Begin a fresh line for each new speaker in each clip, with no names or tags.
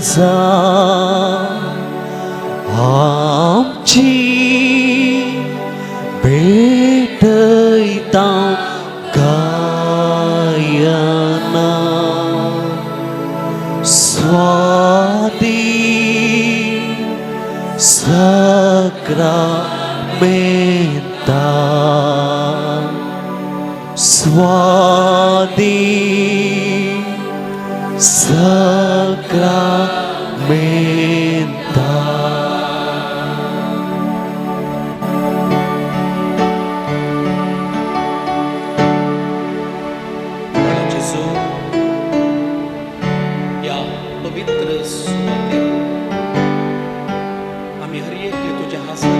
जा आमची भेटयता गायना स्वादी सक्रामेंता स्वादी सक्रामेंता.
बाळा जेजू, ह्या पवित्र सुवातेर आमी हर एकले तुजें हांसप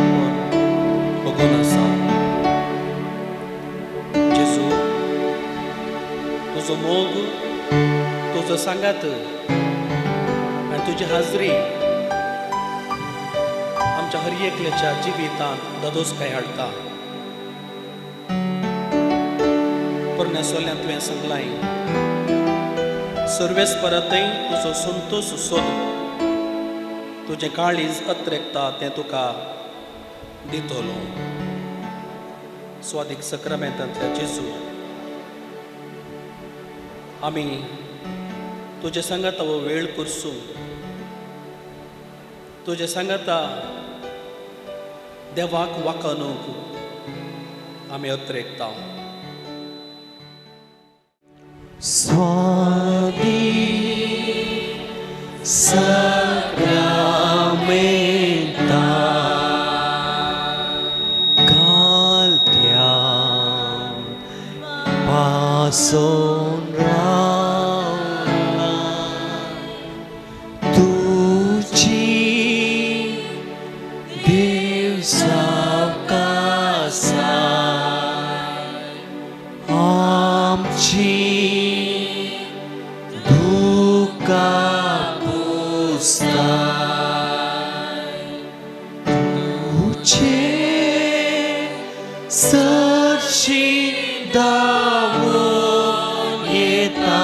बगून आसा. जेजू, तुजो मोग, तुजो सांगात आनी तुजी हाजरी आमच्या हर एकल्याच्या जिवितांत ददोसकाय हाडटा. पोरण्या सोल्यांत तुवें सांगलाय, सर्वेस परतय तुजो संतोश सोद, तुजें काळीज अत्रेकता तें तुका दितलो. स्वादीक सक्रामेंतांतल्या जेजू, आमी तुजे सांगाता हो वेळ करसूं, तुजे सांगाता देवाक वाकानूंक आमी अत्रेकता.
स्वादी सक्रामेंता कालत्या पासोन रावला तुजी देव सावकासा आमची दुःखा पुसता तुझे सरशी धांवून येता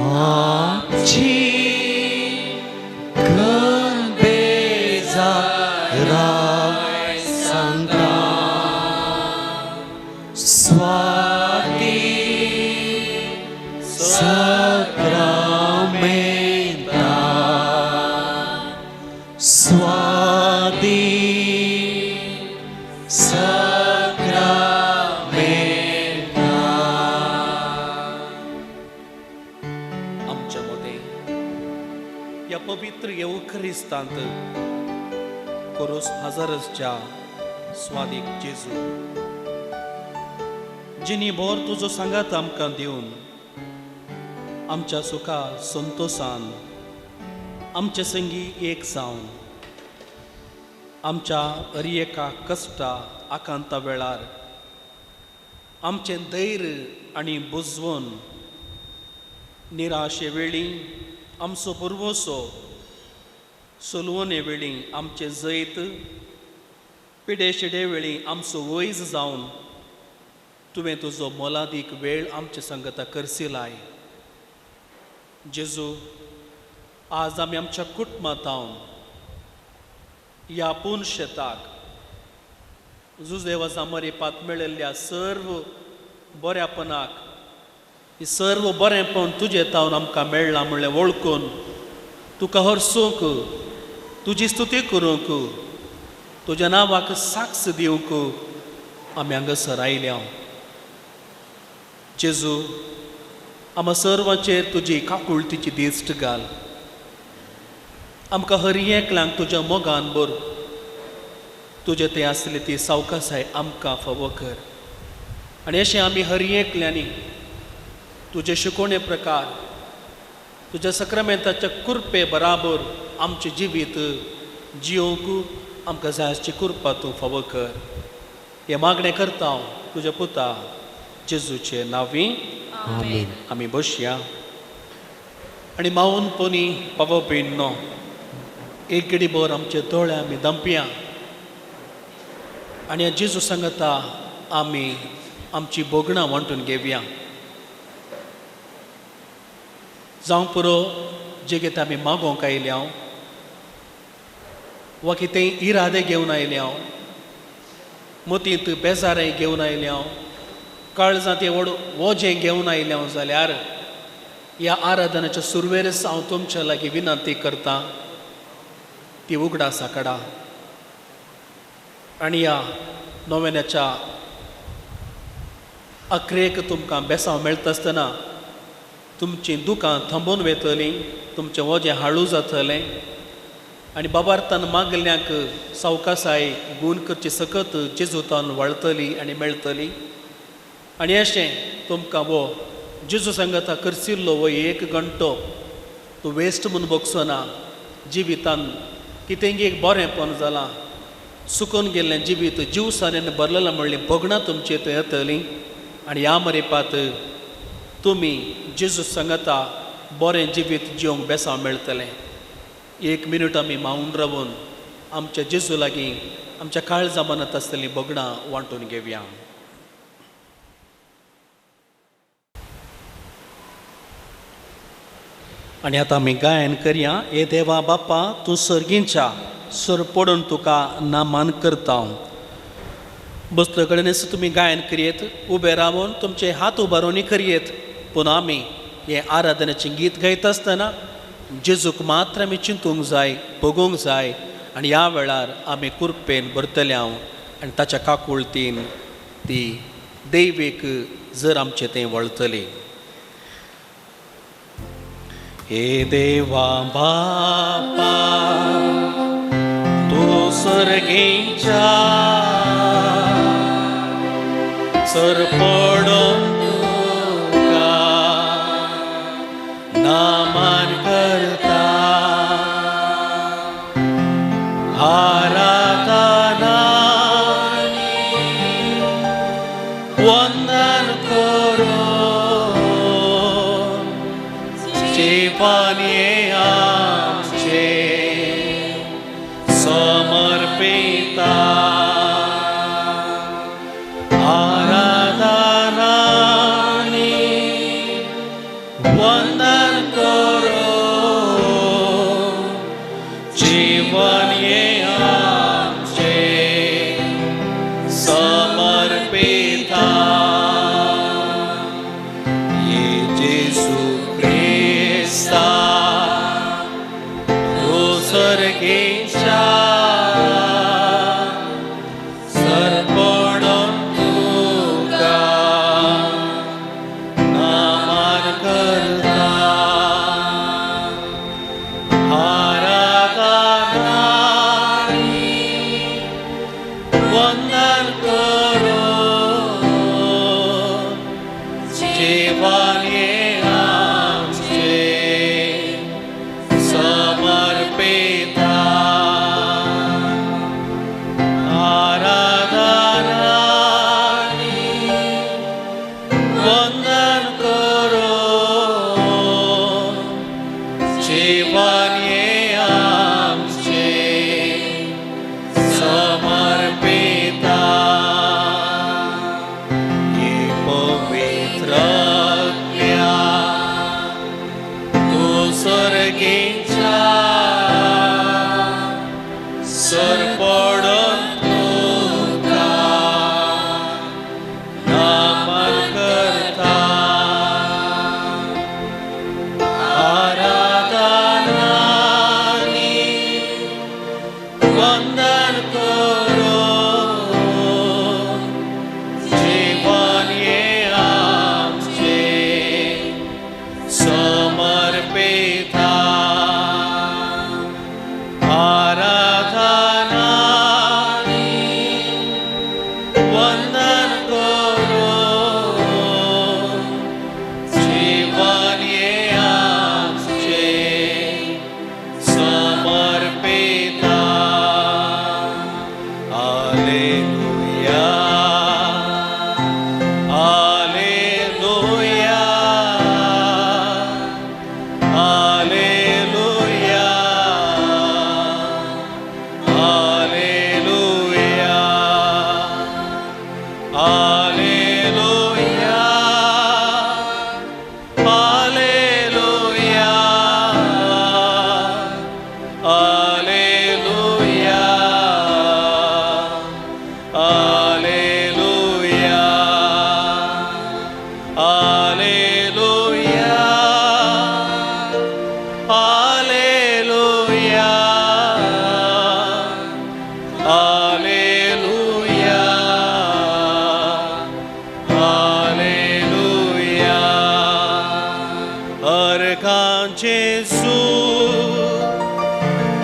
आमची बेजाराय सांगता. स्वाती सक्रामेंता स्वादी सक्रामेंता.
आमच्या मदें ह्या पवित्र येवखरिस्तांत कोरोस हजारसच्या स्वादीक जेजू, जिनी भोर तुजो सांगात आमकां दिवन आमच्या सुखा संतोसान आमचे संगी एक जावन आमच्या अरिएका कश्टा आकांता वेळार आमचें धैर्य आनी बुजवण, निराशे वेळी आमचो पुर्वसो, सलवणे वेळी आमचें जैत, पिडे शिडे वेळी आमचो वैज जावन तुवें तुजो मोलादीक वेळ आमचे संगता करसिलाय. जेजू, आज आमी आमच्या कुटुंबांत ह्या पून शेताक जुजेवजा मरेपात मेळिल्ल्या सर्व बऱ्यापणाक, ही सर्व बरेंपण तुजें तावन आमकां मेळ्ळां म्हणलें वळखून तुका हरसूंक, तुजी स्तुती करूंक, तुज्या नांवाक साक्ष दिवंक आमी हांगासर आयल्या. जेजू, आमकां सर्वांचेर तुजी काकुळतीची दिश्ट घाल. आमकां हर एकल्यांक तुज्या मोगान भर. तुजें तें आसली ती सावकासाय आमकां फावो कर आनी अशें आमी हर एकल्यांनी तुजे शिकोवणे प्रकार तुज्या सक्रामेंताच्या कृपे बराबर आमचें जिवीत जियोवंक आमकां जाय आसची कृपा तूं फावो कर. हें मागणें करता हांव तुज्या पुता जेजूचे नांवी.
आमेन.
आमी बसया आनी मावन पोनी पावो नो एक घडी भर आमचे दोळे आमी दंपया आनी जेजू सांगता आमी आमची भोगणां वांटून घेवया. जावं पुरो जे कितें आमी मागोवंक आयल्या वा कितें इरादे घेवन आयल्या, मतींत बेजाराय घेवन आयल्या, काळजांत व्हड वजें घेवन आयल्या जाल्यार ह्या आराधनाच्या सुरवेरच हांव तुमच्या लागीं विनंती करता ती उगडासा काडा आनी ह्या नोवेनाच्या अखरेक तुमकां बेसांव मेळटा आसतना तुमचीं दुकां थांबोवन वेतलीं, तुमचें वजें हाळू जातलें आनी बाबार्थान मागल्यांक सावकासाय गूण करची सकत जेजूतान वळतली आनी मेळटली. आनी अशें तुमकां वो जेजू सांगता करसिल्लो वो एक घंटो तूं वेस्ट म्हूण भोगचो ना. जिवितान कितेंगी एक बरेंपण जालां, सुकून गेल्लें जिवीत जिवसानेन भरलेलें म्हणलीं भोगणां तुमचें थंय येतलीं आनी ह्या मरेपात तुमी जेजू सांगता बरें जिवीत जिवंक बेसांव मेळटलें. एक मिनट आमी मावन रावून आमच्या जेजू लागीं आमच्या काळजा मनांत आसतलीं भोगणां वांटून घेवया. आनी आतां आमी गायन करया. ए देवा बापा तूं सर्गींच्या सर पडून तुका नामान करता. बसले कडेन तुमी गायन करयेत, उबे रावन तुमचे हात उबारून करयेत, पूण आमी हें आराधनेचें गीत गायता आसतना जेजूक मात्र आमी चिंतूंक जाय, भोगूंक जाय आनी ह्या वेळार आमी कुरपेन भरतले हांव आनी ताच्या काकुळतीन ती दैवीक जर आमचें तें वळतली. हे देवा बापा तूं सर्गीच्या सर पडून तुका नामान करता. आराधना वंदन करो जीवन हे आमचे समर्पिता. आराधना वंदन करो जीवन हे आमचे समर्पिता. ये जेसू क्रिस्ता तूं सर्गीच्या सर पडून तुका नामान करता. आराधना वंदन करो जीवन हे आमचे समर्पिता. आराधना वंदन करो जीवन हे आमचे समर्पिता. हे पवित्र आत्म्या तूं सर्गीच्या सर पडून तुका नामान करता. आराधना वंदन करो जीवन हे आमचे समर्पिता.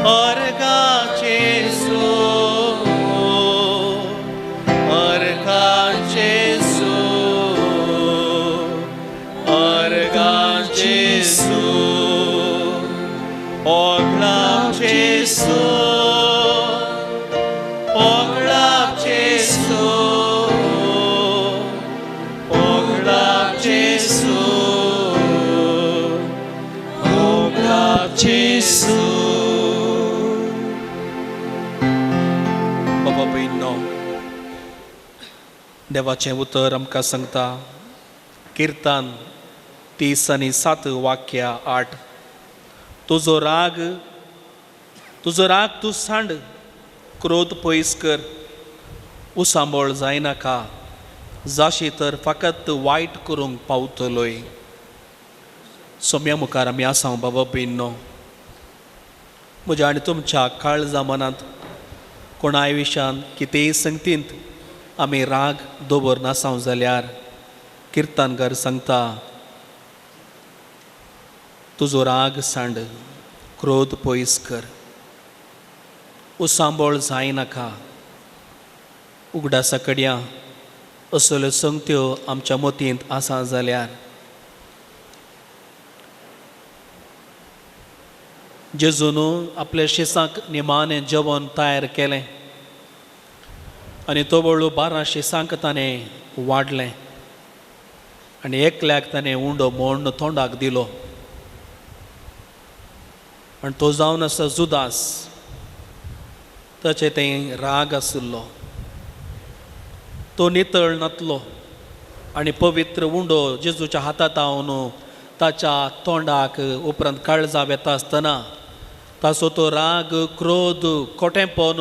अर्गाचे सो, अर्गाचे सो, अर्गाचे सो, ओगळाचे सो, ओगळाचे सो, ओगळाचे सो, ओगळाचे सो.
बाबा भयणींनो, देवाचें उतर आमकां सांगता, किर्तन 37 वाक्य 8, तुजो राग, तुजो राग तूं सांड, क्रोध पयस कर, उसांबळ जायनाका, जाशी तर फकत वायट करूंक पावतलोय. सोम्या मुखार आमी आसा. बाबा भयणींनो, म्हज्या आनी तुमच्या काळजा मनांत कोणाय विशयान कितेंय संगतींत आमी राग दवरनासांव जाल्यार किर्तनकार सांगता, तुजो राग सांड, क्रोध पयस कर, उसांबळ जायनाका. उगडासा कडया असल्यो संगत्यो आमच्या मतींत आसा जाल्यार जेजून आपल्या शिसांक निमाणें जेवण तयार केलें आनी तवळू 12 शिसांक ताणें वाडलें आनी एकल्याक ताणें उंडो मोण्ण तोंडाक दिलो आनी तो जावन आसा जुदास. ताचे तें राग आशिल्लो, तो नितळ नातलो आनी पवित्र उंडो जेजूच्या हातांत हावन ताच्या तोंडाक उपरांत काळजा वेता आसतना ताचो तो राग क्रोध कोटेंपण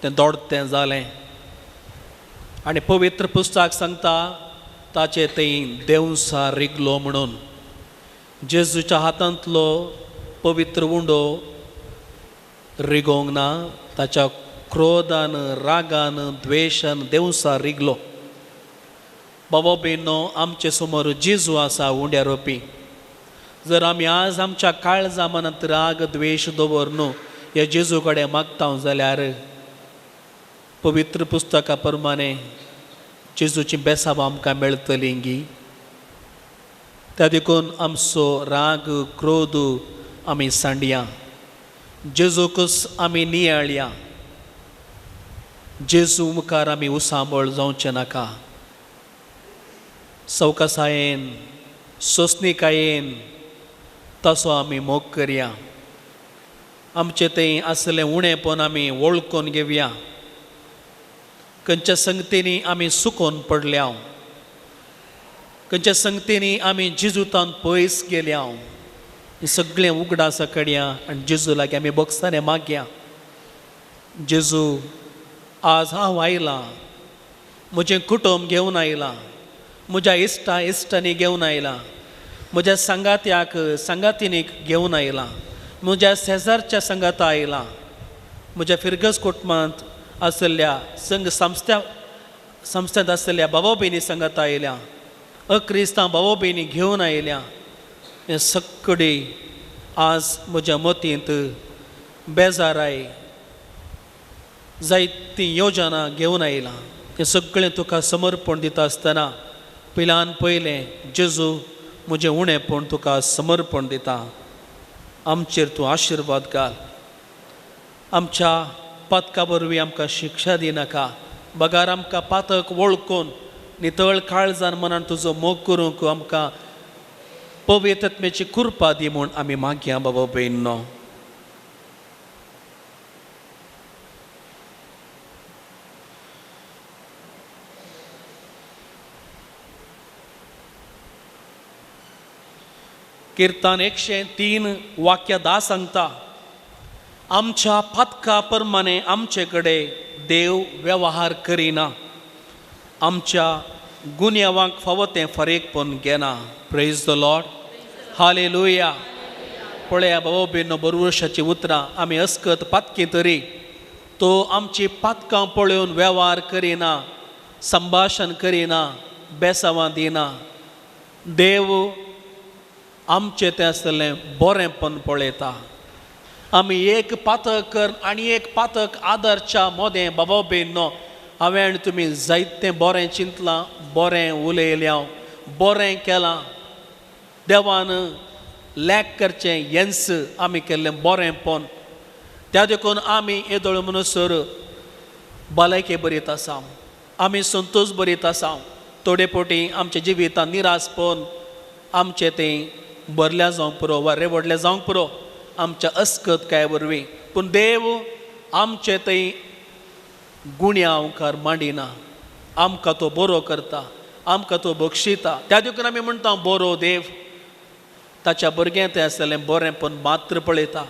तें दोडतें जालें आनी पवित्र पुस्तक सांगता ताचे थंय देंवचार रिगलो म्हणून. जेजूच्या हातांतलो पवित्र उंडो रिगोवंक ना, ताच्या क्रोधान रागान द्वेशान देंवचार रिगलो. बाबा भयणींनो, आमचे समोर जेजू आसा उंड्या रोपी. जर आमी आज आमच्या काळजा मनांत राग द्वेश दवर न्हू ह्या जेजू कडेन मागता जाल्यार पवित्र पुस्तका प्रमाणे जेजूची बेसाब आमकां मेळटली गी. त्या देखून आमचो राग क्रोध आमी सांडया, जेजूकच आमी नियाळया, जेजू मुखार आमी उसांबळ जावचें नाका. सवकासायेन सोंसणीकायेन तसो आमी मोग करया. आमचें थंय आसलें उणेपण आमी वळखून घेवया. खंयच्या संगतींनी आमी सुकोन पडल्या, खंयच्या संगतींनी आमी जेजूतान पयस गेल्या, हें सगळें उगडासा कडया आनी जेजू लागीं आमी बोगसाने मागया. जेजू, आज हांव आयलां, म्हजें कुटुंब घेवन आयलां, म्हज्या इश्टा इश्टांनी घेवन आयलां, म्हज्या सांगात्याक सांगातिनीक घेवन आयलां, म्हज्या शेजारच्या सांगाता आयलां, म्हज्या फिरगज कुटुंबांत आशिल्ल्या संघ संस्था संस्थेंत आशिल्ल्या बाबा भयणी सांगाता आयल्या, अक्रिस्तांव बाबा भयणी घेवन आयल्या. हें सगळे आज म्हज्या मतींत बेजाराय जायतीं योजना घेवन आयलां. हें सगळें तुका समर्पण दिता आसतना पयल्यान पयलें जेजू म्हजें उणेपण तुका समर्पण दिता. आमचेर तूं आशिर्वाद घाल. आमच्या पातका वरवीं आमकां शिक्षा दिनाका, बगार आमकां पातक वळखून नितळ काळजान मनान तुजो मोग करूंक आमकां पवित्रत्मेची कृपा दी म्हूण आमी मागया बाबा भयणींनो. किर्तन 103 वाक्य 10 सांगता, आमच्या पातका प्रमाणे आमचे कडेन देव वेव्हार करिना, आमच्या गुन्यांवांक फावो तें फरेकपण घेना. Praise the Lord, hallelujah. पळया बाबा भयणींनो, बरवशाची उतरां, आमी अस्कत पातकी तरी तो आमची पातकां पळोवन वेव्हार करिना, संभाशण करिना, बेसावां दिना. देव आमचें तें आसतलें बरेंपण पळयता. आमी एक पातक कर आनी एक पातक आदरच्या मोदें बाबा बेनो हांवें आनी तुमी जायतें बरें चिंतलां, बरें उलयलें, बरें केलां। देवान लॅक करचें येन्स आमी केल्लें बरेंपण, त्या देखून आमी येदोळ म्हणसर भलायके बरीत आसा, आमी संतोश बरीत आसा। थोडे पोटी आमच्या जिवितांत निरासपण आमचें तें भरल्या जावंक पुरो वा रेवडलें जावंक पुरो आमच्या अस्कत काय वरवीं, पूण देव आमचे थंय गुण्यांवकार मांडिना, आमकां तो बरो करता, आमकां तो बक्षिता। त्या देखून आमी म्हणटा बरो देव ताच्या भुरग्यां थंय आसलें बरेंपण मात्र पळयता।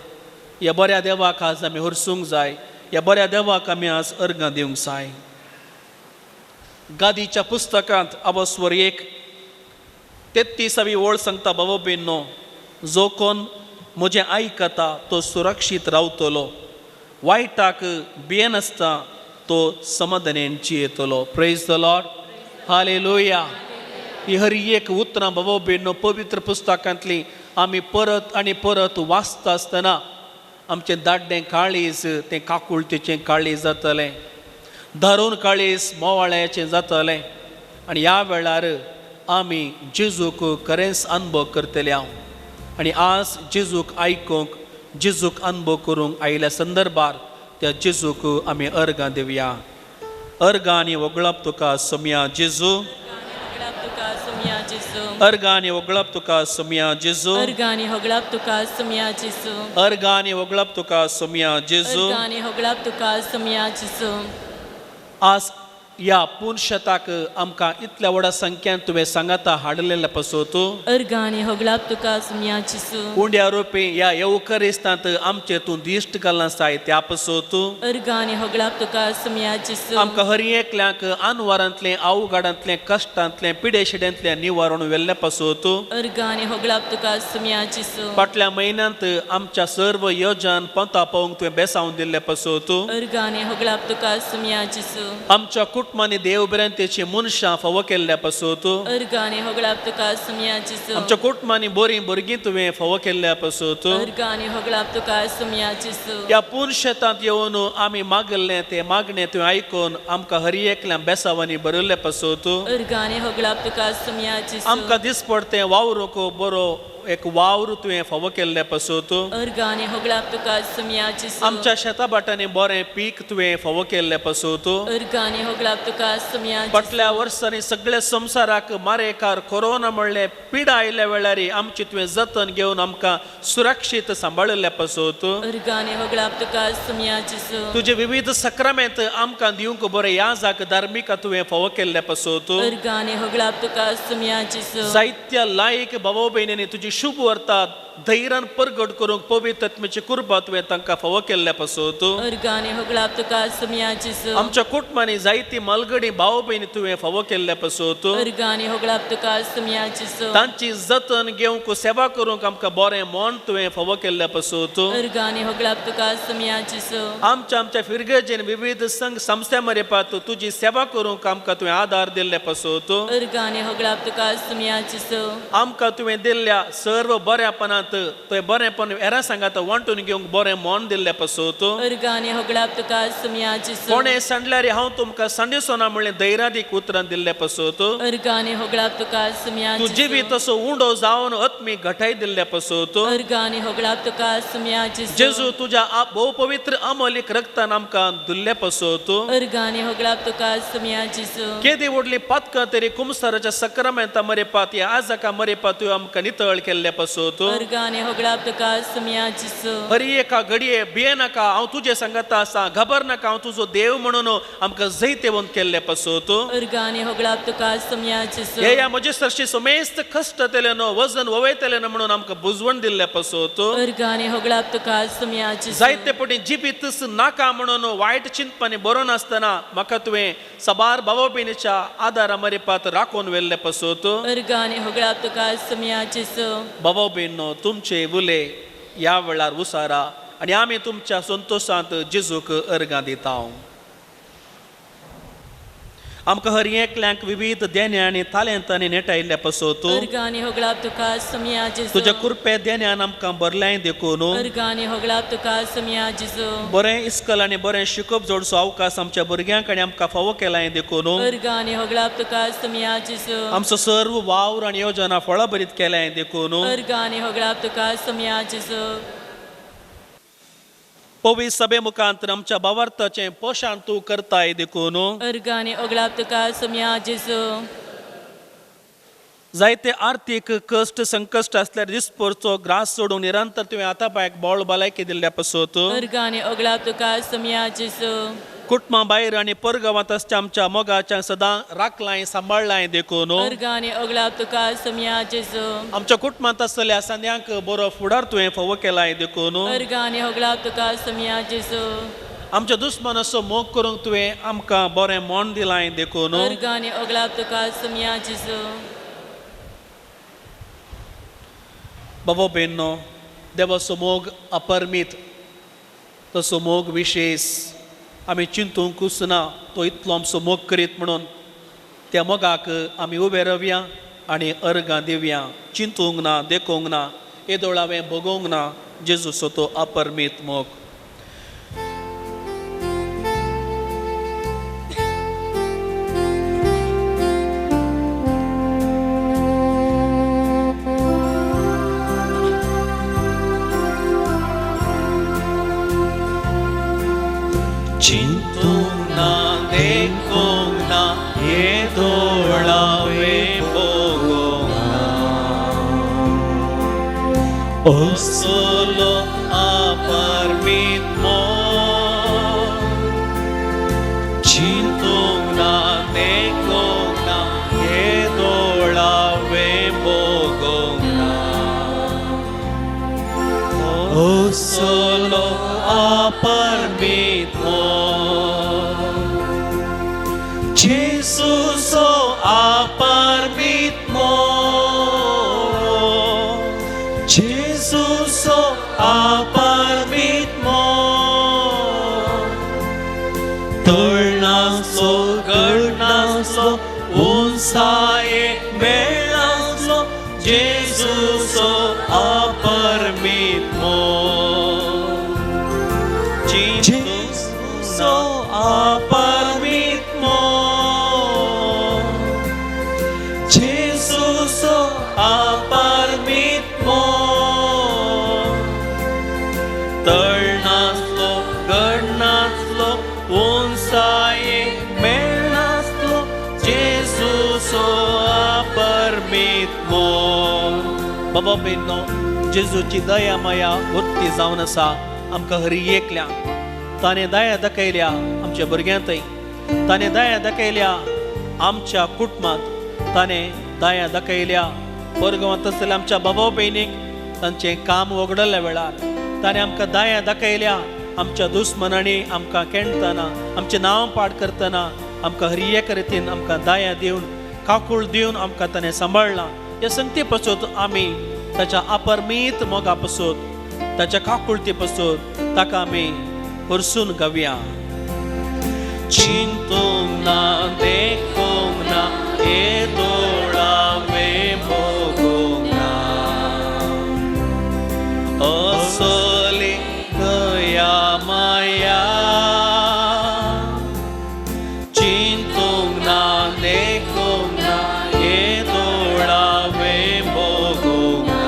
ह्या बऱ्या देवाक आज आमी हरसूंक जाय, ह्या बऱ्या देवाक आमी आज अर्गां दिवंक जाय। गादीच्या पुस्तकांत अवस्वर 1 33वी ओळ सांगता, बाबा बेनो जो कोण म्हजें आयकता तो सुरक्षीत रावतलो, वायटाक भियेनासता तो समाधानेन जियेतलो। Praise the Lord, hallelujah. ही हर एक उतरां बाबा बेनो पवित्र पुस्तकांतली आमी परत आनी परत वाचता आसतना आमचें दाड्डें काळीज तें काकुळतेचें काळीज जातलें, धरून काळीज मोवाळ्याचें जातलें आनी ह्या वेळार आमी जेजूक खरेंच अनुभव करतले हांव। आनी आज जेजूक आयकूंक, जेजूक अनुभव करूंक आयिल्ल्या संदर्भार त्या जेजूक आमी अर्गां दिवया। अर्गां आनी वगळप तुका सोमया जेजू, अर्गां आनी वगळप तुका सोमया जेजू,
अर्गां आनी होगळप तुका सोमया जेजू,
अर्गां आनी वगळप तुका सोमया जेजू,
अर्गां आनी होगळप तुका सोमया जेजू।
आज ह्या पुनशताक आमकां इतल्या व्हडा संख्यान तुवें सांगाता हाडलेल्या पसोत
अर्गां आनी होगळप तुका सोमया जेजू,
उंड्या रुपी ह्या येवकरिस्तांत आमचे तूं दिश्ट घालना साय त्या पसोत
अर्गां आनी होगळप तुका सोमया जेजू,
आमकां हर एकल्याक आनवारांतलें, अवघडांतलें, कश्टांतलें, पिडेशिड्यांतलें निवारण व्हेल्ले पसोत
अर्गां आनी होगळप तुका सोमया जेजू,
फाटल्या म्हयन्यांत आमच्या सर्व योजन पंता पावोवंक तुवें बेसावन दिल्ले पसोत
अर्गां आनी होगळप तुका सोमया जेजू,
आमच्या कुटुंबांनी देवभ्रांतीची मनशां फावो केल्ल्या पसोत
अर्गां आनी होगळप तुका सोमया जेजू,
आमच्या कुटुंबांनी बरीं भुरगीं तुवें फावो केल्ल्या पसोत
अर्गां आनी होगळप तुका सोमया जेजू,
ह्या पुनशेतांत येवन आमी मागल्लें तें मागणें तुवें आयकून आमकां हर एकल्या बेसावांनी बरयल्लें पसोत
अर्गां आनी होगळप तुका सोमया जेजू,
आमकां दिसपडतें वावरूंक बरो एक वावर तुवें फावो केल्लें पसोत
अर्गां आनी होगळप तुका सोमया जेजू,
आमच्या शेता भाटांनी बरें पीक तुवें फावो केल्लें पसोत
अर्गां आनी होगळप तुका सोमया जेजू,
फाटल्या वर्सांनी सगळ्या संवसाराक मारेकार कोरोना म्हणलें पिडा आयिल्ल्या वेळार आमची तुवें जतन घेवन आमकां सुरक्षीत सांबाळिल्लें पसोत
अर्गां आनी होगळप तुका सोमया जेजू,
तुजे विविध सक्रामेंत आमकां दिवंक बरें याजाक धार्मिका तुवें फावो केल्लें पसोत
अर्गां आनी होगळप तुका सोमया जेजू,
जायत्या लायक भाव भयणींनी तुजी शुभ वार्ता धैर्यान परगट करूंक पवित्र आत्म्याची कृपा तुवें तांकां फावो केल्ल्या पसोत
अर्गां आनी होगळप तुका सोमया जेजू,
आमच्या कुटुंबांनी जायती मालगडी भाव भयणी तुवें फावो केल्ल्या पसोत
अर्गां आनी होगळप तुका सोमया जेजू,
तांची जतन घेवंक सेवा करूंक आमकां बरें मन तुवें फावो केल्ल्या पसोत
अर्गां आनी होगळप तुका सोमया जेजू,
आमच्या आमच्या फिरगर्जेन विविध संघ संस्था मरेपात तुजी सेवा करूंक आमकां तुवें आदार दिल्ले पसोत
अर्गां आनी होगळप तुका सोमया जेजू,
आमकां तुवें दिल्ल्या सर्व बऱ्यापणांत तुवें बरेंपण हेरां सांगात वांटून घेवंक बरें मन दिल्लें पसोत
अर्गां आनी होगळप तुका सोमया जेजू,
कोणें सांडल्यार हांव तुमकां सांडिसोना म्हणलें धैर्यादीक उतरां दिल्लें पसोत
अर्गां आनी होगळप तुका सोमया
तूं
जेजू,
जिवीत असो उंडो जावन आत्मीक घटाय दिल्लें पसोत
अर्गां आनी होगळप तुका सोमया जेजू,
जेजू तुज्या भोव पवित्र अमोलीक रक्तान आमकां धुल्लें पसोत
अर्गां आनी होगळप तुका सोमया जेजू,
केदी व्हडली पातकां तरी कुमसाराच्या सक्रामेंता मरेपात ह्या आजाका मरेपात तुवें आमकां नितळ केल्लें पसोत
अर्गां आनी होगळप तुका सोमया जेजू,
हर एका घडये भियेनाका हांव तुजें सांगाता आसा, घाबर नाका हांव तुजो देव म्हणून आमकां जैतेवंत केल्लें पसोत
अर्गां आनी होगळप तुका सोमया जेजू,
हे ह्या म्हजे सरशी समेस्त कश्ट नो वजन ववयतले न्हू म्हणून आमकां बुजवण दिल्लें पसोत
अर्गां आनी होगळप तुका सोमया जेजू,
जायते पटी जिवीत नाका म्हणून वायट चिंतपानी बरोवन आसतना म्हाका तुवें साबार भाव भयणीच्या आदारा मरेपात राखून व्हेल्लें पसोत
अर्गां आनी होगळप तुका सोमया जेजू,
बाबा भयणो तुमचे उले ह्या वेळार उसारा आनी आमी तुमच्या संतोशांत जेजूक अर्गां दिता। आमकां हर एकल्यांक विविध देण्या आनी तालेंतांनी नेटायल्ल्या पासत
अर्गां आनी होगळाप तुका सोमया जेजू.
तुज्या कृपे देण्यान आमकां भरल्याय देखून
अर्गां आनी होगळाप तुका सोमया जेजू.
बरें इस्कल आनी बरें शिकप जोडचो अवकाश आमच्या भुरग्यांक आनी आमकां फावो केलाय देखून
अर्गां आनी होगळाप तुका सोमया जेजू.
आमचो सर्व वावर आनी योजना फळाभरीत केल्याय देखून
अर्गां आनी होगळाप तुका सोमया जेजू.
पवित्र सभे मुखांतर आमच्या भावार्थाचें पोशण तूं करताय देखून
अर्गां आनी होगळाप तुका सोमया जेजू.
जायते आर्थीक कश्ट संकश्ट आसल्यार दिसपोरचो ग्रास सोडून निरंतर तुवें हाता पांयाक बोळ भलायकी दिल्ल्या पासत
अर्गां आनी होगळाप तुका सोमया जेजू.
कुटुंबा भायर आनी परगांवांत आसच्या आमच्या मोगाच्या सदां राखलाय सांबाळलाय देखून
अर्गां आनी होगळाप तुका सोमया जेजू.
आमच्या कुटुंबांत आसतल्या सांद्यांक बरो फुडार तुवें फावो केलाय देखून
अर्गां आनी होगळाप तुका सोमया जेजू.
आमच्या दुस्मानाचो मोग करूंक तुवें आमकां बरें मन दिलाय देखून
अर्गां आनी होगळाप तुका सोमया जेजू.
बाबा भयणो, देवाचो मोग अपरमीत, तसो मोग विशेश आमी चिंतूंकूच ना तो इतलो आमचो मोग करीत म्हणून त्या मोगाक आमी उबे रावया आनी अर्गां दिवया. चिंतूंक ना, देखूंक ना, येदोळ हांवें भोगोवंक ना जेजूचो तो अपरमीत मोग.
चिंतूंक ना, देखूंक ना, येदोळ हांवें भोगोवंक ना, असलो अपरमीत मोग. चिंतूंक ना, देखूंक ना, येदोळ हांवें भोगोवंक ना, असलो अपरमीत मोग. जेजूचो अपरमीत मोग, जेजूचो अपरमीत मोग. तळनासलो गळनासलो उंचायेक मेळनासलो जेजूचो अपरमीत मोग. जेजूचो अपरमीत मोग, जेजूचो अपरमीत मोग. तळनासलो गडनासलो उंचायेक मेळनासलो जेजूचो अपरमीत मोग.
बाबा भयणो, जेजूची दया माया वृत्ती जावन आसा आमकां हरी एकल्या. ताणें दया दाखयल्या आमच्या भुरग्यांतय, ताणें दया दाखयल्या आमच्या कुटुंबांत, ताणें दया दाखयल्या परगांवांत आसतल्या आमच्या बाबा भयणीक तांचें काम वगडल्या वेळार, ताणें आमकां दया दाखयल्या आमच्या दुस्मनांनी आमकां केणतना, आमचें नांव पाड करतना आमकां हर एक रितीन आमकां दया दिवन काकूळ दिवन आमकां ताणें सांबाळ्ळां. ह्या संगती पासत आमी ताच्या अपरमीत मोगा पासत, ताच्या काकुळती पासत ताका आमी हरसून गावया.
चिंतूंक ना, देखूंक ना, येदोळ हांवें भोगोवंक ना, असली दया माया. चिंतूंक ना, देखूंक ना, येदोळ हांवें भोगोवंक ना,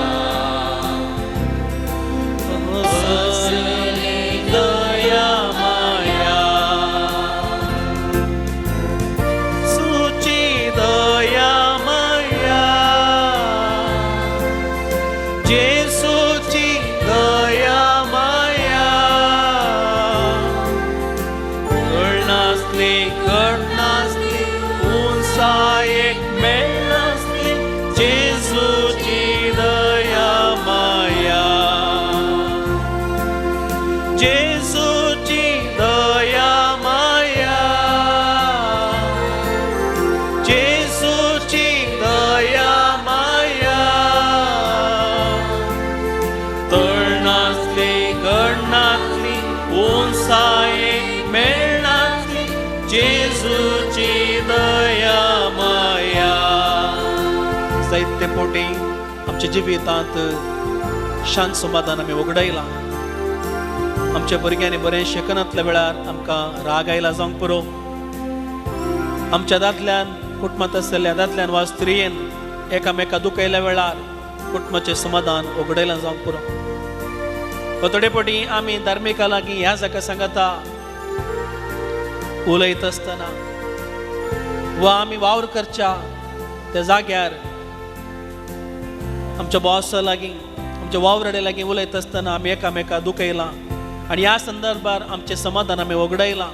असली दया माया. सुची दया माया, जेजूची दया माया. कळनासली घडनासली उंचायेक मेळनासली जेजूची दया माया, जेजूची दया माया, जेजूची दया माया. तळनासली गडनासली उंचायेक मेळनासली जेजूची दया
पवटी आमच्या जिवितांत शांत समाधान आमी वगडायलां. आमच्या भुरग्यांनी बरें शिकनातल्या वेळार आमकां राग आयला जावंक पुरो. आमच्या दादल्यान कुटुंबांत आसलेल्या दादल्यान वा स्त्रियेन एकामेका दुखयल्या वेळार कुटुंबाचें समाधान वगडायलां जावंक पुरो. थोडे पटी आमी धार्मिका लागीं ह्या जाका सांगता उलयत आसतना वा आमी वावर करच्या त्या जाग्यार आमच्या बॉसा लागीं आमच्या वावराडे लागीं उलयत आसतना आमी एकामेका दुखयलां आनी ह्या संदर्भार आमचें समाधान आमी वगडायलां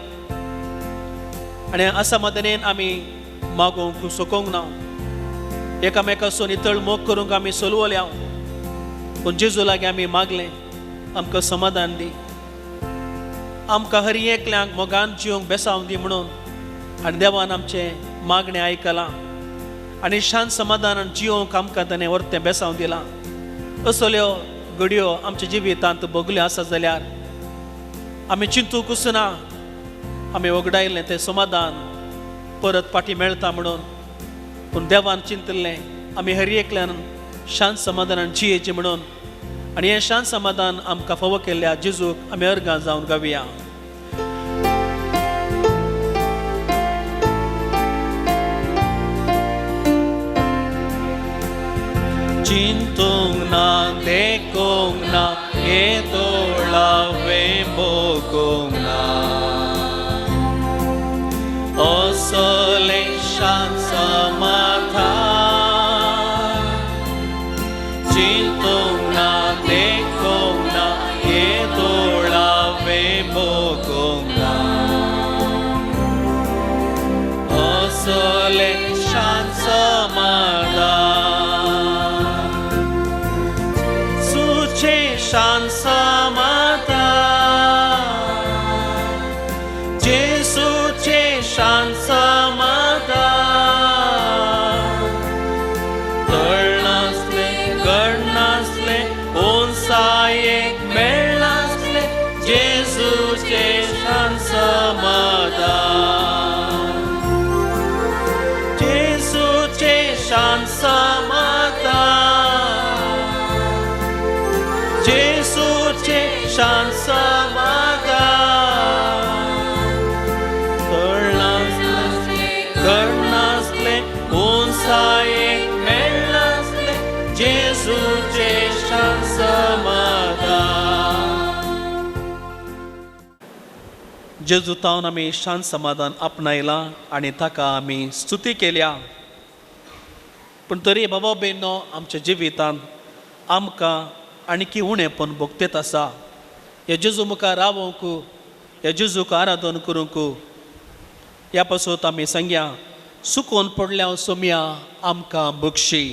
आनी असमाधानेन आमी मागोवंक सोकोवंक ना. एकामेकासून नितळ मोग करूंक आमी सोलवल्या, पूण जेजू लागीं आमी मागलें आमकां समाधान दी, आमकां हर एकल्यांक मोगान जिवंक बेसावंक दी म्हणून. आनी देवान आमचें मागणें आयकलां आनी शांत समाधानान जिवंक आमकां ताणें वर्तें बेसावंक दिलां. असल्यो घडयो आमच्या जिवितांत भोगल्यो आसा जाल्यार आमी चिंतूंकच ना आमी वगडायलें तें समाधान परत फाटीं मेळटा म्हणून. पूण देवान चिंतिल्लें आमी हर एकल्यान शांत समाधानान जियेचें म्हणून. आनी हें शांत समाधान आमकां फावो केल्ल्या जेजूक आमी अर्गां जावन गावया. चिंतूंक ना देखूंक ना येदोळावें भोगूंक ना, असलें शांत समाधान. चिंतूंक ना देखूंक ना येदोळावें भोगूंक ना, असलें शांत समाधान. शांत समाधान, जेजूचें शांत समाधान. तळनासलें घडनासलें उंचायेक मेळनासलें जेजूचें शांत समाधान. जेजूचें शांत समाधान, जेजूचें शांत समाधान. तळनासलें घडनासलें उंचायेक मेळनासलें जेजूचें शांत समाधान. जेजू तावन आमी शांत समाधान आपणायलां आनी ताका आमी स्तुती केल्या. पूण तरी बाबा भयणो आमच्या जिवितांत आमकां आनी उणेपण भोगतेत आसा. ह्या जेजू मुखार रावोंक, ह्या जेजूक आराधन करूंक ह्या पासत आमी सांगया, सुकोन पडल्या सोम्या आमकां बक्षी.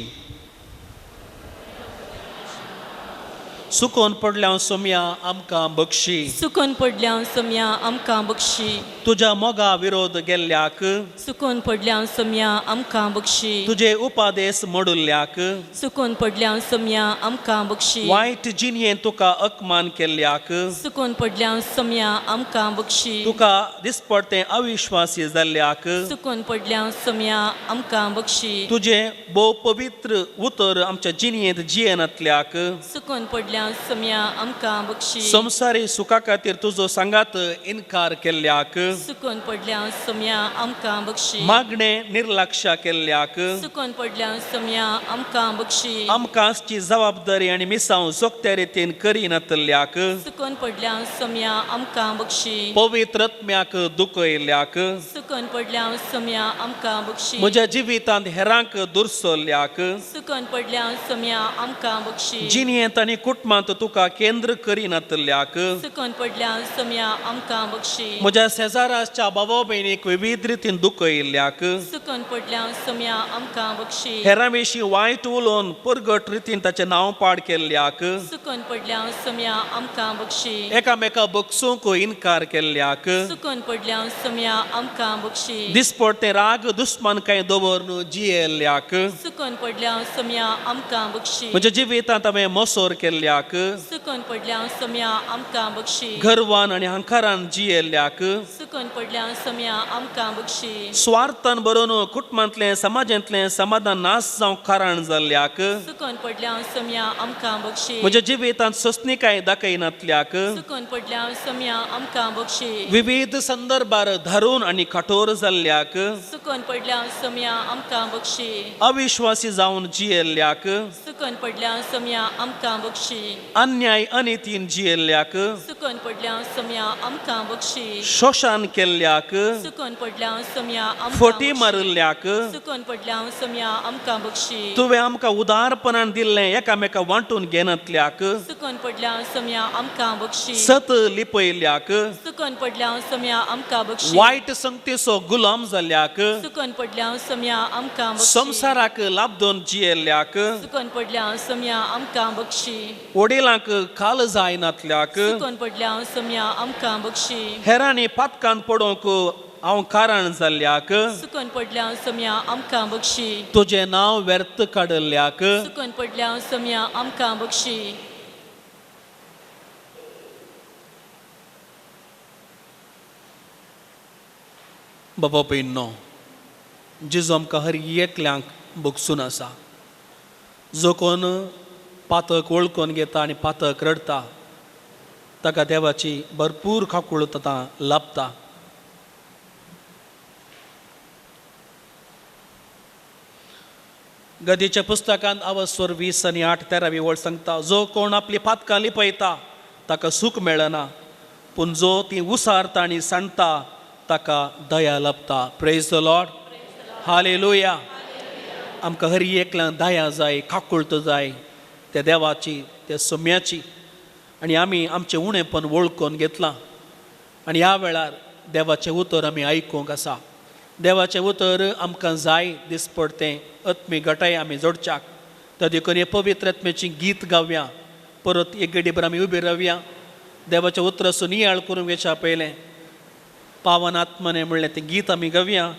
सुकोन पडल्या सोम्या आमकां बक्षी.
सुकून पडल्या सोम्या आमकां बक्षी.
तुज्या मोगा विरोध गेल्ल्याक
सुकून पडल्या सोम्या आमकां बक्षी.
तुजे उपादेस मोडुल्ल्याक
सुकून पडल्या सोम्या आमकां बक्षी.
वायट जिणयेन तुका अपमान केल्ल्याक
सुकून पडल्या सोम्या आमकां बक्षी.
तुका दिसपडतें अविश्वासी जाल्ल्याक
सुकून पडल्या सोम्या आमकां बक्षी.
तुजें भोव पवित्र उतर आमच्या जिणयेंत जियेनातल्याक
सुकून पडल्या सोम्या आमकां बक्षी.
संवसारी सुखा खातीर तुजो सांगात इनकार केल्ल्याक
सुकून पडल्या सोम्या आमकां बक्षी.
मागणें निर्लक्ष केल्ल्याक
सुकून पडल्या सोम्या आमकां बक्षी.
आमकां आसची जबाबदारी आनी मिसांव जोगत्या रितीन करिनातल्ल्याक
सुकून पडल्या सोम्या आमकां बक्षी.
पवित्र आत्म्याक दुखयल्ल्याक
सुकून पडल्या सोम्या आमकां बक्षी.
म्हज्या जिवितांत हेरांक दुरसल्ल्याक
सुकून पडल्या सोम्या आमकां बक्षी.
जिणयेंत आनी कुटुंबांत तुका केंद्र करिनातल्ल्याक
सुकून पडल्या सोम्या आमकां बक्षी.
म्हज्या शेजाराच्या बाबा भयणीक विविध रितीन दुखयल्ल्याक
सुकून पडल्या सोम्या आमकां बक्षी.
हेरां विशीं वायट उलोवन परगट रितीन ताचें नांव पाड केल्ल्याक
सुकून पडल्या सोम्या आमकां बक्षी.
एकामेका बक्षूंक इनकार केल्ल्याक
सुकून पडल्या सोम्या आमकां बक्षी.
दिसपडतें राग दुस्मान कांय दवरून जियेल्ल्याक
सुकून पडल्या सोम्या आमकां बक्षी.
म्हज्या जिवितांत हांवें मोसोर केल्ल्याक
सुकून पडल्या सोम्या आमकां बक्षी.
गर्वान आनी हंकारान जियेल्ल्याक
सुकून चुकून पडल्या सोम्या आमकां बक्षी।
स्वार्थान बरोवन कुटुंबांतलें समाजांतलें समाधान नाश जावंक कारण जाल्ल्याक
चुकून पडल्या सोम्या आमकां बक्षी।
म्हज्या जिवितांत सोंसणीकाय दाखयनातल्याक
चुकून पडल्या सोम्या आमकां बक्षी।
विविध संदर्भार धारून आनी कठोर जाल्ल्याक
चुकून पडल्या सोम्या आमकां बक्षी।
अविश्वासी जावन जियेल्ल्याक
चुकून पडल्या सोम्या आमकां बक्षी।
अन्याय अनितीन जियेल्ल्याक
चुकून पडल्या सोम्या आमकां बक्षी।
शोशण केल्ल्याक
चुकून पडल्या सोम्या आमकां
फटी
बक्षी।
मारिल्ल्याक
चुकून पडल्या सोम्या आमकां बक्षी।
तुवें आमकां उदारपणान दिल्लें एकामेका वांटून घेनातल्याक
चुकून पडल्या सोम्या आमकां बक्षी।
सत लिपयल्ल्याक
चुकून पडल्या सोम्या आमकां बक्षी।
वायट संगतीचो गुलाम जाल्ल्याक
चुकून पडल्या सोम्या आमकां बक्षी।
संवसाराक लाबदोन जियेल्ल्याक
चुकून पडल्या सोम्या आमकां बक्षी।
वडिलांक काल जायनातल्याक
चुकून पडल्या सोम्या आमकां बक्षी।
हेरांनी पातकान पडोवंक हांव कारण जाल्ल्याक
चुकून पडल्या सोम्या आमकां बक्षी।
तुजें नांव व्यर्थ काडल्याक
चुकून पडल्या सोम्या आमकां बक्षी।
बाबा भयणो, जेजू आमकां हर एकल्यांक बगसून आसा। जो कोण पातक वळखून घेता आनी पातक रडटा ताका देवाची भरपूर काकूळत आतां लाभता। गदीच्या पुस्तकांत अवस्वर 20 आनी 8 13वी वळ सांगता, जो कोण आपली पातकां लिपयता ताका सूख मेळना, पूण जो ती उसारता आनी सांडटा ताका दया लाभता। Praise the Lord, hallelujah. आमकां हर एकल्यान दया जाय, काकुळट जाय त्या देवाची, त्या सोम्याची, आनी आमी आमचें उणेपण वळखून घेतलां आनी ह्या वेळार देवाचें उतर आमी आयकूंक आसा। देवाचें उतर आमकां जाय दिसपडतें आत्मीक गटाय आमी जोडच्याक, तर देखून हे पवित्र आत्म्याचें गीत गावया, परत एक गडीभर आमी उबी रावया, देवाचें उतराचो नियाळ करूंक वेच्या पयलें पावन आत्मने म्हणलें तें गीत आमी गावया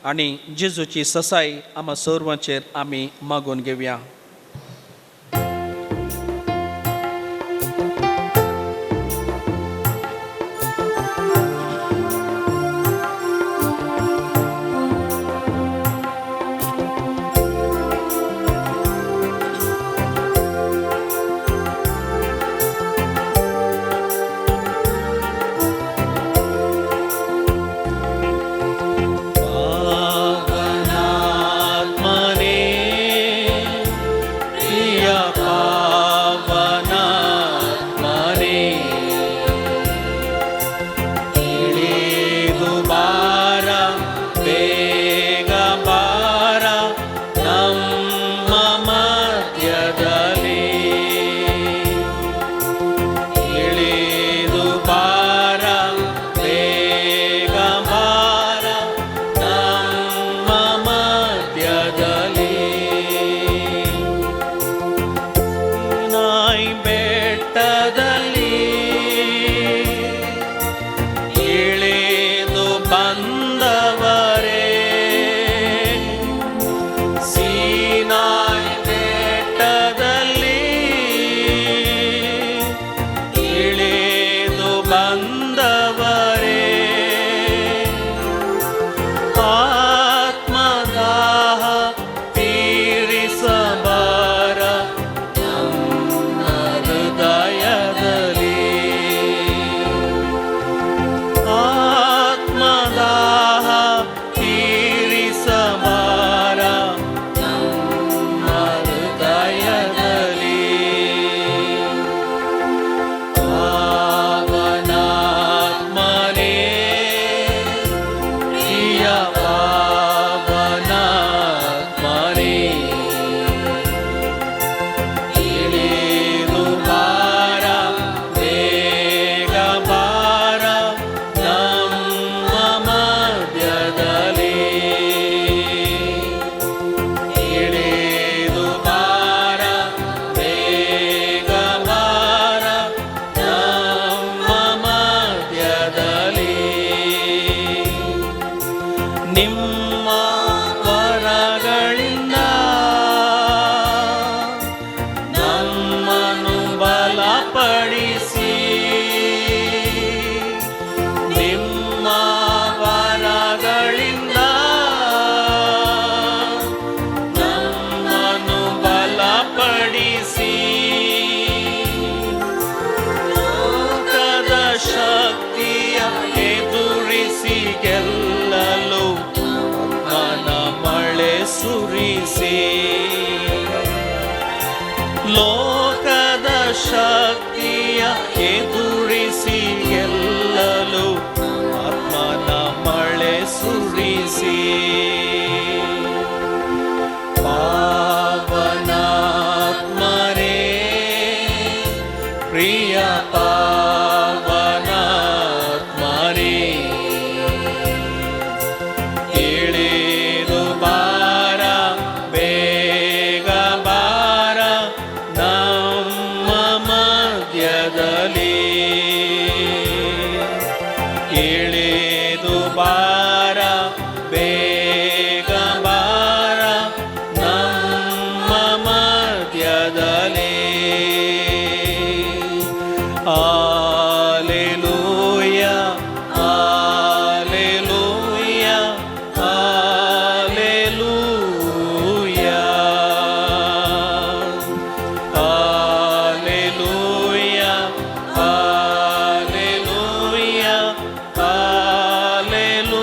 आनी जेजूची ससाय आमा सर्वांचेर आमी मागून घेवया।
पावनात्मने ಸುರಿಸಿ, ಲೋಕದ ಶಕ್ತಿಯ ಎದುರಿಸಿ ಗೆಲ್ಲಲು ಆತ್ಮನ ಮಳೆ ಸುರಿಸಿ. ಪಾವನಾತ್ಮರೇ, ಪ್ರಿಯ ಪಾವನಾತ್ಮರೇ, ಇಳಿದು ಬಾರ, ಬೇಗ ಬಾರ ನಮ್ಮ ಮಧ್ಯದಲ್ಲಿ. ಇಳಿದು ಬಾರ, ಬೇಗ ಬಾರ ನಮ್ಮ ಮಧ್ಯದಲ್ಲಿ. ಆಲೆಲೂಯ, ಆಲೆಲೂಯ, ಆಲೆಲೂಯ, ಆಲೆಲೂಯ, ಆಲೆಲೂಯ, ಆಲೆಲೂಯ.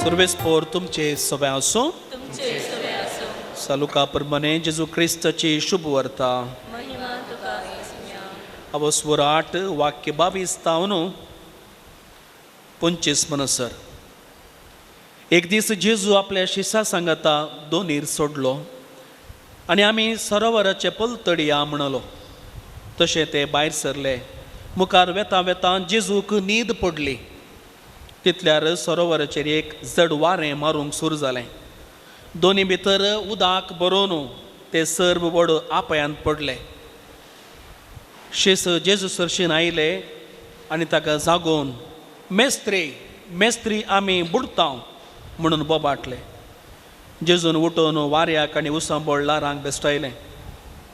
सर्वेस्पोर तुमचे सगळे आसूं.
तुमचे सवे आसूं.
सालुका प्रमाणे जेजू क्रिस्ताची शुभ वार्ता.
महिमा तुका सोम्या.
अवस्वर 8 वाक्य 22 तावन 25 म्हणसर. एक दीस जेजू आपल्या शिसा सांगाता दोनीर सोडलो आनी आमी सरोवराचे पलतडी या म्हणलो. तशें ते भायर सरले. मुखार वेता वेता जेजूक न्हीद पडली. तितल्यार सरोवराचेर एक जड वारें मारूंक सुरू जालें. दोनी भितर उदक भरोवन ते सर्व व्हड आपयांत पडले. शीस जेजू सरशीन आयले आनी ताका जागोवन, मेस्त्री, मेस्त्री, आमी बुडता म्हणून बोबाटले. जेजून उठोवन वाऱ्याक आनी उसांबळ ल्हारांक बेश्टायलें.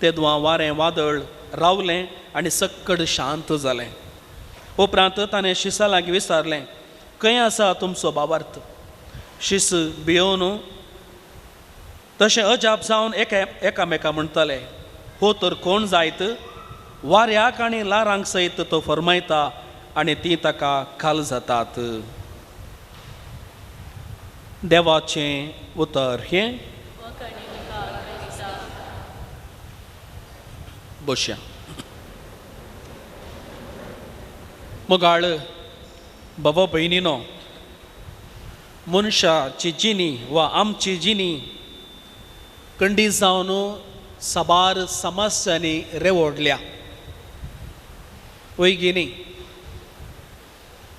तेदवां वारें वादळ रावलें आनी सक्कड शांत जालें. उपरांत ताणें शिसा लागीं विचारलें, खंय आसा तुमचो बाबार्थ? शीस भियोवन तशें अजाप जावन एकामेका म्हणटाले, हो तर कोण जायत? वाऱ्याक आनी ल्हारांक सयत तो फरमायता आनी तीं ताका खाल जातात. देवाचें उतर हें.
वखाणी तुका क्रिस्ता.
बसया. मोगाळ बाबा भयणीनो, मनशाची जिणी वा आमची जिणी कंडी जावन साबार समस्यांनी रेवडल्या वय न्ही.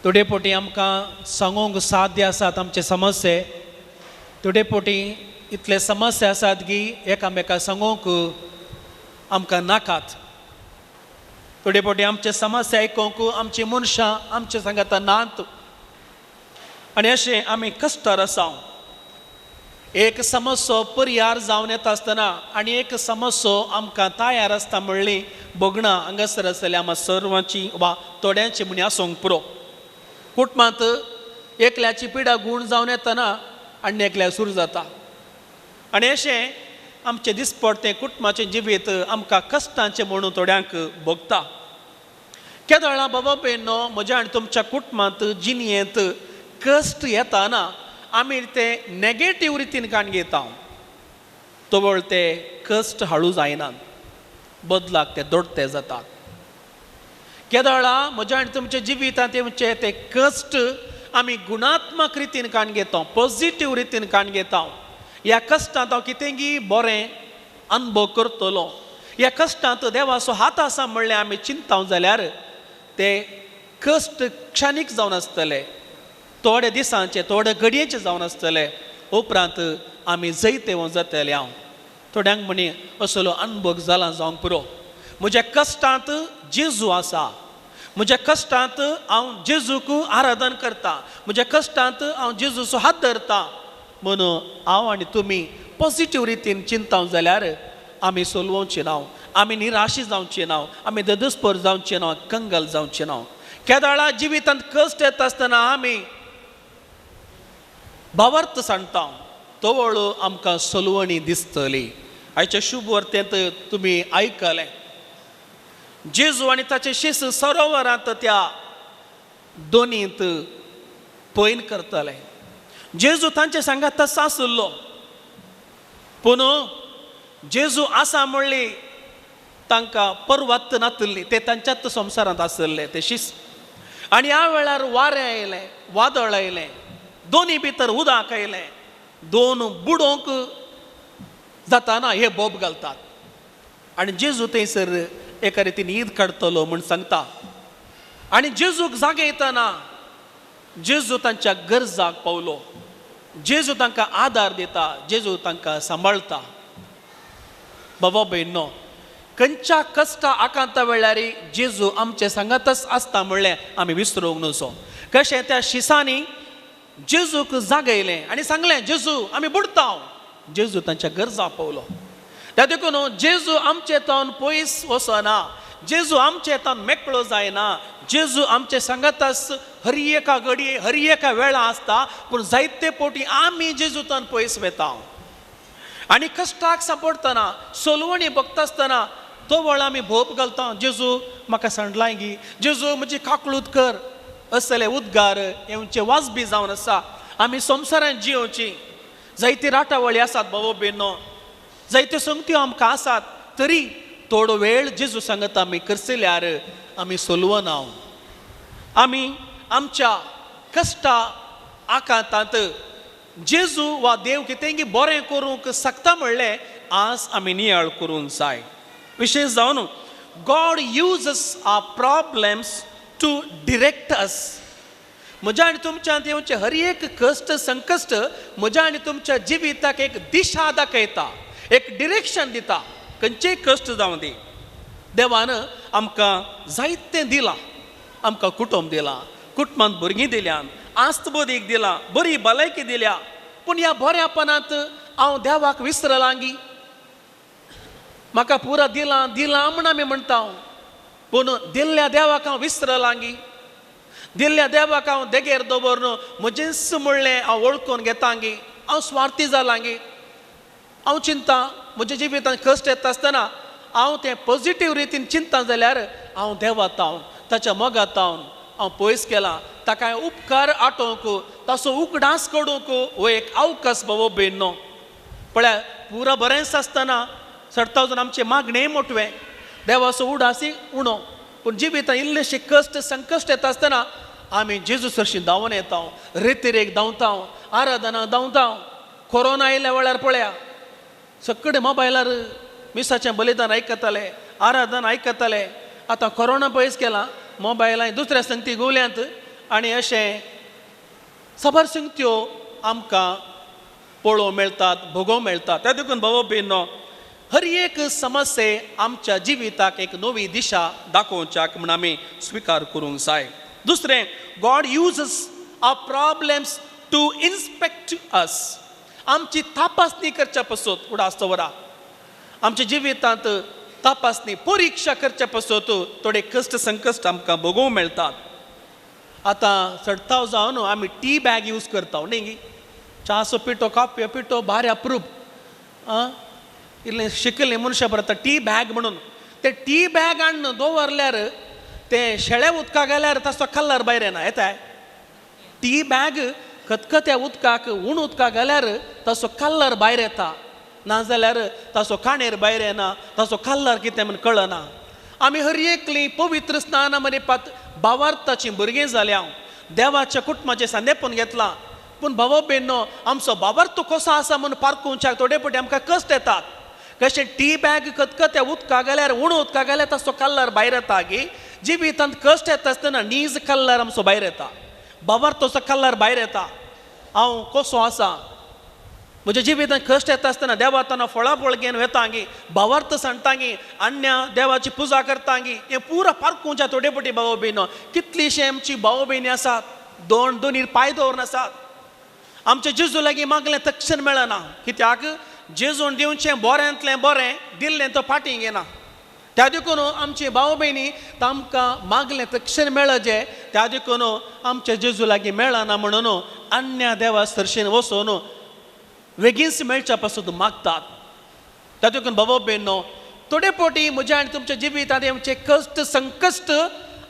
थोडे फावटी आमकां सांगूंक साध्य आसात आमचे समस्ये, थोडे फावटी इतले समस्या आसात की एकामेका सांगूंक आमकां नाकात. थोडे फावटी आमचे समस्या आयकूंक आमची मनशां आमचे सांगाता नात आनी अशें आमी कश्टार आसा. एक समस्यो परिहार जावन येता आसतना आनी एक समस्यो आमकां तयार आसता म्हणली भोगणां हांगासर आसतली आमकां सर्वांची वा थोड्यांची म्हणी आसूंक पुरो. कुटुंबांत एकल्याची पिडा गूण जावन येतना आनी एकल्या सुरू जाता आनी अशें आमचें दिसपडतें कुटुंबाचें जिवीत आमकां कश्टांचें म्हणून थोड्यांक भोगता. केदळां बाबा भयणो, म्हज्या आनी तुमच्या कुटुंबांत जिणेंत कश्ट येताना आमी ते नेगेटीव रितीन काण घेता, तवळ ते कश्ट हाळू जायनात, बदलाक ते दोडते जातात. केदळां म्हज्या आनी तुमच्या जिवितांत येवचे ते कश्ट आमी गुणात्मक रितीन काण घेता, पॉझिटीव रितीन काण घेता. ह्या कश्टांत हांव कितेंगी बरें अनुभव करतलो, ह्या कश्टांत देवाचो हात आसा म्हणलें आमी चिंता जाल्यार ते कश्ट क्षणीक जावन आसतले, थोडे दिसांचे थोडे घडयेचे जावन आसतले. उपरांत आमी जैतेवंत जातले. हांव थोड्यांक म्हणी असलो अनुभव जाला जावंक पुरो. म्हज्या कश्टांत जेजू आसा, म्हज्या कश्टांत हांव जेजूक आराधन करता, म्हज्या कश्टांत हांव जेजूचो हात धरता म्हणून हांव आनी तुमी पॉझिटीव रितीन चिंता जाल्यार आमी सोलवचे ना, आमी निराशी जावचे ना, आमी ददस्पर जावचे ना, कंगल जावचे ना. केदाळा जिवितांत कश्ट येता आसतना आमी भावार्थ सांगता, तवळ आमकां सोलवणी दिसतली. आयच्या शुभ वर्तेंत तुमी आयकलें, जेजू आनी ताचे शिस सरोवरांत त्या दोनींत पयन करताले. जेजू तांचे सांगात आसलो, पूण जेजू आसा म्हणली तांकां परवत नातिल्ली, ते तांच्याच संवसारांत आसले ते शिस. आनी ह्या वेळार वारें आयलें, वादळ आयलें, दोनी भितर उदक आयलें, दोन बुडोवंक जाताना हे बोब घालतात आनी जेजू थंयसर एका रितीन ईद काडटलो म्हूण सांगता. आनी जेजूक जागयतना जेजू तांच्या गरजाक पावलो, जेजू तांकां आदार दिता, जेजू तांकां सांबाळटा. बाबा भयणो, खंयच्या कश्टा आकांता वेळार जेजू आमचे सांगातच आसता म्हणलें आमी विसरूंक न्हय. कशें त्या शिसांनी जेजूक जागयलें आनी सांगलें जेजू आमी बुडता, जेजू तांच्या गरजा पावलो. त्या देखून जेजू आमचे तावन पयस वचना, जेजू आमचे तावन मेकळो जायना, जेजू आमचे सांगातच हर एका घडये हर एका वेळा आसता, पूण जायते पोटी आमी जेजू तावन पयस वेता. आनी कश्टाक सांपडटना सोलवणी बघता आसतना तो वेळ आमी भोप घालता, जेजू म्हाका सांडलाय गी, जेजू म्हजी काकळूत कर, असले उद्गार येवचे वाजबी जावन आसा. आमी संवसारांत जियोवची जायती राटावळी आसात बाबा बेनो, जायत्यो संगत्यो आमकां आसात, तरी थोडो वेळ जेजू सांगता आमी करसल्यार आमी सोलवना. आमी आमच्या कश्टा आकांतांत जेजू वा देव कितेंगी बरें करूंक शकता म्हणलें आज आमी नियाळ करूंक जाय. विशेश जावन God uses our problems to direct us. म्हज्या आनी तुमच्यांत येवचे हर एक कश्ट संकश्ट म्हज्या आनी तुमच्या जिविताक एक दिशा दाखयता, एक डिरेक्शन दिता. खंयचेय कश्ट जावं दी, देवान आमकां जायतें दिलां, आमकां कुटुंब दिलां, कुटुंबांत भुरगीं दिल्यान, आस्त बोदीक दिला, बरी भलायकी दिल्या, पूण ह्या बऱ्यापणांत हांव देवाक विसरलांगी? म्हाका पुरा दिलां दिलां म्हूण आमी म्हणटा, पूण दिल्ल्या देवाक हांव विसरलांगी? दिल्ल्या देवाक हांव देगेर दवरून म्हजेंच म्हणलें हांव वळखून घेतांगी? हांव स्वार्थी जालांगी? हांव चिंता म्हज्या जिवितांत कश्ट येता आसतना हांव तें पॉझिटीव रितीन चिंता जाल्यार हांव देवात हांव ताच्या मोगात हांव हांव पयस केला, ताका उपकार आटोवंक ताचो उगडास काडूंक हो एक अवकाश बाबा भयणो. पळय पुरा बरेंच आसतना सर्ताव जावन आमचें मागणें मोटवें, देवाचो उडासी उणो, पूण जिवितांत इल्लेशे कश्ट संकश्ट येता आसतना आमी जेजू सरशी धांवन येता, रेतिरेक धांवता, आराधना धांवता. कोरोना आयल्या वेळार पळया सगळे मोबायलार मिसाचें बलिदान आयकताले, आराधन आयकताले. आतां कोरोना पयस केला, मोबायलां दुसऱ्या संगती गुवल्यांत आनी अशें साबार संगत्यो आमकां पळोवंक मेळटात, भोगोवंक मेळटात. त्या देखून बाबा भयणो, हर एक समस्ये आमच्या जिविताक एक नवी दिशा दाखोवच्याक म्हूण आमी स्विकार करूंक जाय. दुसरें, God uses our problems to inspect us. आमची तपासणी करच्या पासत उडास दवरा, आमच्या जिवितांत तपासणी परिक्षा करच्या पासत थोडे कश्ट संकश्ट आमकां भोगोवंक मेळटात. आतां चडताव जावन आमी टी बॅग यूज करता न्ही गी, च्याचो पिठो कापयो पिठो भारी अप्रूप आं, इल्लें शिकल्लीं मनशां बरयता टी बॅग म्हणून. ते टी बॅग हाडून दवरल्यार ते शेळ्या उदका घाल्यार ताचो कलर भायर येना, येता? टी बॅग खतखत्या उदकाक उण उदकाक घाल्यार ताचो कलर भायर येता, नाजाल्यार ताचो काणेर भायर येना, ताचो कलर कितें म्हूण कळना. आमी हर एकली पवित्र स्नाना मरेपात भावार्थाचीं भुरगीं जाल्या, देवाच्या कुटुंबाचें सांदेपण घेतलां, पूण भावा भयणो आमचो भावार्थ कसो आसा म्हूण पारखुवच्याक थोडे फावटी आमकां कश्ट येतात. कशें टी बॅग खतखत्या उदका घाल्यार उण उदका घाल्यार ताचो कलर भायर येता गी, जिवितांत कश्ट येता आसतना नीज कलर आमचो भायर येता, भावार्थाचो कलर भायर येता. हांव कसो आसा म्हज्या जिवितांत कश्ट येता आसतना देवातना फळां फळ घेवन वेतांगी, भावार्थ सांडटांगी, अन्या देवाची पुजा करतांगी, हें पुरा पारखुवच्या थोडे फावटी भाव भयणो. कितलीशीं आमची भाव भयणी आसात दोन दोनीर पांय दवरून आसात, आमच्या जेजू लागीं मागलें तक्षण मेळना, कित्याक जेजून दिवचें बऱ्यांतलें बरें दिल्लें तो फाटीं घेना. त्या देखून आमची भाव भयणी तांकां मागलें तक्षण मेळचें, त्या देखून आमच्या जेजू लागीं मेळना म्हणून अन्या देवा सरशीन वचून वेगींच मेळच्या पासून मागतात. त्या देखून बाबा भयणो, थोडे फावटी म्हज्या आनी तुमच्या जिवितांत आमचे कश्ट संकश्ट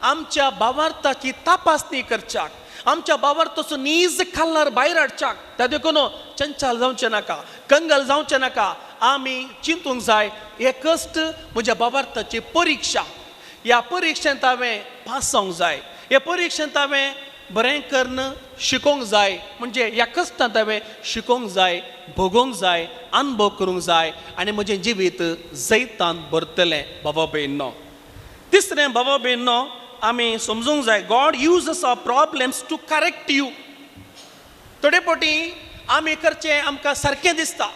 आमच्या भावार्थाची तपासणी करच्याक, आमच्या बाबार्थाचो नीज कलर भायर हाडच्याक. त्या देखून चंचल जावचें नाका, कंगल जावचें नाका. आमी चिंतूंक जाय हे कश्ट म्हज्या बाबार्थाची परिक्षा, ह्या परिक्षेंत हांवें पास जावंक जाय, हे परिक्षेंत हांवें बरें करून शिकोवंक जाय, म्हणजे ह्या कश्टांत हांवें शिकोवंक जाय, भोगोवंक जाय, अनुभव करूंक जाय आनी म्हजें जिवीत जैतान भरतलें बाबा भयणो. तिसरें बाबा भयणो आमी समजूंक जाय, God uses our problems to correct you. थोडे फावटी आमी करचें आमकां सारकें दिसता,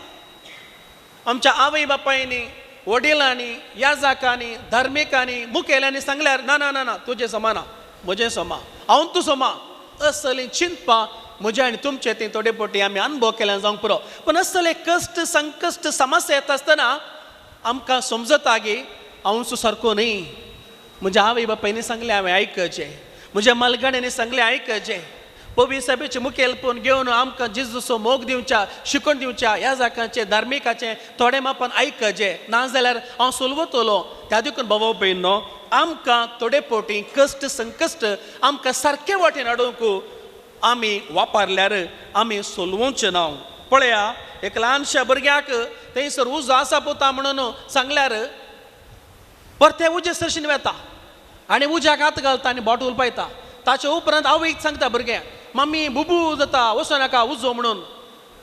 आमच्या आवय बापायनी, वडिलांनी, याजाकांनी, धार्मिकांनी, मुखेल्यांनी सांगल्यार ना ना ना ना तुजें समा ना, म्हजें समा, हांव तूं समा, असली चिंतपा म्हज्या आनी तुमचे ती थोडे फावटी आमी अनुभव केल्यान जावंक पुरो. पूण असले कश्ट संकश्ट समस्या येता आसतना आमकां समजता की हांव सारको न्ही, म्हज्या आवय बापायनी सांगलें हांवें आयकचें, म्हज्या मालगाड्यांनी सांगलें आयकचें, पवी साहेबाचें मुखेलपण घेवन आमकां जेजूचो मोग दिवच्या, शिकवण दिवच्या, ह्या जाकांचें धार्मिकाचें थोडें मापान आयकचें, ना जाल्यार हांव सोलवतलो. त्या देखून बाबा भयणो आमकां थोडे फावटी कश्ट संकश्ट आमकां सारके वाटेन हाडूंक आमी वापरल्यार आमी सोलवचें ना. पळया एक ल्हानशा भुरग्याक थंयसर उजो आसा पोता म्हणून सांगल्यार परते उजे सरशीन वेता आनी उज्याक हात घालता आनी बोट उलपायता. ताचे उपरांत आवयक सांगता भुरगें, मम्मी बुबू जाता वचो नाका उजो म्हणून.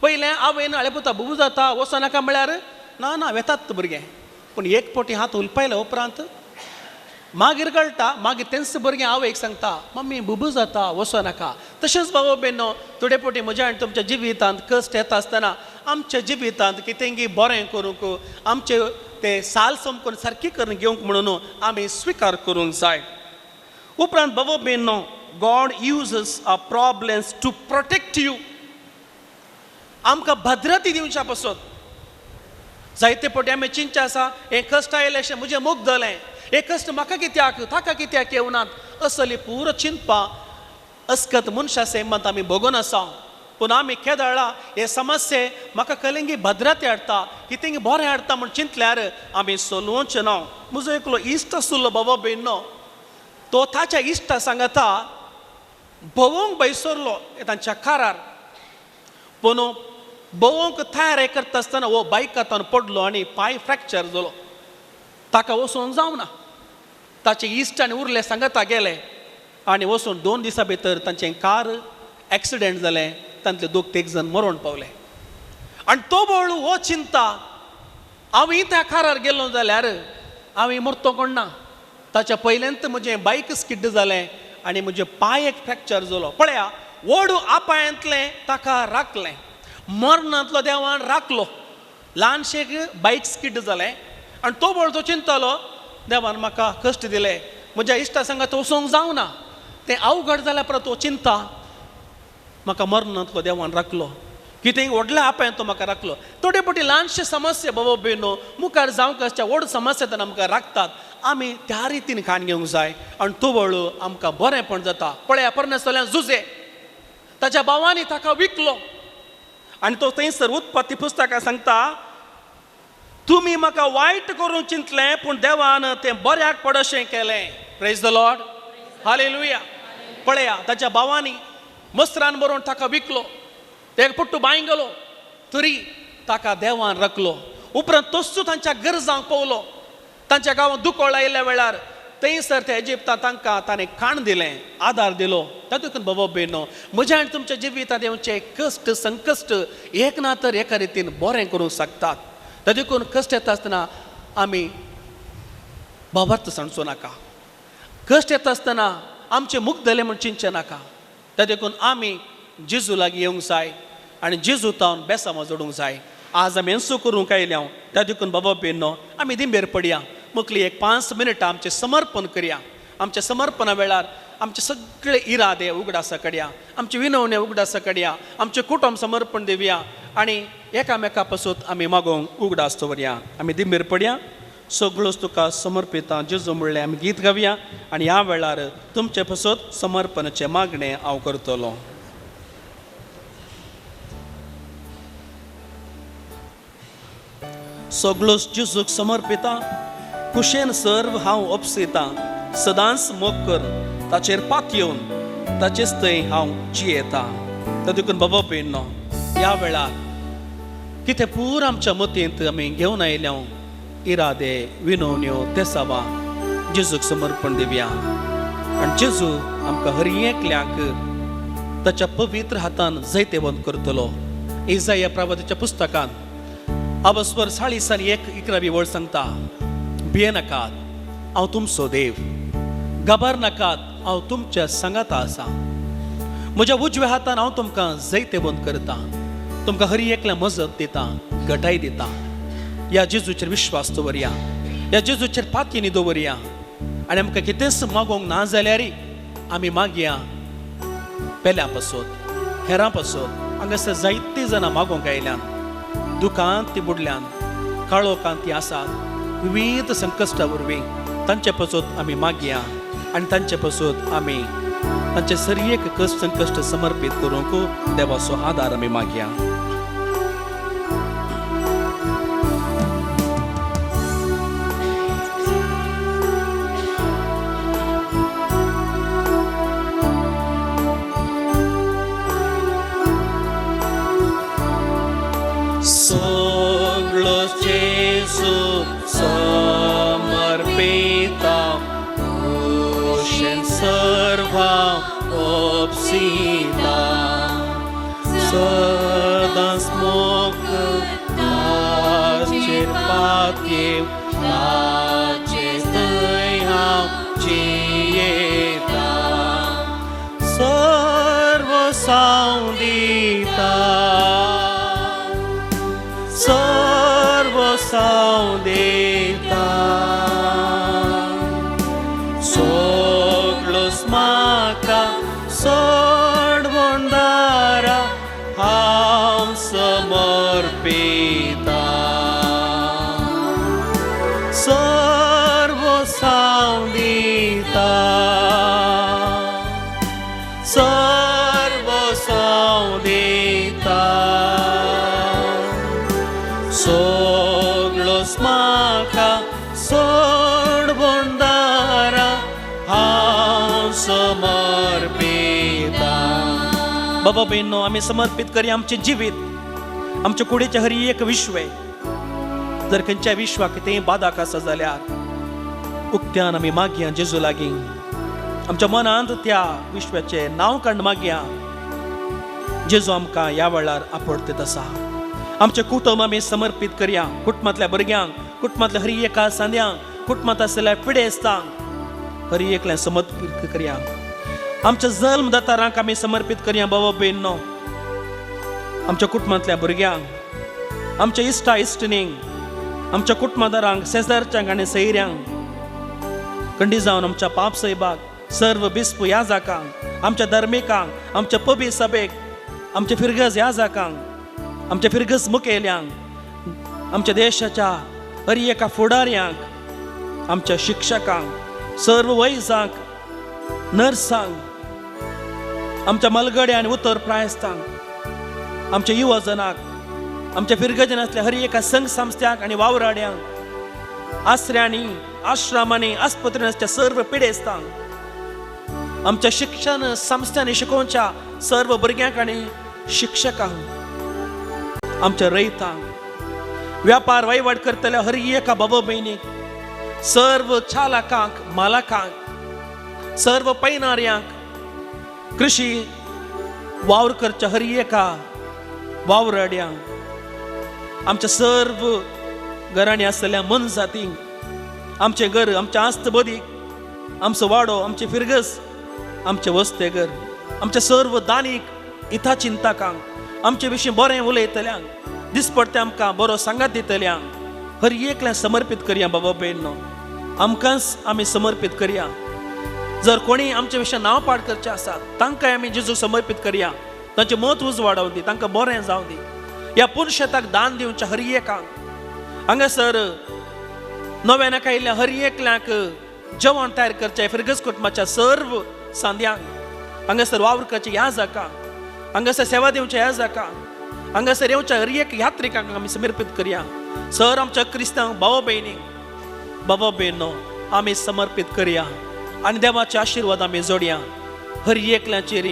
पयलें आवयन आळे पुता बुबू जाता वचो नाका म्हळ्यार ना ना वेतात भुरगें. पूण एक फावटी हात उलपायल्या उपरांत मागीर कळटा, मागीर तेंच भुरगें आवयक सांगता, मम्मी बुबू जाता वचो नाका. तशेंच बाबा भयणो थोडे फावटी म्हज्या आनी तुमच्या जिवितांत कश्ट येता आसतना आमच्या जिवितांत कितेंगी बरें करूंक, आमचे ते साल समकून सारकी करून घेवंक म्हणून आमी स्विकार करूंक जाय. उपरांत बाबा भयणो God uses our problems to protect you. आमकां भद्रती दिवच्या पासत जायते फावटी आमी चिंतचें आसा, हें कश्ट आयलें अशें म्हजें मोग जालें, हें कश्ट म्हाका कित्याक, ताका कित्याक येवनात, असली पुरो चिंतपा अस्कत मनशा सैमांत आमी भोगून आसा. पूण आमी केदळा हे समस्ये म्हाका कलिंगी भद्रती हाडटा, कितेंगी बरें हाडटा म्हूण चिंतल्यार आमी सोलवचें ना. म्हजो एकलो इश्ट आसलो बाबा भयणो, तो ताच्या इश्टा सांगता भोवंक बैसरलो तांच्या कारार, पूण भोवंक तयार करता आसतना हो बायकांत पडलो आनी पांय फ्रॅक्चर जालो, ताका वचूंक जावना. ताचे इश्ट आनी उरले सांगता गेले आनी वचून 2 दिसां भितर तांचें कार एक्सिडेंट जालें, तांतले 2 3 जाण मरण पावले. आनी तो बळू हो चिंता, हांव त्या कारार गेलो जाल्यार हांव मरतो कोण ना, ताच्या पयल्यांत म्हजें बायक स्किड जालें आनी म्हजे पांय एक फ्रॅक्चर जालो. पळया व्हड आपायांतलें ताका राखलें, मरणांतलो देवान राखलो. ल्हानशें बायक स्किड जालें आनी तो बळ तो चिंतलो देवान म्हाका कश्ट दिले, म्हज्या इश्टा सांगात वचूंक जावना, तें अवघड जाल्या परत तो चिंता म्हाका मरणांतलो देवान राखलो, कितें व्हडल्या आपायन तो म्हाका राखलो. थोडे फावटी ल्हानशे समस्या बाबा भयणो मुखार जावंक आसच्या व्हड समस्या तेन्ना आमकां राखतात, आमी त्या रितीन खाण घेवंक जाय आनी तो वळू आमकां बरेंपण जाता. पळया परनेसल्यान जुजे ताच्या भावांनी ताका विकलो आनी तो थंयसर उत्पत्ती पुस्तकां सांगता, तुमी म्हाका वायट करूंक चिंतलें पूण देवान तें बऱ्याक पडशें केलें. प्रेज the Lord, hallelujah. पळया ताच्या भावांनी मसरान बरोवन ताका विकलो, एक पुट्टू बांय गेलो तरी ताका देवान राखलो. उपरांत तोच तांच्या गरजांक पावलो, तांच्या गांवांत दुकळ आयिल्ल्या वेळार थंयसर ते इजिप्तांत तांकां ताणें खाण दिलें, आदार दिलो. तातूंत बाबा भयणो म्हज्या आनी तुमच्या जिवितांत येवचे कश्ट संकश्ट एक ना तर एका रितीन बरें करूंक शकतात. देखून कश्ट येता आसतना आमी बाबार्थ सांडचो नाका, कश्ट येता आसतना आमचें मुगदलें म्हूण चिंतचें नाका. देखून आमी जेजू लागीं येवंक जाय आनी जेजू तावन बेसांव जोडूंक जाय. आज आमी एन्सू करूंक आयल्या, त्या देखून बाबा भयणो आमी दिंबेर पडया, मुखली एक 5 मिनटां आमचें समर्पण करया. आमच्या समर्पणा वेळार आमचे सगळे इरादे उगडासा कडया, आमचे विनवणे उगडासा कडया, आमचें कुटुंब समर्पण दिवया आनी एकामेका पासून आमी मागोवंक उगडास दवरया. आमी दिंबेर पडया, सगळोच तुका समर्पिता जेजू म्हणलें आमी गीत गावया आनी ह्या वेळार तुमचे पासून समर्पणाचें मागणें हांव करतलो. सगळोच जेजूक समर्पिता, कुशेन सर्व हांव अपसिता, सदांच मोग कर ताचेर पात येवन ताचेच थंय हांव जियेता. तर देखून बाबा भयणो, ह्या वेळार कितें पूर आमच्या मतींत आमी घेवन आयल्या इरादे, विनवण्यो, तेसावां जेजूक समर्पण दिवया आनी जेजू आमकां हर एकल्याक ताच्या पवित्र हातान जैतेवंत करतलो. इजाया प्रवादाच्या पुस्तकान अवस्वर 40 11वी वळ सांगता, भियेनाकात, हांव तुमचो देव, घाबरनाकात, हांव तुमच्या सांगाता आसा. म्हज्या उजव्या हातान हांव तुमकां जैतेवंत करता, तुमकां हर एकल्या मजत दिता, घटाय दिता. ह्या जेजूचेर विश्वास दवरया, ह्या जेजूचेर पातयेनी दवरया आनी आमकां कितेंच मागोवंक ना जाल्यार आमी मागया पेल्या पासत, हेरां पासत. हांगासर जायतीं जाणां मागोवंक आयल्यान, दुकांत ती बुडल्यान, काळोखांत ती आसात, विविध संकश्टा वरवीं तांचे पासत आमी मागया आनी तांचे पासत आमी तांचे सरयेक कश्ट संकश्ट समर्पीत करूंक देवाचो आदार आमी मागया.
सगळो जेजू समर्पिता, उशेन सर्वां ओपसिता, सदांच मोग ताचेर पातयेव, ताचे थंय हांव जियेता, सर्व साव दिता, सर्व साव दिता, सगळोच म्हाका सोडवणदारा हांव समर्पिता, सर्व साव दिता, सर्व साव दिता, सगळोच म्हाका सोडवणदारा हांव समर्पिता.
बाबा भयणो, आमी समर्पीत करया आमचें जिवीत, आमच्या कुडीचें हर एक विश्व. जर खंयच्या विश्वाक कितेंय बादाक आसा जाल्यार उक्त्यान आमी मागया जेजू लागीं, आमच्या मनांत त्या विश्वाचें नांव काडून मागया. जेजू आमकां ह्या वेळार आपडतेत आसा. आमचें कुटुंब आमी समर्पीत करया, कुटुंबांतल्या भुरग्यांक, कुटुंबांतल्या हर एका सांद्यांक, कुटुंबांत आशिल्ल्या पिडेस्तांक हर एकल्यान समर्पीत करया. आमच्या जल्मदातारांक आमी समर्पीत करया बाबा भयणो, आमच्या कुटुंबांतल्या भुरग्यांक, आमच्या इश्टा इश्टिणींक, आमच्या कुटुंबादारांक, शेजारच्यांक आनी सैऱ्यांक, कंडी जावन आमच्या पाप सैबाक, सर्व बिस्प याजाकांक, आमच्या धर्मिकांक, आमच्या पबी सभेक, आमच्या फिरगज याजाकांक, आमच्या फिरगज मुखेल्यांक, आमच्या देशाच्या हर एका फुडाऱ्यांक, आमच्या शिक्षकांक, सर्व वैजांक, नर्सांक, आमच्या मलगड्या आनी उतर प्रायस्तांक, आमच्या युवजनाक, आमच्या फिरगजनांतल्या हर एका संघ संस्थ्यांक आनी वावराड्यांक, आसऱ्यांनी, आश्रमांनी, आस्पत्र्यांच्या सर्व पिडेस्तांक, आमच्या शिक्षण संस्थांनी शिकोवच्या सर्व भुरग्यांक आनी शिक्षकांक, आमच्या रयतांक, व्यापार वहिवाट करतल्या हर एका बाबा भयणीक, सर्व चालकांक, मालकांक, सर्व पैनाऱ्यांक, कृषी वावर करच्या हर एका वावराड्यांक, आमच्या सर्व घरांनी आसलेल्या मनजातींक, आमचें घर, आमचें आस्त बदीक, आमचो वाडो, आमचें फिरगस, आमचें वस्ते घर, आमच्या सर्व दानीक, इथा चिंतकांक, आमचे विशीं बरें उलयतल्यांक, दिसपडटे आमकां बरो सांगात दितल्यांक, हर एकल्यान समर्पीत करया बाबा भयणो. आमकांच आमी समर्पीत करया. जर कोणी आमचे विशीं नांव पाड करचें आसा तांकांय आमी जेजूक समर्पीत करया. तांचें मत उजवाडावं दी, तांकां बरें जावं दी. ह्या पुरुशेताक दान दिवच्या हर एकांक, हांगासर नव्यान आयिल्ल्या हर एकल्याक जेवण तयार करचें फिरगज कुटुंबाच्या सर्व सांद्यांक, हांगासर वावर करचें ह्या जाकांक, हांगासर सेवा दिवच्या ह्या जाकांक, हांगासर येवच्या हर एक यात्रिकांक आमी समर्पीत करया. सर आमच्या क्रिस्तांव भाव भयणीक, बाबा भयणो आमी समर्पीत करया आनी देवाचे आशिर्वाद आमी जोडया. हर एकल्याचेर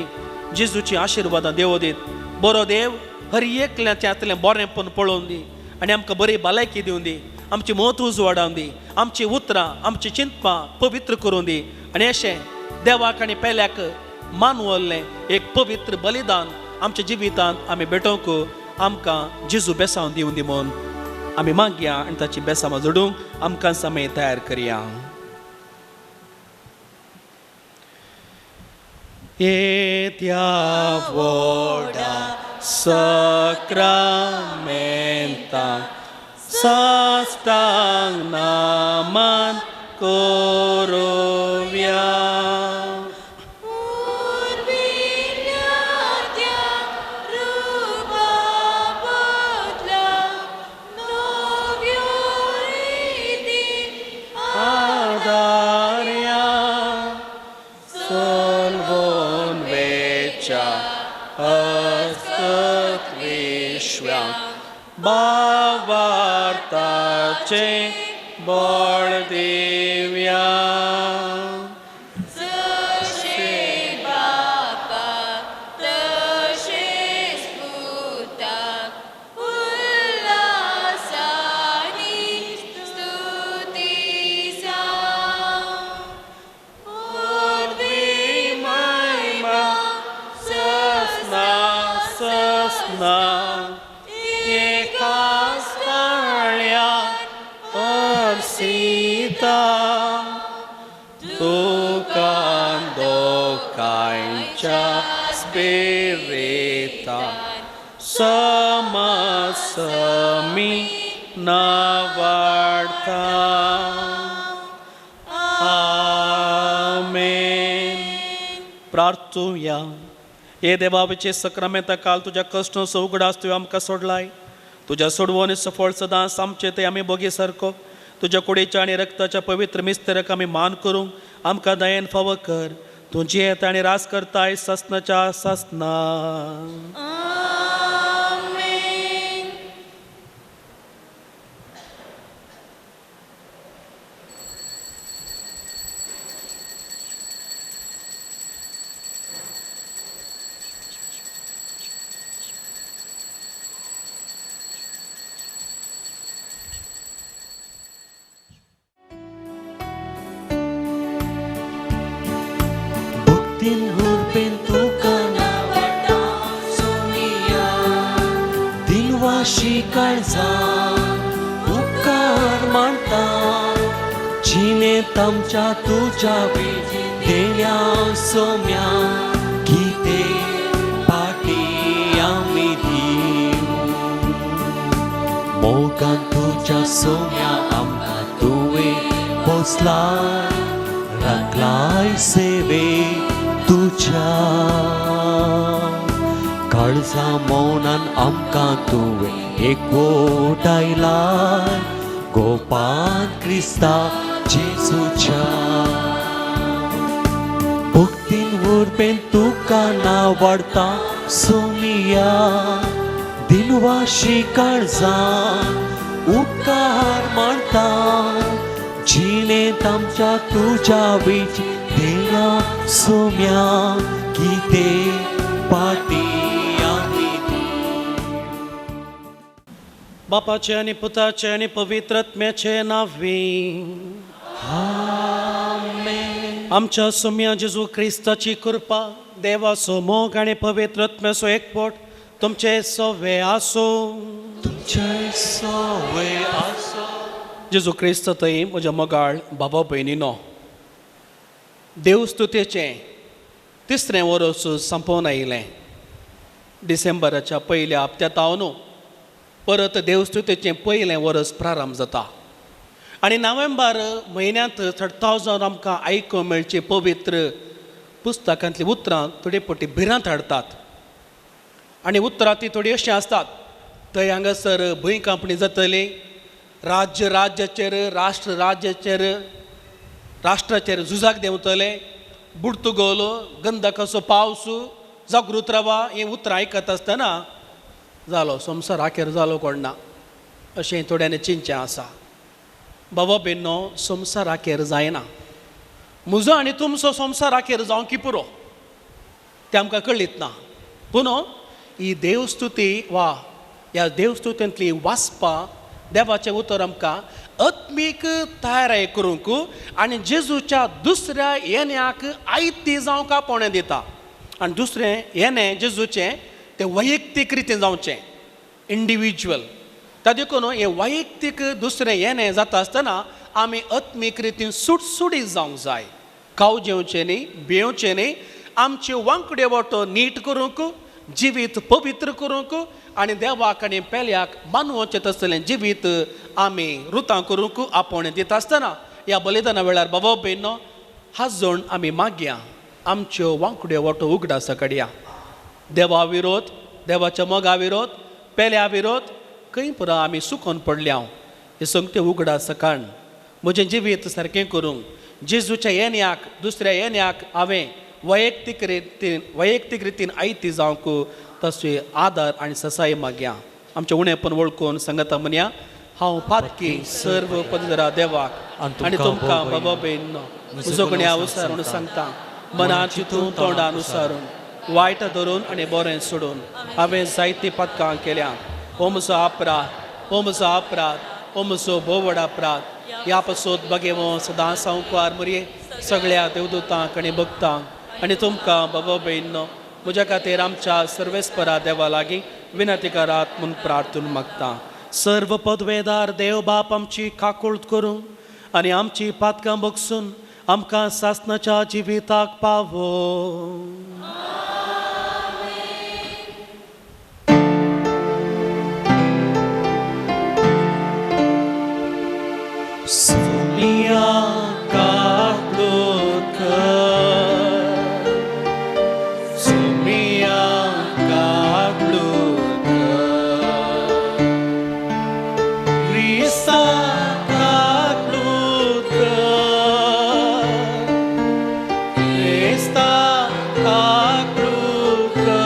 जेजूची आशिर्वादां देव दीत। बरो देव हर एकल्याच्या हातलें बरेंपण पळोवन दी आनी आमकां बरी भलायकी दिवन दी, आमची मत उजवाडावन दी, आमची उतरां आमची चिंतपां पवित्र करून दी आनी अशें देवाक आनी पेल्याक मानवल्लें एक पवित्र बलिदान आमच्या जिवितांत आमी भेटोवंक आमकां जेजू बेसांव दिवन दी म्हूण आमी मागया आनी ताची बेसांवां जोडूंक आमकां समय तयार करया। येत्या व्हडा सक्रामेंता साश्टांग नामान करोव्या। बावार्ताचे बळ दिव्या।
जशें बापाक तशेंच पुताक उल्हासानी स्तुती जावं।
उर्वी महिमा ससना ससना सीता तुका दोकांच्या स्पिरिता समसमी नावाडता। आमेन।
प्रार्थुया। हे देवाचे सक्रामेंता काल तुज्या कश्टांचो उगडास तुवें आमकां सोडलाय, तुज्या सोडवणी सफळ सदांच आमचे ते आमी बोगी सारको तुज्या कुडीच्या आनी रक्ताच्या पवित्र मिस्तेराक आमी मान करूंक आमकां दयेन फावो कर। तूं जियेत आनी राज करताय ससनाच्या ससना।
आमेन।
उपकार मानता जिणेंत आमच्या तुज्या देण्या सोम्या कितें पाटी आमी दिवं। मोगान तुज्या सोम्या आमकां तुवें पोसलाय राखलाय सेवे तुज्या काळजा मौनान आमकां तुवें एकवटायलाय गोपान क्रिस्ता जेजूच्या। भक्तीन उर्बेन तुका नावडता सोमिया दिनवाशी काळजान उपकार मानता जिणेंत आमच्या तुज्या बीच देणा सोम्या कितें पाटी।
बापाचे आनी पुताचे आनी पवित्र आत्म्याचे नांवे
आमेन।
आमच्या सोम्या जेजू क्रिस्ताची कृपा, देवाचो मोग आनी पवित्र आत्म्याचो एकवट तुमचे सवे आसूं।
तुमचे सवे आसूं।
जेजू क्रिस्त थंय म्हज्या मोगाळ बाबा भयणीनो, देवस्तुतेचें तिसरें वर्स संपोवन आयिल्लें। डिसेंबराच्या पयल्या हप्त्या तावन परत देवस्तुतेचें पयलें वर्स प्रारंभ जाता आनी नोव्हेंबर म्हयन्यांत चडताव जावन आमकां आयकूंक मेळची पवित्र पुस्तकांतलीं उतरां थोडी फावटी भिरांत हाडटात आनी उतरां ती थोडी अशीं आसतात, थंय हांगासर भूंय कांपणी जातली, राज्य राज्याचेर, राष्ट्र राज्याचेर, राष्ट्राचेर झुजाक देंवतले, बुडतुगोल, गंधकाचो पावस, जागृत रावा, हीं उतरां आयकत आसतना जालो संवसार आखेर जालो कोण ना अशें थोड्यांनी चिंतचें आसा। बाबा बेन्नो, संवसार आखेर जायना, म्हजो आनी तुमचो संवसार आखेर जावंक की पुरो। तें आमकां कळीत ना. पूण ही देवस्तुती वा ह्या देवस्तुतींतली वाचपां देवाचें उतर आमकां आत्मीक तयाराय करूंक आनी जेजूच्या दुसऱ्या येण्याक आयती जावंक आपोवणें दिता. आनी दुसरें येणें जेजूचें तें वैयक्तीक रितीन जावचें, इंडिविज्युअल. त्या देखून हें वैयक्तीक दुसरें येणें जाता आसतना आमी आत्मीक रितीन सुटसुटीत जावंक जाय. काव जेवचें न्ही, भियेवचें न्ही, आमचे वांकडे वाटो नीट करूंक, जिवीत पवित्र करूंक आनी देवाक आनी पेल्याक मानवचें तसलें जिवीत आमी रुतां करूंक आपोवणें दिता आसतना ह्या बलिदाना वेळार बाबा भयणो हात जोड आमी मागया, आमच्यो वांकड्यो वाटो उगडासा काडया. देवा विरोध, देवाच्या मोगा विरोध, पेल्या विरोध खंय पुरा आमी सुकोन पडल्या हें सोमतें उगडास काड. म्हजें जिवीत सारकें करूंक जेजूच्या येण्याक दुसऱ्या येण्याक हांवें वैयक्तीक रितीन आयती जावंक तसो आदार आनी ससाय मागया. आमचें उणेपण वळखून सांगता म्हणया, हांव पातकी सर्व पदरा देवाक आनी तुमकां बाबा भयणो म्हजो गण्या उसारून सांगता, मनान चिंतून तोंडान उसारून वायट धरून आनी बरें सोडून हांवें जायतीं पातकां केल्या. हो म्हजो अपराध, हो म्हजो अपराध, हो म्हजो भोव व्हड अपराध. ह्या पासत बगेवो सदां सावकार मुरये सगळ्या देवदूतांक आनी भक्तांक आनी तुमकां बाबा भयणो म्हज्या खातीर आमच्या सर्वेस्परा देवा लागीं विनंती करात म्हूण प्रार्थून मागता. सर्व पदवेदार देव बाप आमची काकूळट करूं आनी आमची पातकां बगसून आमकां सासणाच्या जिविताक पावो.
सुनिया काकूळट कर, सुनिया काकूळट कर, क्रिस्ता काकूळट कर, क्रिस्ता काकूळट कर,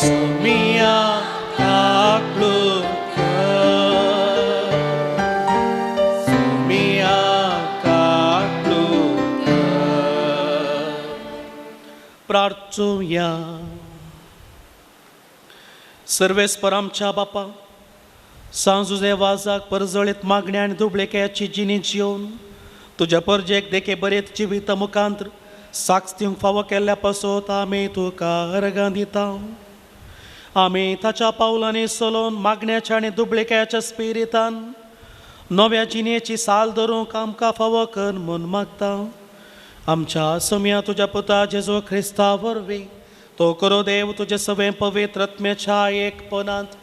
सुनिया काकूळट कर, सुमिया काकूळट कर.
प्रार्थुया. सर्वेस्पर आमच्या बापा, सांजुजे वाजाक परजळीत मागण्या आनी दुबळेक्याची जिणी जियोवन तुज्या परजेक देखे बरेत जिविता मुखांत्र साक्ष दिवंक फावो केल्ल्या पासत आमी तुका अर्गां दिता. आमी ताच्या पावलांनी चलोवन मागण्याच्या आनी दुबळेक्याच्या स्पिरितान नव्या जिणेची साल धरूंक आमकां फावो कर म्हूण मागता. आमच्या सोम्या तुज्या पुता जेजू ख्रिस्ता वरवीं तो करो देव तुजे सगळें पवित्र आत्म्याच्या एकपणांत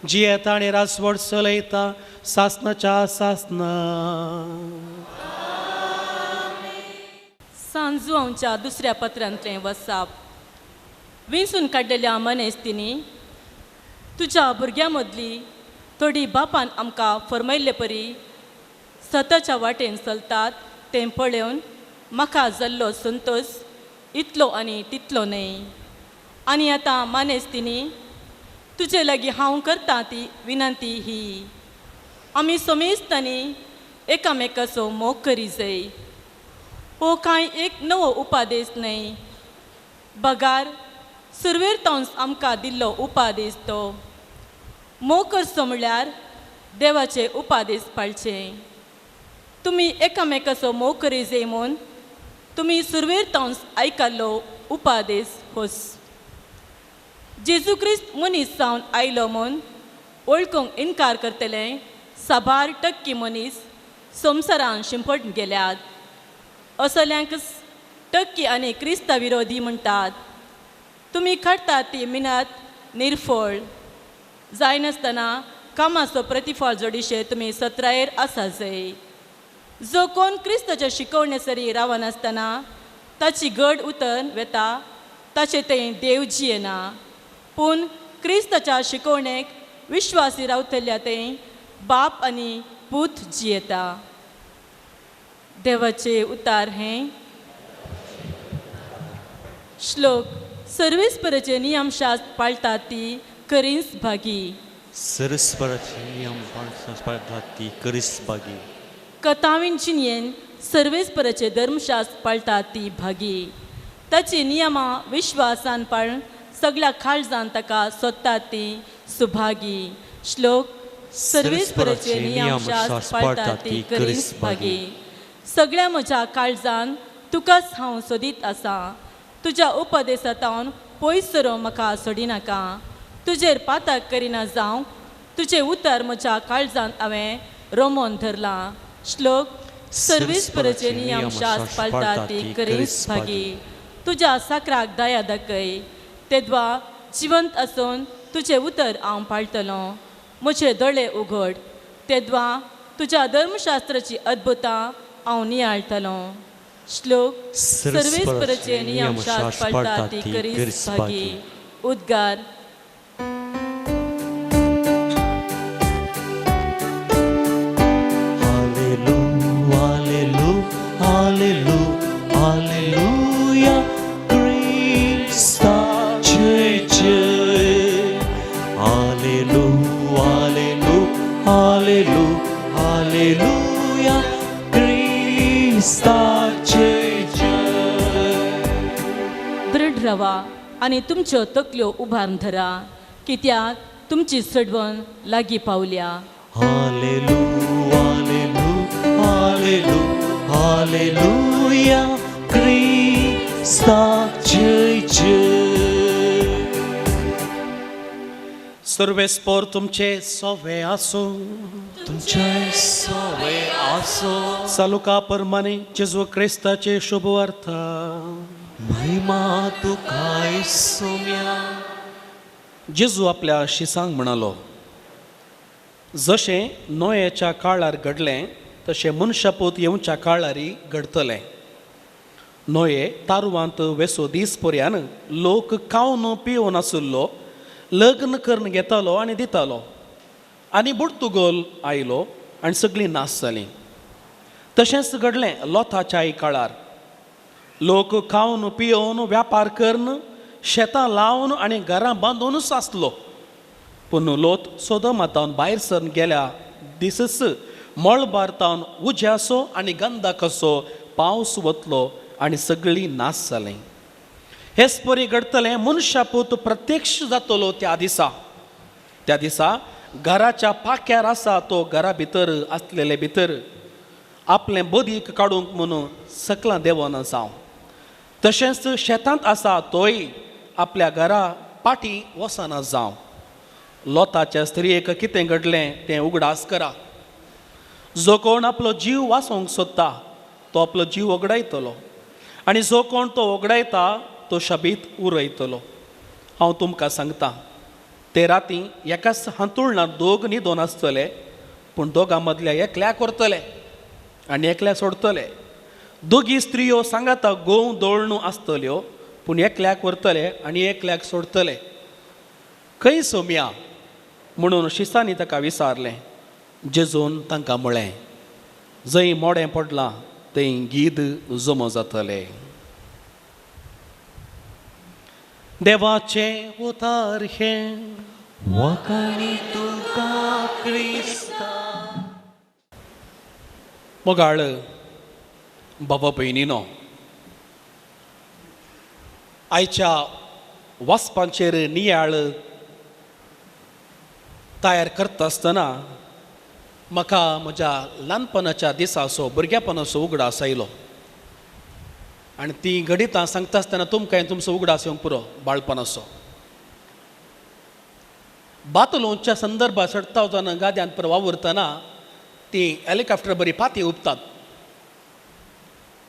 जियेता आनी राजवट चलयता सासणाच्या सासणा.
सांजुआंच्या दुसऱ्या पत्रांतलें वसाप. विंचून काडलेल्या मनेस्तिनी तुज्या भुरग्यां मदली थोडी बापान आमकां फरमयल्ले परी सताच्या वाटेन चलतात तें पळोवन म्हाका जाल्लो संतोश इतलो आनी तितलो न्हय. आनी आतां मानेस्तिनी तुजे लागीं हांव करता ती विनंती ही, आमी समेस्तांनी एकामेकाचो मोग करी जाय. हो कांय एक नवो उपादेश न्हय, बगार सुरवेर तावन आमकां दिल्लो उपादेश तो. मोग करचो म्हळ्यार देवाचे उपादेश पाळचे. तुमी एकामेकाचो मोग करी जाय म्हूण तुमी सुरवेर तावन आयकल्लो उपादेश होस. जेजू क्रिस्त मनीस जावन आयलो म्हूण वळखूंक इनकार करतले साबार टक्के मनीस संवसारान शिंपट गेल्यात. असल्यांक टक्के आनी क्रिस्ता विरोधी म्हणटात. तुमी काडटात ती मिनात निर्फळ जायनासतना कामाचो प्रतिफळ जोडिशे तुमी सत्रायेर आसा जाय. जो कोण क्रिस्ताच्या शिकवणे सरी रावनासतना ताची गड उतर वेता ताचे तें देव जियेना. पूण क्रिस्ताच्या शिकवणेक विश्वासी रावतल्या तें बाप आनी पूत जियेता. देवाचे उतार हें श्लोक. सर्वेस्पराचे नियमशास्त्र पाळटात ती करींच भागी.
सरस्वराचे नियम पाळटात ती करीस भागी.
कथावीन जिणेन सर्वेस्पराचे धर्मशास्त्र पाळटात ती भागी. ताची नियमां विश्वासान पाळून सगळ्या काळजान ताका सोदतात ती सुभागी. श्लोक सर्वेस्पराचे नियम शास्त्र पाळतात ती करीस भागी. सगळ्या म्हज्या काळजान तुकाच हांव सोदीत आसा. तुज्या उपदेसांत पयस सरो म्हाका सोडिनाका. तुजेर पातक करिना जावंक तुजें उतर म्हज्या काळजान हांवें रोमोन धरलां. श्लोक सर्वेस्पराचे नियम शास्त्र पाळतात ती करीस भागी. तुज्या साकराक दया दाखय तेद्वा जिवंत आसून तुजें उतर हांव पाळटलो. म्हजे दोळे उघड तेद्वा तुज्या धर्मशास्त्राची अद्भुतां हांव नियाळटलो. श्लोक सर्वेस्पराचे नियम शास्त्र पाळतात ती करीस भागी. उद्गार.
Hallelujah, Krista jai. Hallelujah, hallelujah, hallelujah, hallelujah, Krista jai jai.
दृढ रावा आनी तुमच्यो तकल्यो उबारून धरा कित्याक तुमची सडवण लागीं पावल्या.
Hallelujah, hallelujah, hallelujah, hallelujah, Krista jai jai.
सर्वेस्पोर तुमचे सोवे आसूं.
तुमचे सोवे आसो.
सालुका परमाने जेजू क्रिस्ताचे शुभवार्ता.
महिमा तुका सोम्या.
जेजू आपल्या शिसांक म्हणालो, जशें नोयेच्या काळार घडलें तशें मनशापूत येवच्या काळारी घडतलें. नोये तारवांत वेसो दीस पर्यान लोक खावन पिवन आशिल्लो, लग्न करून घेतालो आनी दितालो. आनी बुडतुगोल आयलो आनी सगळीं नाश जालीं. तशेंच घडलें लोथाच्याय काळार. लोक खावन पिवन व्यापार करून शेतां लावन आनी घरां बांदूनच आसलो. पूण लोत सोदोमातावन भायर सरून गेल्या दिसच मळबार तावन उज्याचो आनी गंधाकाचो पावस वतलो आनी सगळीं नाश जालीं. हेच परी घडटलें मनशापूत प्रत्यक्ष जातलो त्या दिसा. त्या दिसा घराच्या पाक्यार आसा तो घरा भितर आसलेले भितर आपलें बदीक काडूंक म्हणून सकलां देवना जावं. तशेंच शेतांत आसा तोय आपल्या घरा पाटी वचना जावं. लोताच्या स्त्रियेक कितें घडलें तें उगडास करा. जो कोण आपलो जीव वाचोवंक सोदता तो आपलो जीव वगडायतलो आनी जो कोण तो वगडायता तो शबीत उरयतलो. हांव तुमकां सांगता, ते राती एकाच हांतुळणार दोग न्हिदोन आसतले, पूण दोगां मदल्या एकल्याक व्हरतले आनी एकल्याक सोडतले. दोगी स्त्रियो सांगाता गोंव दळणू आसतल्यो, पूण एकल्याक व्हरतले आनी एकल्याक सोडतले. खंय सोम्या म्हणून शिसांनी ताका विचारलें. जेजून तांकां म्हळें, जंय मोडें पडलां थंय गीद जमो जातले. देवाचें उतार हें.
वाखाणी तुका क्रिस्ता.
मोगाळ बाबा भयणीनो, आयच्या वाचपांचेर नियाळ तयार करता आसतना म्हाका म्हज्या ल्हानपणाच्या दिसाचो भुरगेपणाचो उगडास आयलो. आनी ती घडितां सांगता आसतना तुमकां तुमचो उगडास येवंक पुरो बाळपणाचो. बातलोंच्या संदर्भात चडता वतना गाद्यांत पर वावुरतना ती हेलिकॉप्टर बरी पाती उपतात.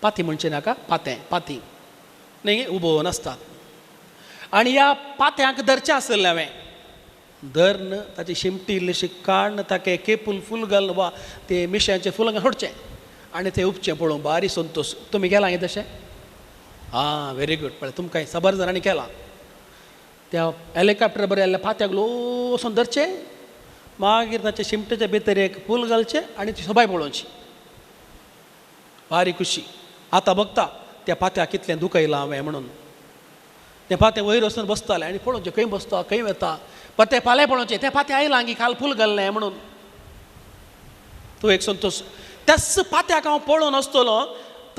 पाती म्हणचे नाका, पातें पाती न्ही उबोवन आसतात. आनी ह्या पात्यांक धरचें आसलें हांवें. धरून ताची शिमटी इल्लीशी काडून ताका केपूल फूल घाल वा ते मिश्यांचें फुलां सोडचें आनी तें उपचें पळोवंक भारी संतोश. तुमी केलां हें तशें? आं, व्हेरी गूड. पळय तुमकां साबार जाणांनी केलां. त्या हेलिकॉप्टर बरें आयिल्ल्या पात्याक लोसून धरचें, मागीर ताच्या शिमटेच्या भितर एक फूल घालचें आनी ती सोबाय पळोवची, भारी खुशी. आतां बघता त्या पात्याक कितलें दुखयलां हांवें म्हणून. तें पातें वयर वचून बसतालें आनी पळोवचें खंय बसता खंय वता. परतें तें फाल्यां पळोवचें तें पातें आयलां की काल फूल घाल्लें म्हणून. तूं एक संतोश. त्याच पात्याक हांव पळोवन आसतलो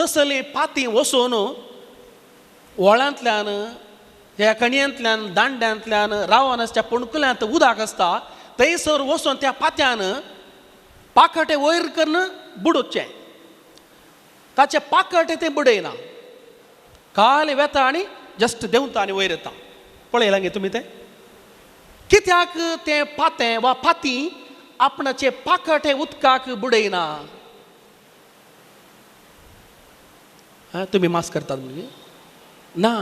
तसली पाती वचून व्हाळांतल्यान ह्या कणयांतल्यान दांड्यांतल्यान रावन आसच्या पोणकुल्यांत उदक आसता थंयसर वचून त्या पात्यान पाखटे वयर करून बुडोवचें. ताचें पाखटे तें बुडयना, खाली वेता आनी जस्ट देंवता आनी वयर येता. पळयलां गे तुमी तें? कित्याक तें पातें वा पाती आपणाचें पाखटे उदकाक बुडयना? तुमी मास करतात म्हणजे ना,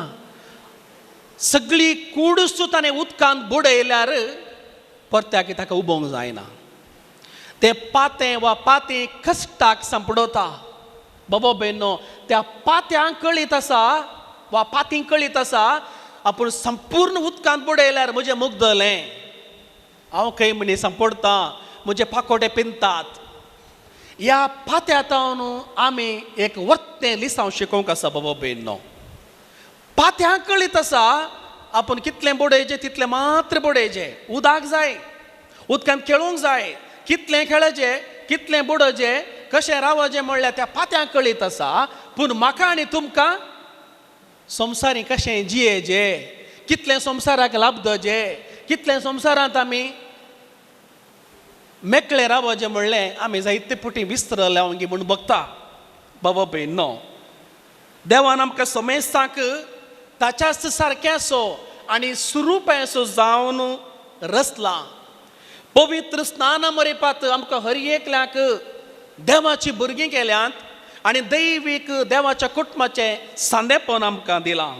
सगळी कूडच ताणें उदकांत बुडयल्यार परत्याक ताका उबोवंक जायना. तें पातें वा पाती कश्टाक सांपडवता. बाबा भयणो, त्या पात्यांक कळीत आसा वा पातींक कळीत आसा आपूण संपूर्ण उदकांत बुडयल्यार म्हजें मुगदलें, हांव खंय म्हणी सांपडटा, म्हजे पाकोटे पिंतात. ह्या पात्यांत आमी एक वर्तें लिसांव शिकोवंक आसा. बाबा भयणो, पात्यांक कळीत आसा आपूण कितलें बुडयचें तितलें मात्र बुडयचें. उदक जाय, उदकांत खेळूंक जाय, कितलें खेळचें कितलें बुडोवचें कशें रावचें म्हणल्यार त्या पात्यांक कळीत आसा. पूण म्हाका आनी तुमकां संवसारी कशें जियेचें, कितलें संवसाराक लाबदचें, कितलें संवसारांत आमी मेकळें रावचें म्हणलें आमी जायते पुटी विसरले हांव म्हूण बगता. बाबा भयणो, देवान आमकां समेस्तांक ताच्याच सारक्याचो आनी सुरुपाचो जावन रचला. पवित्र स्नाना मरेपात आमकां हर एकल्याक देवाची भुरगीं केल्यांत आनी दैवीक देवाच्या कुटुंबाचें सांदेपण आमकां दिलां.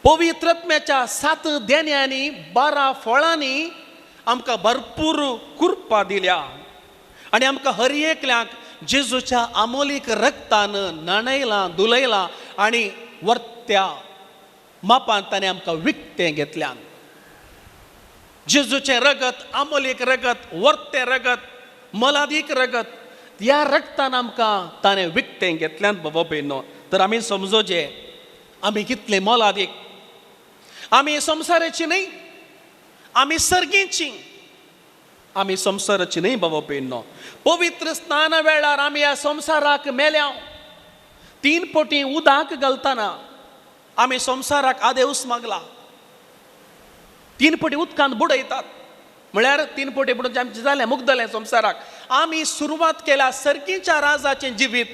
पवित्रत्म्याच्या 7 देण्यांनी 12 फळांनी आमकां भरपूर कृपा दिल्या आनी आमकां हर एकल्याक जेजूच्या आमोलीक रक्तान न्हाणयलां धुलयलां आनी वर्त्या मापान ताणें आमकां विकतें घेतल्यान. जेजूचें रगत, आमोलीक रगत, वर्तें रगत, मोलादीक रगत, ह्या रगतान आमकां ताणें विकतें घेतल्यान. बाबा भयणो, तर आमी समजोचें आमी कितले मोलादीक. आमी संवसाराची न्हय, आमी सर्गीची, आमी संवसाराची न्हय. बाबा भयणो, पवित्र स्नाना वेळार आमी ह्या संवसाराक मेल्या. 3 पटी उदक घालतना आमी संवसाराक आदेवस मागला. 3 पटी उदकांत बुडयतात म्हळ्यार 3 पटी बुडोवन आमचें जालें, मुगदलें संवसाराक. आमी सुरवात केल्या सर्गीच्या राजाचें जिवीत.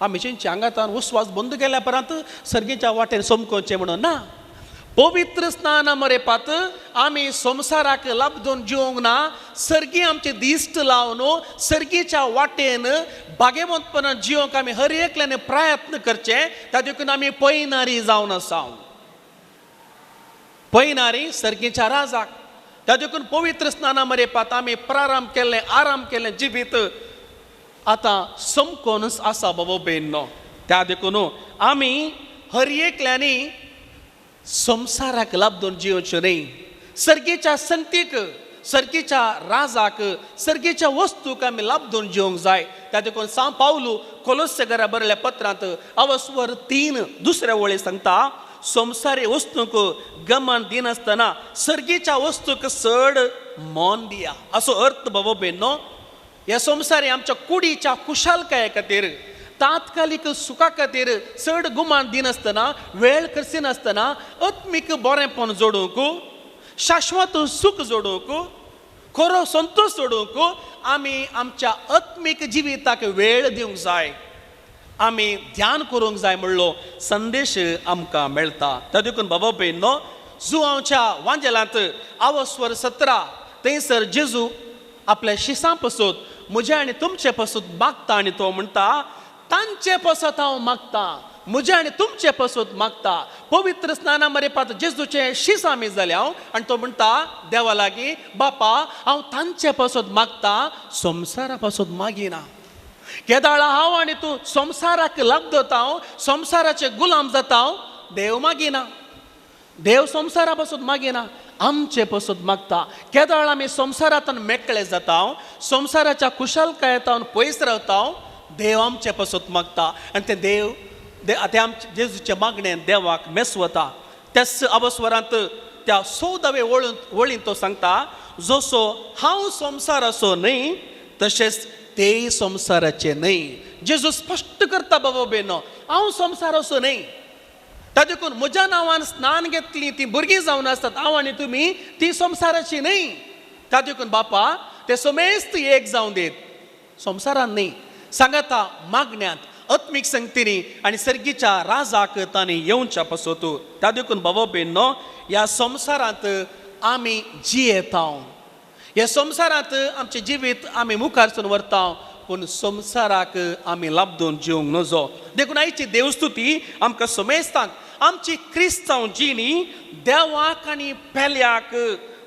आमी जेंच्या आंगातान उस्वास बंद केल्या उपरांत सर्गीच्या वाटेन समकोवचें म्हणून ना. पवित्र स्नाना मरेपात आमी संवसाराक लाबदून जिवंक ना, सर्गी आमचे दिश्ट लावन सर्गीच्या वाटेन भागेवंतपणान जिवंक आमी हर एकल्यान प्रयत्न करचे. त्या देखून आमी पयनारी जावन आसा, पयनारी सर्गीच्या राजाक. त्या देखून पवित्र स्नाना मरेपात आमी प्रारंभ केल्लें, आराम केल्लें जिवीत आतां समकोनच आसा. बाबा भयणो, त्या देखून आमी हर एकल्यांनी संवसाराक लाबदून जिवचें न्हय, सर्गीच्या संतीक, सर्गीच्या राजाक, सर्गीच्या वस्तूक आमी लाबदून जिवंक जाय. त्या देखून सांव पावलू कोलोस्य घरा बरयल्ल्या पत्रांत अवस्वर 3 दुसऱ्या वळी सांगता, संवसारी वस्तूंक गमन दिनासतना सर्गीच्या वस्तूक चड मन दिया. असो अर्थ बाबा भयणो, ह्या संवसारी आमच्या कुडीच्या खुशालकाये खातीर, तात्कालीक सुखा खातीर चड गुमान दिनासतना, वेळ करसिनासतना आत्मीक बरेंपण जोडूंक, शाश्वत सूख जोडूंक, खरो संतोश जोडूंक आमी आमच्या आत्मीक जिविताक वेळ दिवंक जाय, आमी ध्यान करूंक जाय म्हणलो संदेश आमकां मेळटा. त्या देखून बाबा भयणो, जुवांच्या वांजेलांत आवस्वर 17 थंयसर जेजू आपल्या शिसां पसत म्हज्या आनी तुमचे पसत मागता आनी तो म्हणटा, तांचे पसत हांव मागता, म्हज्या आनी तुमचे पसत मागता. पवित्र स्नाना मरेपात जेजूचे शीस आमी जाले हांव आनी तो म्हणटा देवा लागीं, बापा हांव तांचे पसत मागता, संवसारा पसत मागिना. केदाळा हांव आनी तूं संवसाराक लाबदता, संवसाराचे गुलाम जाता, देव मागिना, देव संवसारा पसत मागिना, आमचे पसत मागता. केदाळ आमी संवसारांतल्यान मेकळे जाता, संवसाराच्या खुशालकायेंत पयस रावता, देव आमचे पसत मागता आनी ते देव ते आमचे जेजूचे मागणेन देवाक मेसवता. त्याच अवस्वरांत त्या 14वे वळीन तो सांगता, जसो हांव संवसाराचो न्हय तशेंच तेय संवसाराचे न्हय. जेजू स्पश्ट करता, बाबा बेनो, हांव संवसाराचो न्हय, ता देखून म्हज्या नांवान स्नान घेतली ती भुरगीं जावन आसतात हांव आनी तुमी ती संवसाराची न्हय. ता देखून बापा ते समेस्त एक जावन दीत, संवसारान न्हय, सांगाता मागण्यांत आत्मीक संगतीनी आनी सर्गीच्या राजाक तांणी येवच्या पासत. ता देखून बाबा भयणो ह्या संवसारांत आमी जियेता, ह्या संवसारांत आमचें जिवीत आमी मुखारसून व्हरता, पूण संवसाराक आमी लाबदून जिवंक नजो. देखून आयची देवस्तुती आमकां समेस्तांक आमची क्रिस्तांव जिणी देवाक आनी पेल्याक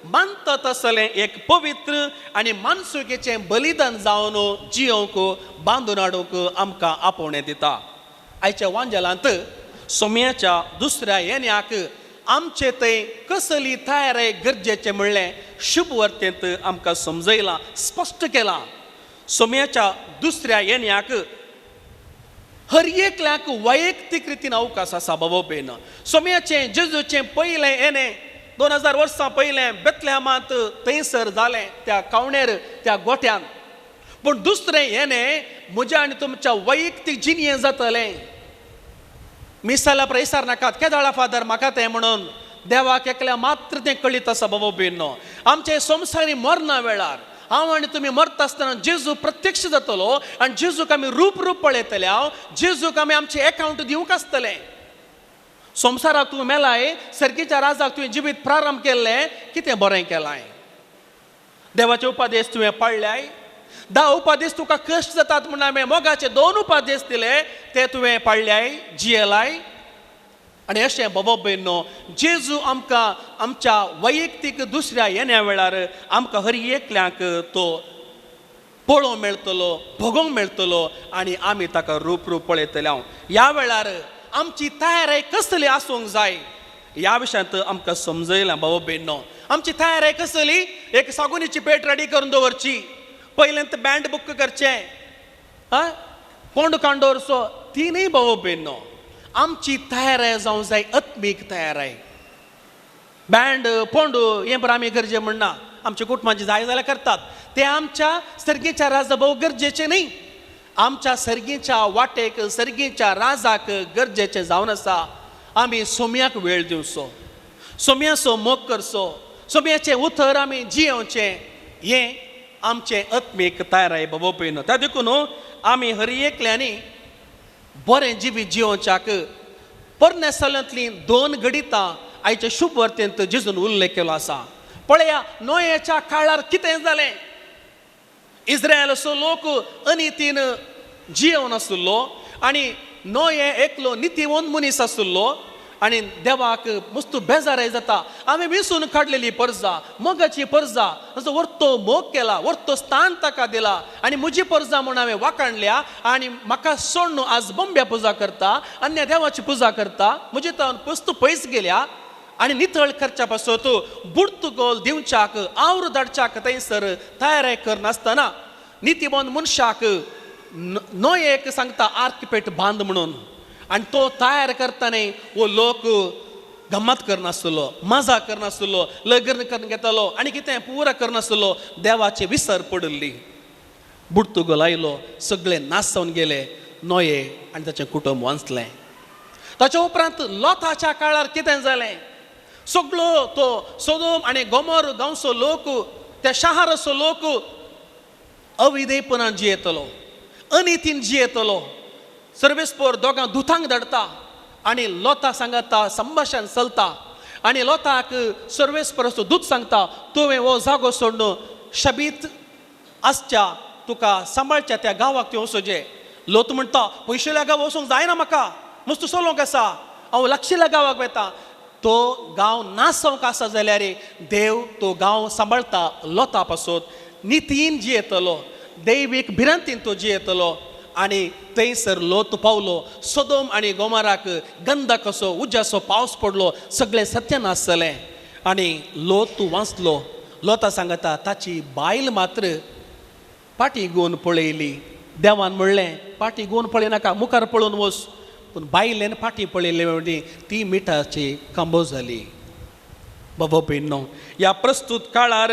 मानता तसलें एक पवित्र आनी मानसुकेचें बलिदान जावन जियोवंक बांदून हाडूंक आमकां आपोवणें दिता. आयच्या वांजेलांत सोम्याच्या दुसऱ्या येण्याक आमचे थंय कसली तयारी गरजेचें म्हणलें शुभ वर्तेंत आमकां समजयलां, स्पश्ट केलां. सोम्याच्या दुसऱ्या येण्याक हर एकल्याक वैयक्तीक रितीन अवकाश आसा बाबा बेन. सोम्याचें जेजूचें पयलें येणें 2000 वर्सां पयलें बेतलेमांत थंयसर जालें, त्या कावणेर त्या गोट्यान. पूण दुसरें येणें म्हज्या आनी तुमच्या वैयक्तीक जिणें जातलें. मिसाला प्रयसार नाकात केदाळा फादर म्हाका तें म्हणून देवाक एकल्या मात्र तें कळीत आसा बाबा बेन. आमचे संवसारी मरणा वेळार हांव आनी तुमी मरता आसतना जेजू प्रत्यक्ष जातलो आनी जेजूक आमी रूप रूप पळयतले. हांव जेजूक आमी आमचें एकावंट दिवंक आसतलें. संवसाराक तूं मेलाय, सर्गीच्या राजाक तुवें जिवीत प्रारंभ केल्लें, कितें बरें केलां? देवाचे उपादेश तुवें पाळ्ळ्याय? 10 उपादेश तुका कश्ट जातात म्हूण हांवें मोगाचे 2 उपादेश दिले, ते तुवें पाळ्ळ्याय, जियेलाय? आनी अशें बाबा भयणो जेजू आमकां आमच्या वैयक्तीक दुसऱ्या येण्या वेळार आमकां हर एकल्याक तो पळोवंक मेळटलो, भोगोवंक मेळटलो आनी आमी ताका रूप रूप पळयतले. हांव ह्या वेळार आमची तयारी कसली आसूंक जाय ह्या विशयांत आमकां समजयलां बाबा भयणो. आमची तयारी कसली? एक सागुनीची पेट रेडी करून दवरची, पयलेंत बँड बूक करचें, आं कोंड काण दवरचो, ती न्हय बाबा भयणो. आमची तयारी जावंक जाय आत्मीक तयारी. बँड पोंडू हें बरें आमी गरजे म्हणना, आमच्या कुटुंबाची जाय जाल्यार करतात, ते आमच्या सर्गीच्या राजा भोव गरजेचें न्हय. आमच्या सर्गीच्या वाटेक सर्गीच्या राजाक गरजेचें जावन आसा आमी सोम्याक वेळ दिवचो, सोम्याचो मोग करचो, सोम्याचें उतर आमी जियोवचें, हें आमचें आत्मीक तयारी बाबा पयनो. त्या देखून आमी हर एकल्यांनी बरें जिवीत जियोवच्याक पोरण्या सालांतलीं 2 घडितां आयच्या शुभ वर्तेंत जेजून उल्लेख केलो आसा. पळया नोयेच्या काळार कितें जालें? इस्रायलाचो लोक अनितीन जियोवन आशिल्लो आनी नोये एकलो नितीवंत मनीस आशिल्लो आनी देवाक मस्त बेजाराय जाता. हांवें विसून काडलेली परजा, मोगाची परजा, ताचो वर्तो मोग केला, वर्तो स्थान ताका दिला आनी म्हजी परजा म्हूण हांवें वाखाणल्या आनी म्हाका सोडून आज बोंब्या पुजा करता, अन्य देवाची पुजा करता, म्हजे तावन वस्तू पयस गेल्या आनी नितळ करच्या पासत बुडतुगोल दिवच्याक आवरू धाडच्याक थंयसर तयारी करनासतना नितीबंद मनशाक नोयेक सांगता आर्कपेट बांद म्हणून आनी तो तयार करतना वो लोक गम्मत करनासलो, मजा करनासलो, लग्न करून घेतालो आनी कितें पुरा करनासलो. देवाचे विसर पडिल्ली. बुडतुगोल आयलो, सगळे नाश जावन गेले, नोये आनी ताचें कुटुंब वांचलें. ताच्या उपरांत लोताच्या काळार कितें जालें? सगळो तो सोदोम आनी गोमोर गांवचो लोक, त्या शहराचो लोक अविधेयपणान जियेतलो, अनितीन जियेतलो. सर्वेस्पोर दोगां दुतांक धाडटा आनी लोता सांगता संभाशण चलता आनी लोताक सर्वेस्पोराचो दूत सांगता तुवें हो जागो सोडून शबीत आसच्या तुका सांबाळच्या त्या गांवाक तुवें वचोचें. लोत म्हणटा पयशेल्या गांव वचूंक जायना म्हाका, मस्त चलोवंक आसा, हांव लागशिल्ल्या गांवाक वता. तो गांव नासोवंक आसा जाल्यार देव तो गांव सांबाळटा लोता पासत. नितीन जियेतलो, दैवीक भिरांतीन तो जियेतलो आनी थंयसर लोत पावलो. सोदोम आनी गोमराक गंधक कसो उज्याचो पावस पडलो, सगळें सत्यानाश जालें आनी लोत वांचलो. लोता सांगता ताची बायल मात्र पाटी घेवन पळयली. देवान म्हणलें पाटी घेवन पळयनाका, मुखार पळोवन वच. पूण बायलेन फाटी पळयले म्हणटी ती मिठाची कांबो जाली. बाबा भयणो ह्या प्रस्तूत काळार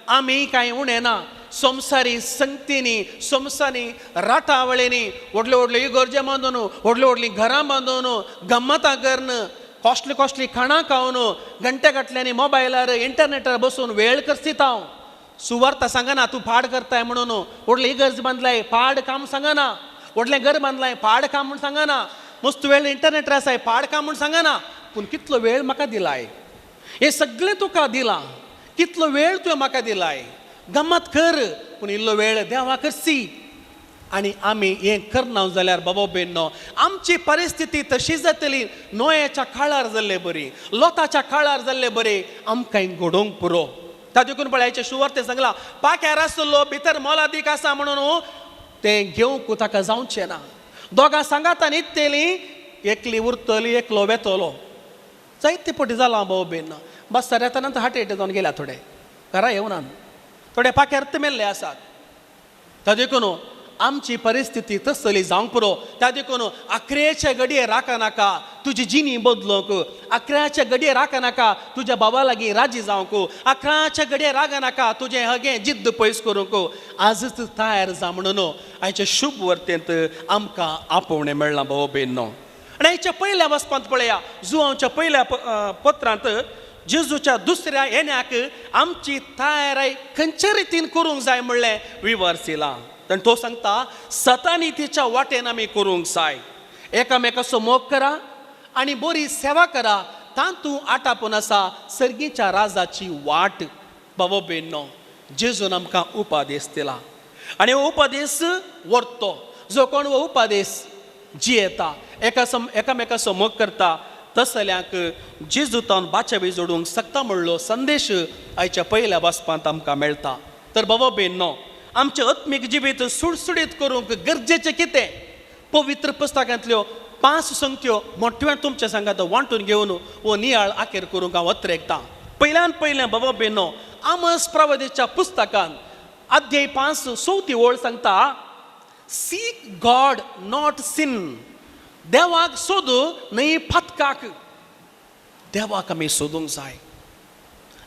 आमी कांय उणें ना. संवसारी संगतींनी, संवसारी राटावळींनी, व्हडल्यो व्हडल्यो इगर्जे बांदून, व्हडल्यो व्हडलीं घरां बांदून, गम्मतां करून, कॉस्टली कॉस्टली खाणां खावन, घंटे घातल्यांनी मोबायलार इंटरनेटार बसून वेळ करसिता हांव. सुवार्ता सांगना तूं पाड करताय म्हणून, व्हडली इगर्ज बांदलाय पाड काम सांगना, व्हडलें घर बांदलाय पाड काम म्हूण सांगना, मस्त वेळ इंटरनेटार आसाय पाड काम म्हूण सांगना, पूण कितलो वेळ म्हाका दिलाय, हें सगळें तुका दिलां, कितलो वेळ तुवें म्हाका दिलाय, गम्मत कर पूण इल्लो वेळ देवा करसी. आनी आमी हें करना जाल्यार बाबा बेन्नो आमची परिस्थिती तशी जातली, नोयाच्या काळार जाल्ले बरी, लोताच्या काळार जाल्ले बरी, आमकां घडोवंक पुरो. ता देखून पळय सुवार्ते सांगला पाक्यार आसलो भितर मोलादीक आसा म्हणून तें घेवंक ताका जावचें ना. दोगां सांगातान इतली एकली उरतली एकलो वेतलो. जायते पटी जालां बाबा बेन, बस सर येताना हार्ट एटॅक जावन गेल्या, थोडे घरा येवना, थोडे पाक्यार मेल्ले आसात. ता देखून आमची परिस्थिती तसली जावंक पुरो. त्या देखून आकऱ्याचे घडये राखा नाका तुजी जिणी बदलूंक, आकऱ्याचे घडये राखा नाका तुज्या बाबा लागीं राजी जावंक, आकऱ्याचे घडये रागा नाका तुजें हगें जिद्द पयस करूंक. आजच तयार जा म्हणून आयचे शुभ वर्तेंत आमकां आपोवणें मेळ्ळां बाबा बेन्नो. आनी आयच्या पयल्या वचपांत पळया जुवांच्या पयल्या पत्रांत जेजूच्या दुसऱ्या येण्याक आमची तयाराय खंयचे रितीन करूंक जाय म्हणलें विवर्सिलां. आनी तो सांगता सतानितीच्या वाटेन आमी करूंक जाय, एकामेकाचो मोग करा आनी बरी सेवा करा, तातूंत आटापून आसा सर्गीच्या राजाची वाट. बाबा बेन्नो जेजून आमकां उपदेश दिला आनी हो उपदेश व्हरतो. जो कोण हो उपदेश जियेता, एकामेकाचो मोग करता, तसल्यांक जेजू तावन बाचाबी जोडूंक शकता म्हणलो संदेश आयच्या पयल्या वाचपांत आमकां मेळटा. तर बाबा बेन्नो आमचें आत्मीक जिवीत सुडसुडीत करूंक गरजेचें कितें, पवित्र पुस्तकांतल्यो 5 संगत्यो मोठ्यान तुमच्या सांगात वांटून घेवन हो नियाळ आखेर करूंक हांव अत्रेकतां. पयल्यान पयलें बाबा बेन्नो आमस प्रवादीच्या पुस्तकान अध्याय 5 चवथी ओळ सांगता, सीक गॉड not सिन. देवाक सोदू न्हय फातकाक. देवाक आमी सोदूंक जाय.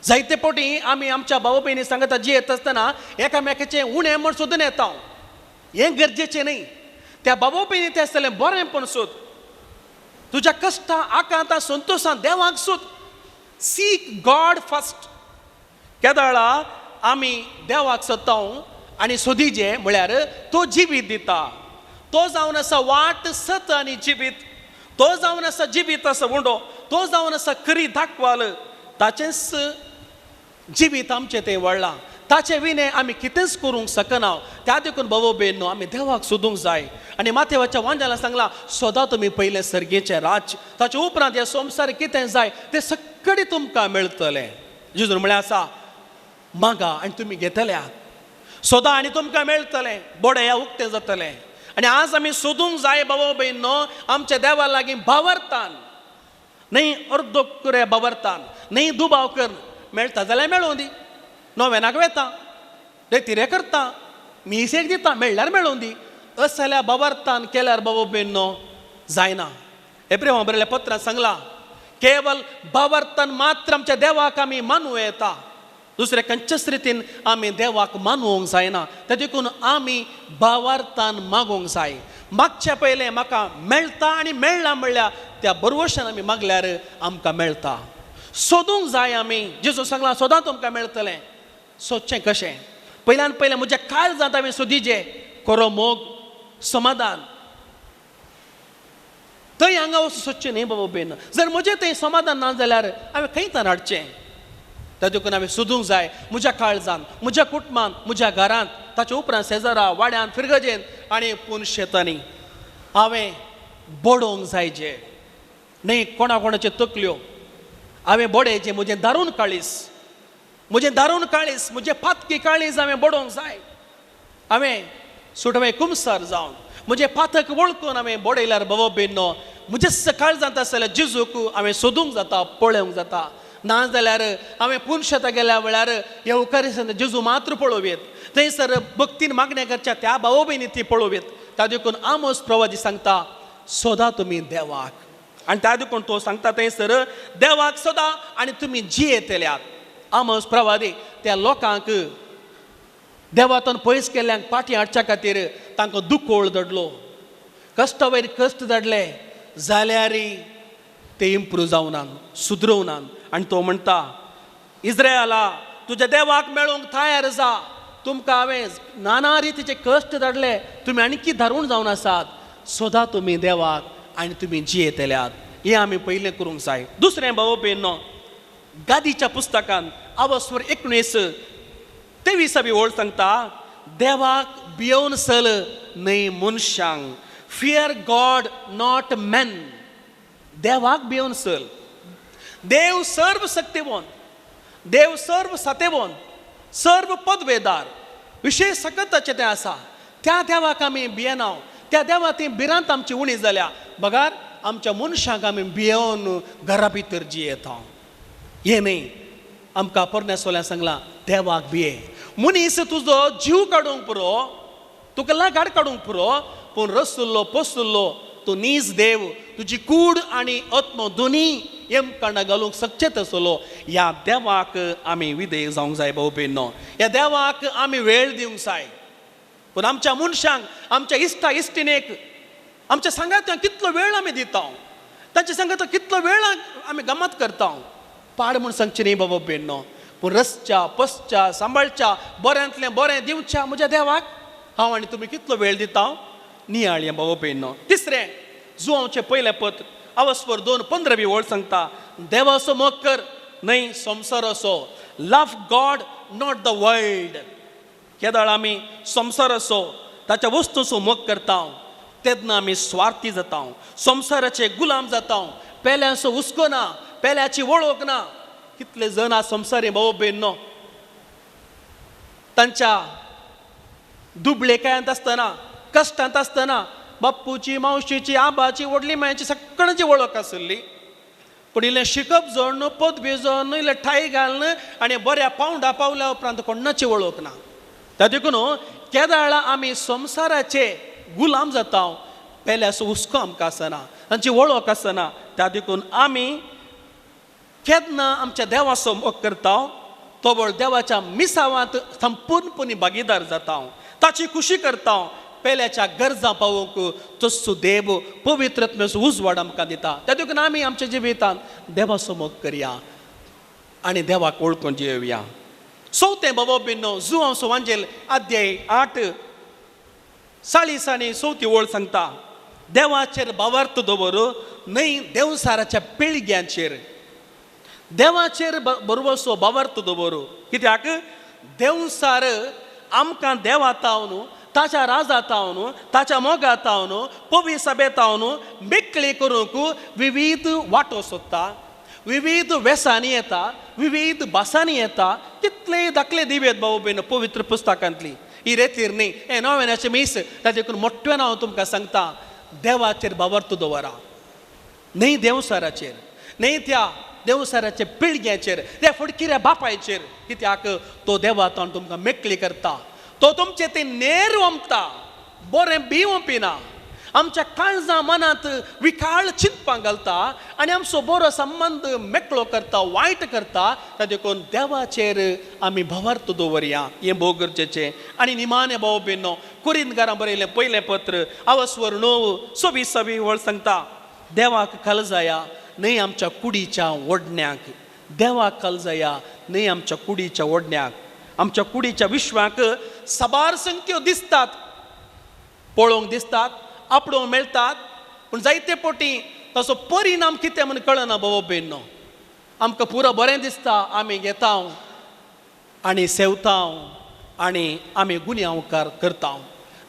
जायते पटी आमी आमच्या भाव भयणी सांगता जियेत आसतना एकामेकाचें उणें म्हण सोदून येता, हें गरजेचें न्हय. त्या बाबा भयणी तें आसतलें बरें पण सोद, तुज्या कश्टां आकांतां संतोशां देवाक सोद. सीक गॉड फर्स्ट. केदळा आमी देवाक सोदता आनी सोदीजे म्हळ्यार तो जिवीत दिता, तो जावन आसा वाट सत आनी जिवीत, तो जावन आसा जिवीत आसा उंडो, तो जावन आसा खरी दाखवाल. ताचेंच जिवीत आमचें तें वळ्ळां, ताचें विणें आमी कितेंच करूंक शकना. त्या देखून बाबा बेन्नो आमी देवाक सोदूंक जाय. आनी माथेवाच्या वांजाला सांगलां सोदा तुमी पयलें सर्गेचें राज्य, ताचे उपरांत ह्या संवसार कितें जाय तें सगळें तुमकां मेळटलें. जेजून म्हळ्यार आसा मागा आनी तुमी घेतल्यात, सोदा आनी तुमकां मेळटलें, बोडया उक्तें जातलें. आनी आज आमी सोदूंक जाय बाबा बेन्नो आमच्या देवा लागीं भावार्थान, न्हय अर्दो कुरे भावार्थान, न्हय दुबाव कर, मेळटा जाल्यार मेळों दी, नोवेनाक वेता, रेतिरे करता, मिसेक दिता, मेळ्ळ्यार मेळों दी, अशें जाल्यार भावार्थान केल्यार बाबा बेन्नो जायना. एब्रेवा बरयल्ल्या पत्रान सांगलां केवल भावार्थान मात्र आमच्या देवाक आमी मानूं येता, दुसऱ्या खंयच्याच रितीन आमी देवाक मानूंक जायना. ते देखून आमी भावार्थान मागूंक जाय. मागच्या पयलें म्हाका मेळटा आनी मेळ्ळा म्हणल्यार त्या बरवशान आमी मागल्यार आमकां मेळटा. सोदूंक जाय आमी. जेजू सांगलां सोदां तुमकां मेळटलें. सोदचें कशें? पयल्यान पयलें म्हज्या काळजांत हांवें सोदीजे खरो मोग, समाधान. थंय हांगा वचून सोदचें न्हय बाबा बेन. जर म्हजें थंय समाधान ना जाल्यार हांवें खंय तान हाडचें? त्या देखून हांवें सोदूंक जाय म्हज्या काळजांत, म्हज्या कुटुंबांत, म्हज्या घरांत, ताचे उपरांत शेजारा, वाड्यांत, फिरगजेन आनी पूण शेतांनी हांवें बडोवंक जाय जे न्हय कोणा कोणाच्यो तकल्यो. हांवें बडयचें म्हजें दारून काळीज, म्हजें दारून काळीज, म्हजें पातकी काळीज हांवें बडोवंक जाय. हांवें सुटवें कुमसार जावन म्हजें पातक वळखून हांवें बडयल्यार बाबा बेन्नो म्हजें काळजांत आसलें जेजूक हांवें सोदूंक जाता, पळोवंक जाता. ना जाल्यार हांवें पुनशेता गेल्या वेळार येवकार जेजू मात्र पळोवयेत, थंयसर भक्तीन मागणें करच्या त्या भाव भयणी ती पळोवयेत. त्या देखून आमोस प्रवादी सांगता सोदा तुमी देवाक. आनी त्या देखून तो सांगता थंयसर देवाक सोदा आनी तुमी जियेतल्यात. आमोस प्रवादी त्या लोकांक देवातून पयस केल्ल्यांक पाटी हाडच्या खातीर तांकां दुकोळ धाडलो, कश्टा वयर कश्ट धाडले, जाल्यार ते इम्प्रूव जावनान, सुदरोवनान. आनी तो म्हणटा, इज्रायला तुज्या देवाक मेळूंक तयार जा, तुमकां हांवें नाना रितीचे कश्ट धाडले, तुमी आणकी धारून जावन आसात, सोदा तुमी देवाक आनी तुमी जियेतल्यात. हें आमी पयलें करूंक जाय. दुसरें भाव भयणो, गादीच्या पुस्तकान आवस्वर 19 23 ओळ सांगता, देवाक भियोवन सल न्हय मनशांक, फियर गॉड not man. देवाक भियोवन सल. देव सर्व शक्तिवान, देव सर्व सतेवान, सर्व पदवेदार, विशेष सकताचें तें आसा. त्या देवाक आमी भियेना, त्या देवा ती भिरांत आमची उणी जाल्या, बगार आमच्या मनशांक आमी भियोवन घरा भितर जियेता. हें न्हय, आमकां पोरण्या सोल्यां सांगलां देवाक भिये. मनीस तुजो जीव काडूंक पुरो, तुका लागाड काडूंक पुरो, पूण रसुल्लो पोसुल्लो तूं नीज देव, तुजी कूड आनी आत्मो दोनी यमकंडा घालूंक शकचे तसलो. ह्या देवाक आमी विधेय जावंक जाय भाव भयणो, ह्या देवाक आमी वेळ दिवंक जाय. पूण आमच्या मनशांक, आमच्या इश्टा इश्टिणेक, आमच्या सांगात्यांक कितलो वेळ आमी दिता, तांच्या सांगात कितलो वेळ आमी गमत करता. पाड म्हूण सांगचें न्ही बाबा भयणो, पूण रसच्या पसच्या सांबाळच्या बऱ्यांतलें बरें दिवच्या म्हज्या देवाक हांव आनी तुमी कितलो वेळ दिता, नियाळया बाबा भयणो. तिसरें, जुवांवचें पयलें पत्र आवस्वर 2 15 ओळ सांगता, देवाचो मोग कर न्हय संवसाराचो, love God not the world. केदळ आमी संवसाराचो ताच्या वस्तूचो मोग करता तेन्ना आमी स्वार्थी जाता, संवसाराचे गुलाम जाता, पेल्यांचो हुस्को ना, पेल्याची वळख ना. कितले जण आज संवसारी भाव भयणो तांच्या दुबळेकायांत आसतना, कश्टांत आसतना बाप्पूची, मावशीची, आबाची, व्हडली मायाची सगळ्यांची वळख आसली, पूण इल्लें शिकप जोडून, पदवी जोडून, इल्लें ठाय घालून आनी बऱ्या पावंडा पावल्या उपरांत कोणाची वळख ना. त्या देखून केदाळा आमी संवसाराचे गुलाम जाता, पेल्याचो हुस्को आमकां आसना, तांची वळख आसना. त्या देखून आमी केन्ना आमच्या देवाचो मोग करता तोबळ देवाच्या मिसावांत संपूर्णपणी भागीदार जाता, ताची खुशी करता, पेल्याच्या गरजां पावोवंक तस्सो देव पवित्र आत्म्याचो उजवाड आमकां दिता. त्या देखून आमी आमच्या जिवितांत देवाचो मोग करया आनी देवाक वळखून जियोवया. चवथें बाबा भयणो, जुवांव सुवांजेल अध्याय 8 40 आनी 4 ओळ सांगता, देवाचेर भावार्थ दवर न्हय देवसाराच्या पिळग्यांचेर. देवाचेर बरोबरसो भावार्थ दवर, कित्याक देवसार आमकां देवा तावन, ताच्या राजा तावन, ताच्या मोगा तावन, पवी सभे तावन मेकळी करूंक विविध वाटो सोदता, विविध वेसांनी येता, विविध भासांनी येता. कितले दाखले दिवेत भाऊ भयण पवित्र पुस्तकांतली. ही रेतीर न्ही, हें नव्याचे मीस. ताचे देखून मोठ्यान हांव तुमकां सांगता, देवाचेर भावार्थ दवरा न्हय देवसाराचेर, न्हय त्या देवसाराच्या पिळग्याचेर, त्या फडकिऱ्या बापायचेर, कित्याक तो देवा तावन तुमकां मेकळी करता, तो तुमचे ते नेर ओंपता, बरें बी ओंपिना, आमच्या काळजा मनांत विकाळ चिंतपां घालता आनी आमचो बरो संबंद मेकळो करता, वायट करता. त्या देखून देवाचेर आमी भावार्थ दवरया, हें भोव गरजेचें. आनी निमाणें भाव भयणो, कोरिंतकारां बरयलें पयलें पत्र आवस्वर 9 26 वळ सांगता, देवाक खाल जाया न्हय आमच्या कुडीच्या ओडण्याक, देवाक खाल जाया न्हय आमच्या कुडीच्या ओडण्याक. आमच्या कुडीच्या विश्वाक साबार संख्यो दिसतात, पळोवंक दिसतात, आपडोवंक मेळटात, पूण जायते पोटी ताचो परिणाम कितें म्हूण कळना बाबा भयणो. आमकां पुरो बरें दिसता, आमी घेता आनी सेवता आनी आमी गुन्यांवकार करता.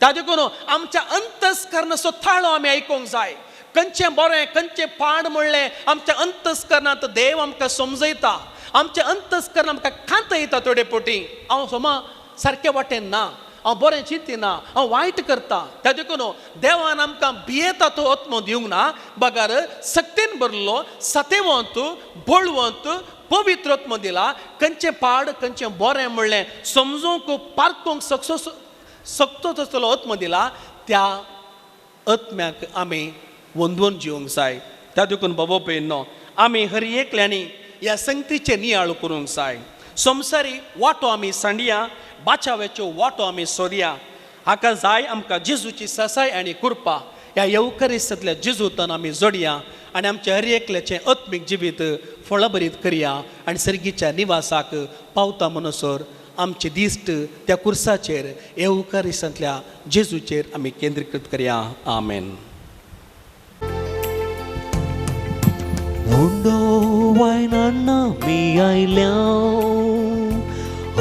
त्या देखून आमच्या अंतस्करणाचो थाळो आमी आयकूंक जाय, खंयचें बरें खंयचें पाड म्हणलें आमच्या अंतस्करणांत देव आमकां समजयता, आमचें अंतस्करण आमकां खांतयता. थोडे पोटी हांव सोमा सारकें वाटेन ना, हांव बरें चिंतिना, हांव वायट करता. त्या देखून देवान आमकां भियेता तो आत्मो दिवंक ना, बगर सक्तीन भरलो सतेवंत बळवंत पवित्र आत्मो दिला. खंयचें पाड खंयचें बरें म्हणलें समजूंक पारखूंक सकतो तसलो आत्मो दिला. त्या आत्म्याक आमी वंदून जिवंक जाय. त्या देखून बाबा भयणो, आमी हर एकल्यांनी ह्या संगतीचेर नियाळ करूंक जाय. संवसारी वाटो आमी सांडया, बाचाव्याच्यो वाटो आमी सोदया. हाका जाय आमकां जेजूची सासाय आनी कृपा. ह्या येवकारिस्तांतल्या जेजूतान आमी जोडया आनी आमच्या हर एकल्याचें आत्मीक जिवीत फळभरीत करया आनी सर्गीच्या निवासाक पावता म्हणसर आमची दिश्ट त्या कुर्साचेर येवकारिस्तांतल्या जेजूचेर आमी केंद्रीकृत करया. आमेन.
उंडो वायनान मी आयल्या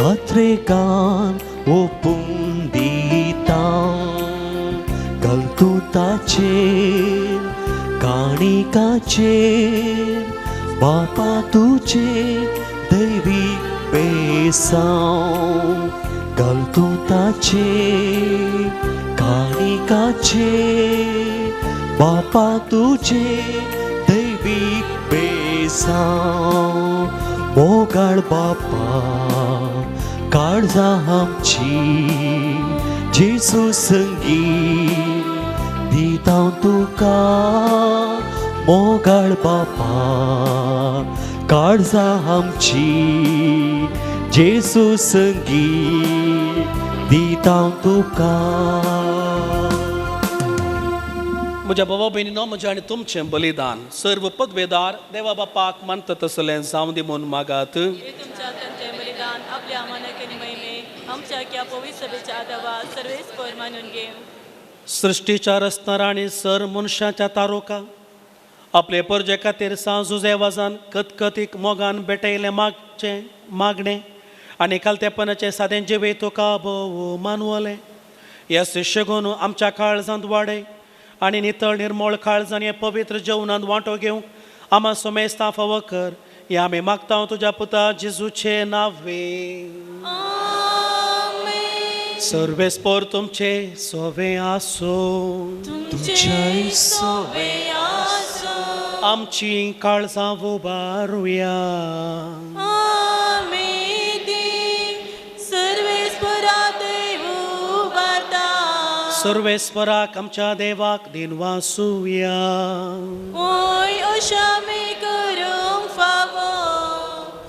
अत्रेकान ओपून दिता गलतुताचेर काणिकाचेर बापा तुजे दैवी बेसांव गलतुताचेर काणिकाचेर बापा तुजे दैवी बेसांव. मोगाळ बापा काळजां आमची जेजू संगी दिता तुका. मोगाळ बापा काळजां आमची जेजू संगी दिता तुका.
म्हज्या बाबा भयणीनो, म्हजें आनी तुमचें बलिदान सर्व पदवेदार देवा बापाक मानता तसलें जावं दी म्हूण मागात.
बलिदान आपल्या आमच्या क्या पवित्र सभेच्या आदावा सर्वेस्पर मानून घेव.
सृश्टीच्या रचणार आनी सर मनशाच्या तारोका आपले परजे खातीर सांजुजेवाजान कतकतीक मोगान भेटयलें मागचें मागणें आनी कालतेपणाचें सादें जिवीत तुका भोव मानवलें. ह्या शिश्यगून आमच्या काळजांत वाडय आनी नितळ निर्मळ काळजान हे पवित्र जेवणांत वांटो घेवंक आमा सोमेस्तां फावो कर. हें आमी मागता तुज्या पुता जेजूचे नावे. सर्वेस्पर तुमचे सोवे आसूं.
तुमचे सोवे आसूं.
आमची काळजां उबारुया.
आमी ती सर्वेस्परा देव उबारता.
सर्वेस्पराक आमच्या देवाक दिनवासुया.
ओय अशा आमी करूंक फावो.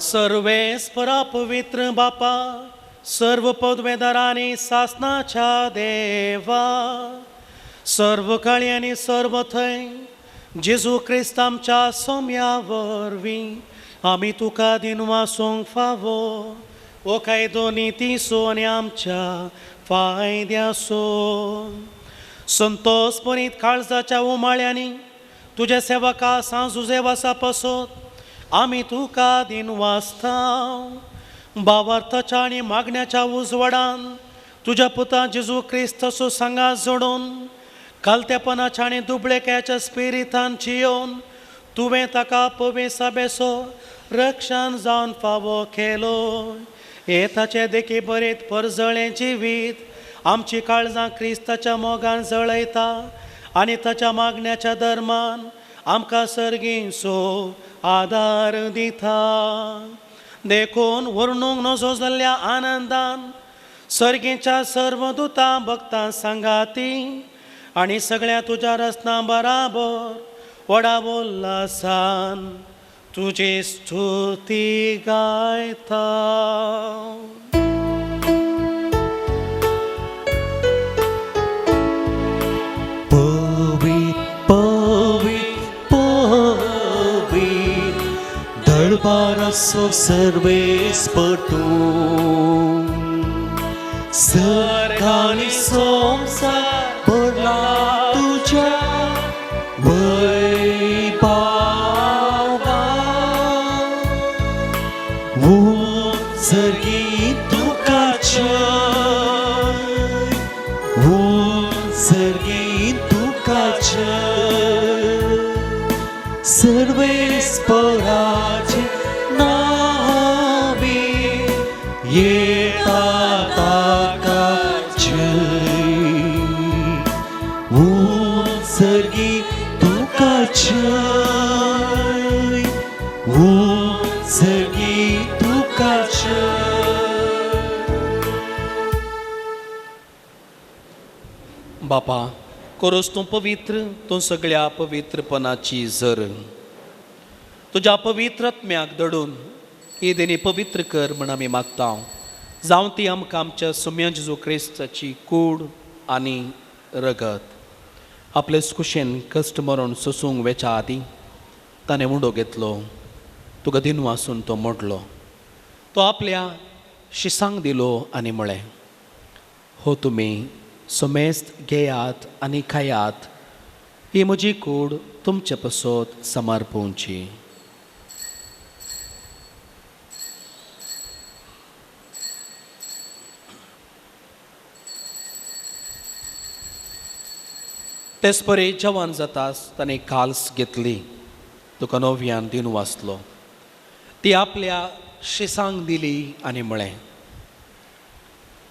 सर्वेस्परा पवित्र बापा सर्व पदवेदारांनी सासनाच्या देवा सर्व काळी आनी सर्व थंय जेजू क्रिस्त आमच्या सोम्या वरवीं आमी तुका दिनवासूंक फावो. ओ कायदो नितीसो आनी आमच्या फायद्यासो संतोस परीत काळजाच्या उमाळ्यांनी तुज्या सेवका सांजुजेवासा पसत आमी तुका दिनवासता. भावार्थाच्या आनी मागण्याच्या उजवाडान तुज्या पुता जेजू क्रिस्ताचो सांगात जोडून कालतेपणाच्या आनी दुबळेकायच्या स्पिरितान जियोवन तुवें ताका पविसाबेसो रक्षण जावन फावो केलो. हे ताचे देखी बरेत परजळें जिवीत आमची काळजां क्रिस्ताच्या मोगान जळयता आनी ताच्या मागण्याच्या धर्मान आमकां सर्गींचो आदार दिता. देखून वर्णूंक नजो जाल्ल्या आनंदान सर्गीच्या सर्व दुतां भक्तां सांगाती आनी सगळ्या तुज्या रचना बराबर व्हडा उल्हासान तुजी स्तुती गायता.
पवित्र पवित्र पवित्र दरबाराचो सर्वेस्पर तूं. सर्ग आनी संवसार भरला तुज्या वैभवान. सर्गी तुका जय, सर्गी तुका जय. सर्वेस्पराचे नावे येता ताका जय. सर्गी तुका जय, सर्गी तुका जय.
बापा करोस तूं पवित्र, तूं सगळ्या पवित्रपणाची जर तुज्या पवित्र आत्म्याक दडून ही देणी पवित्र कर म्हण आमी मागता. जावं ती आमकां आमच्या सुम्या जेजू क्रिस्ताची कूड आनी रगत. आपले कुशेन कश्ट मरण सोसूंक वेच्या आदीं ताणें उंडो घेतलो, तुका दिनू आसून तो मोडलो, तो आपल्या शिसांक दिलो आनी म्हळें, हो तुमी समेस्त घेयात आनी खायात, ही म्हजी कूड तुमचे पसत समर्पोवची. तेच परी जवान जातास ताणें काल्स घेतली, तुका नव्यान दिवन वाचलो, ती आपल्या शिसांक दिली आनी म्हळें,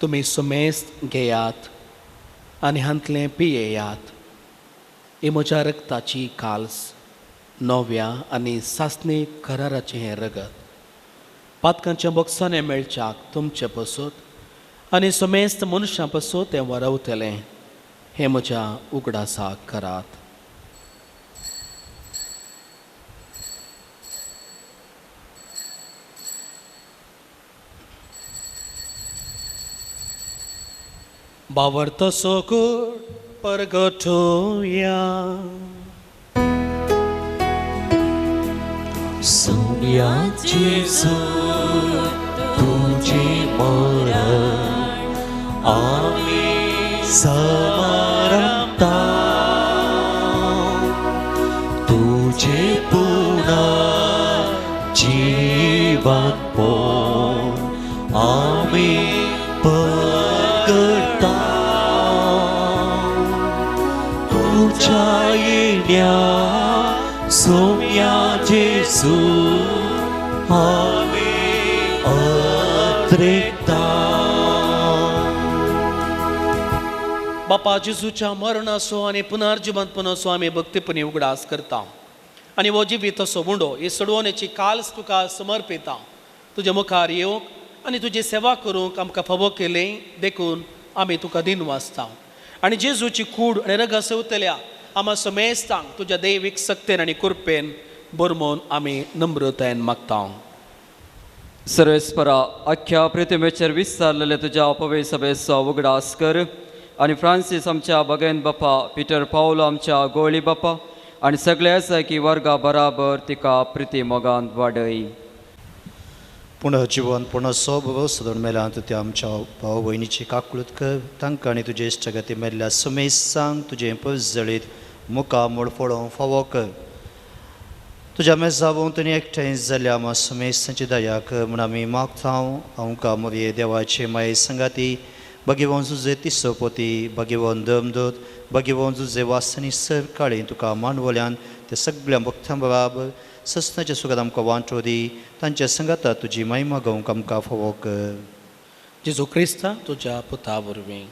तुमी सुमेस्त घेयात आनी हांतलें पियेयात, ही म्हज्या रक्ताची काल्स, नव्या आनी सासणी कराराचें हें रगत, पातकांच्या बोक्सांनी मेळच्याक तुमचे पसत आनी सुमेस्त मनशां पसत तें वरवतलें, हें म्हज्या उगडासाक करात. बावर्त सोकूट परगटोया.
सोम्या जेजू तुझे मरण आमी समारंभता, तुझे पुन्हा जीवन पण आमी पकडता, तुझ्या येण्या सोम्या जेजू आमी अद्रेकता.
बापा जेजूच्या मरणाचो आनी पुनर्जिवंतपणाचो आमी भक्तीपणी उगडास करता आनी हो जिवीत असो उंडो ही सोडवणेची काल्स तुका समर्पिता. तुज्या मुखार येवंक आनी तुजी सेवा करूंक आमकां फावो केली देखून आमी तुका दिन वाचता. आनी जेजूची कूड आनी रगत सेवतल्या आमा समेस्तांक तुज्या दैवीक सक्तेन आनी कृपेन बरमोन आमी नम्रतायेन मागता.
सर्वेस्परा अख्ख्या पृथ्वीचेर विस्तारलेले तुज्या पवित्र सभेचो उगडास कर आनी फ्रांसीस आमच्या बगेन बापा, पिटर पावलो आमच्या गोळी बापा आनी सगळ्या जायकी वर्गा बराबर तिका प्रिती मोगान वाडय.
पुनर्जिवन पुनर्सोब सदन मेल्यांत त्या आमच्या भाव भयणीची काकळूत कर, तांकां आनी तुजे इश्टगती मेल्ल्या सुमेस्तांक तुजें पजळीत मुखामोड फळोवंक फावो कर. तुज्या मेजा भोंवतणी एकठांय जाल्या आमा सुमेस्तांची दया कर म्हूण आमी मागता. आमकां मोरये देवाचे माये संगाती भगेवन जुजे तिसोपोती, भगेवन दमदूत, भगेवन जुजे वासनी सर काळी तुका मांडवल्यान ते सगळ्या भक्तां बराबर सस्नाचे सुखात आमकां वांटो दी, तांच्या संगाता तुजी महिमा गावंक आमकां फावो कर.
जेजू क्रिस्ता तुज्या पुता वरवीं.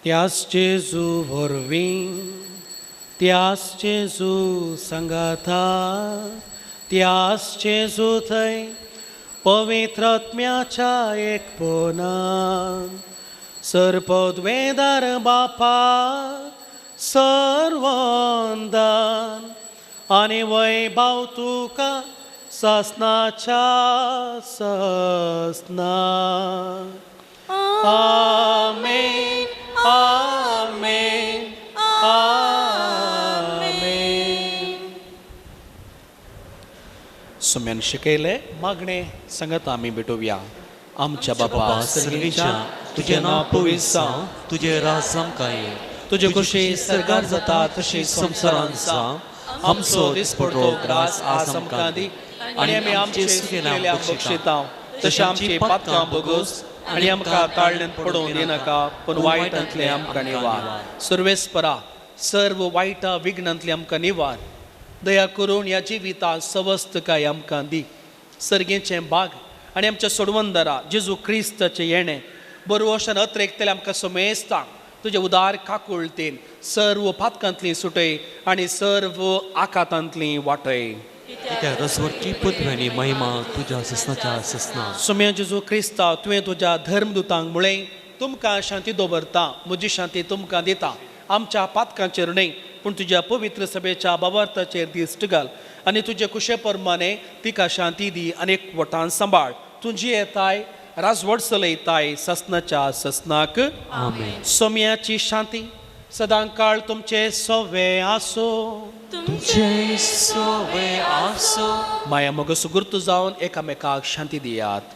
त्यास जेजू वरवीं, त्यास जेजू संगाता, त्यास जेजू थंय पवित्र आत्म्याच्या एकपणान सर्पद्वेदार बापा सर्वंदान आनी वैभव तुका सासनाच्या सासना. आमेन आमेन आमेन. सुम्यान शिकयले मागणे संगत आमी भेटोवया. आमच्या बापा सर्गेच्या,
तुजें नांव पवित्र जावं, तुजें राज आमकां ये,
तुजे खुशी सरकार जाता तशी संवसारांत जावं. आमचो दिसपडतो ग्रास आज आमकां दी आनी आमी आमचे चुकलेल्या बक्षिता तशें आमची पातकां बगोस आनी आमकां ताळ्यांत पडोवन दिनाका, पूण वायटांतलें आमकां निवार. सर्वेस्परा सर्व वायटा विघ्नांतलें आमकां निवार. दया करून ह्या जिविता सवस्तकाय आमकां दी. सर्गेचें बाग आनी आमच्या सोडवंदरा जेजू क्रिस्ताचें येणें बरवशान अत्रेकतलें आमकां समेस्तांक तुजे उदार काकुळतेन सर्व पातकांतली सुटय आनी सर्व आकातांतली वाटय.
रसवरची पदवी आनी महिमा तुज्या ससनाच्या ससना.
सोम्या जेजू क्रिस्ता, तुवें तुज्या धर्मदूतांक म्हळें, तुमकां शांती दवरता, म्हजी शांती तुमकां दिता. आमच्या पातकांचेर न्हय पूण तुज्या पवित्र सभेच्या बाबार्थाचेर दिश्ट घाल आनी तुजे कुशे प्रमाणे तिका शांती दी आनी एकवटान सांबाळ. तुजी येताय राजवट चलयताय ससनाच्या ससनाक.
आमेन.
सोम्याची शांती सदां काळ तुमचे सोवे आसो.
तुमचे सोवे आसो.
माया मोग सुगुर्त जावन एकामेकाक शांती दियात.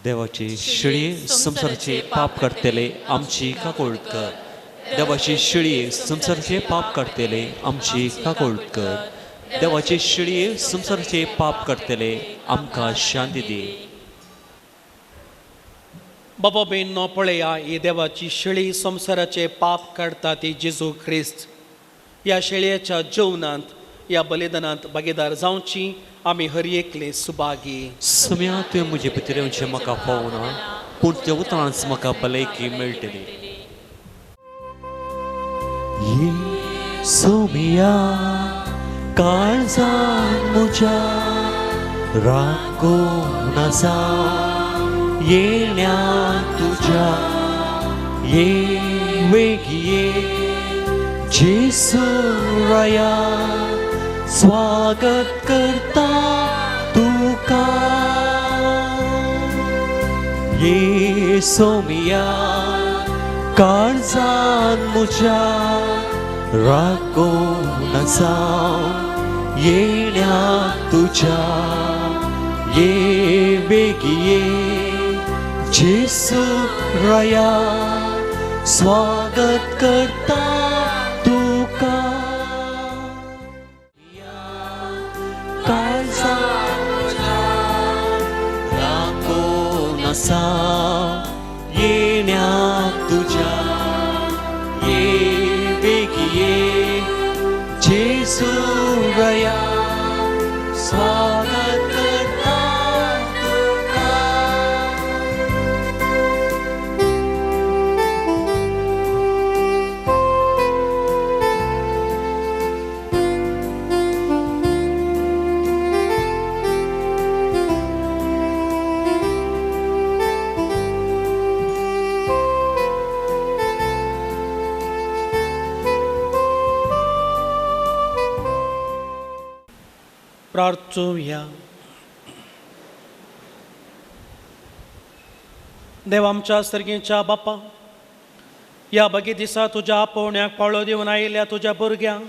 देवाची शिळी संवसाराचे पाप काडटले आमची काकूळट कर. देवाची शिळी संवसाराचे पाप काडटले आमची काकूळट कर. देवाची शिळी संवसाराचे पाप काडटले आमकां शांती दी.
बाबा बेन पळया, ही देवाची शेळी संवसाराचे पाप काडटा ती जेजू ख्रिस्त. ह्या शेळयेच्या जेवणांत, ह्या बलिदानांत भागीदार जावची आमी हर एकले सुभागी.
सम्या तुवें म्हजे भितर येवचें म्हाका फावना, पूण त्या उतरांच म्हाका भलायकी मेळटली. ये सोमिया काळजान म्हज्या रागोन आसा येण्या तुज्या, ये वेगी ये जेजू राया स्वागत करता तुका. ये सोमिया काळजान म्हज्या रागोन आसा येण्या तुज्या, ये बेगी ये जेजू राया स्वागत करता तुका. काळजान म्हज्या रागोन आसा येण्या तुज्या, ये बेगी ये जेजू राया स्वागत करता तुका.
प्रार्थुया. देव आमच्या सर्गीच्या बापा, ह्या बगी दिसा तुज्या आपोवण्याक पाळो दिवन आयिल्ल्या तुज्या भुरग्यांक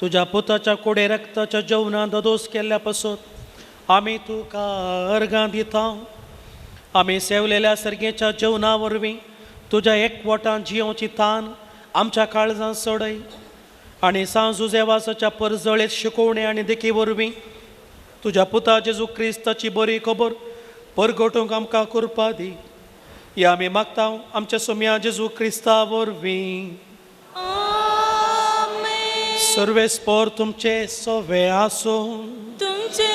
तुज्या पुताच्या कुडे रक्ताच्या जेवणान ददोस केल्ल्या पासत आमी तुका अर्गां दिता. आमी सेवलेल्या सर्गेच्या जेवणा वरवीं तुज्या एकवटान जियोवची तान आमच्या काळजान सोडय आनी सांजुजेवासाच्या परजळेत शिकोवणे आनी देखी वरवीं तुज्या पुता जेजू क्रिस्ताची बरी खबर परगटूंक आमकां कृपा दी. ह्या आमी मागता आमच्या सोम्या जेजू क्रिस्ता वरवीं. सर्वेस्पोर तुमचे सोवे आसूं.
तुमचे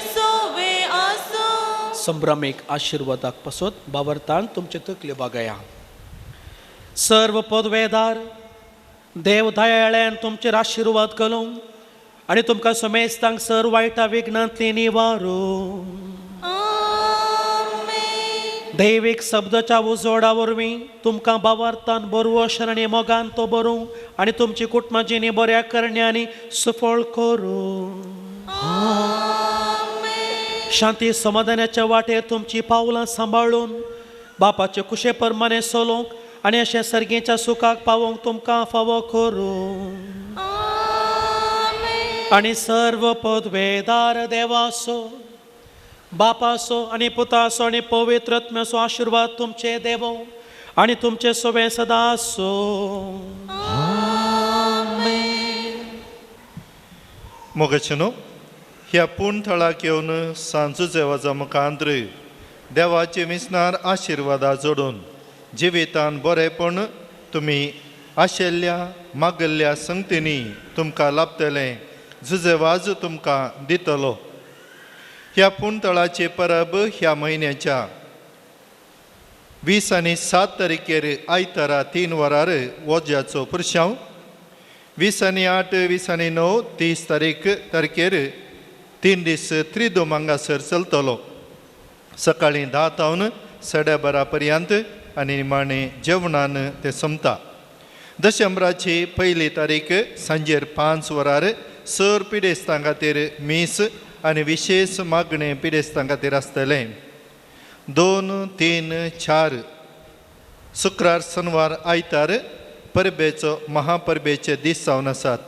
सोवे आसूं.
संभ्रमीक आशिर्वादाक पासत बावरतान तुमचे तकले बागया. सर्व पदवेदार देव दयाळ्यान तुमचेर आशिर्वाद करूं आनी तुमकां समेस्तांक सर वायटा विघ्नांतली निवारूं. दैवीक शब्दाच्या उजवाडा वरवीं तुमकां बावार्थान बरवशर आनी मोगान तो बरूं आनी तुमची कुटुंबां जिणी बऱ्या करण्यांनी सफळ करूं. शांती समाधानाच्या वाटेर तुमची पावलां सांबाळून बापाचे कुशे प्रमाणे चलोवंक आनी अशें सर्गेच्या सुखाक पावोवंक तुमकां फावो करूं. आनी सर्व पदवेदार देवाचो बापाचो आनी पुताचो आनी पवित्र आत्म्याचो आशिर्वाद तुमचे देवो आनी तुमचे सोबे सदां आसूं.
मोगाचेनो, ह्या पूर्ण थळाक येवन सांजुजेवाच्या मुखांत देवाचे मिसनार आशिर्वादा जोडून जिवितान बरेपण तुमी आशिल्ल्या मागल्ल्या संगतींनी तुमकां लाभतलें जुजेवाज तुमकां दितलो. ह्या पुणतळाची परब ह्या म्हयन्याच्या 20 आनी 7 तारखेर आयतारा 3 वरार वज्याचो पुरशांव, 20 आनी 8, 20 आनी 9, 30 तारखेर 3 दीस त्रिदोम हांगासर चलतलो. सकाळीं 10 तावन 12:30 पर्यंत आनी निमाणें जेवणान तें सोंपता. दशंबराची पयली तारीख सांजेर 5 वरार सर पिडेस्तां खातीर मीस आनी विशेश मागणें पिडेस्तां खातीर आसतलें. 2, 3, 4 शुक्रार शनिवार आयतार परबेचो महापरबेचे दीस जावन आसात.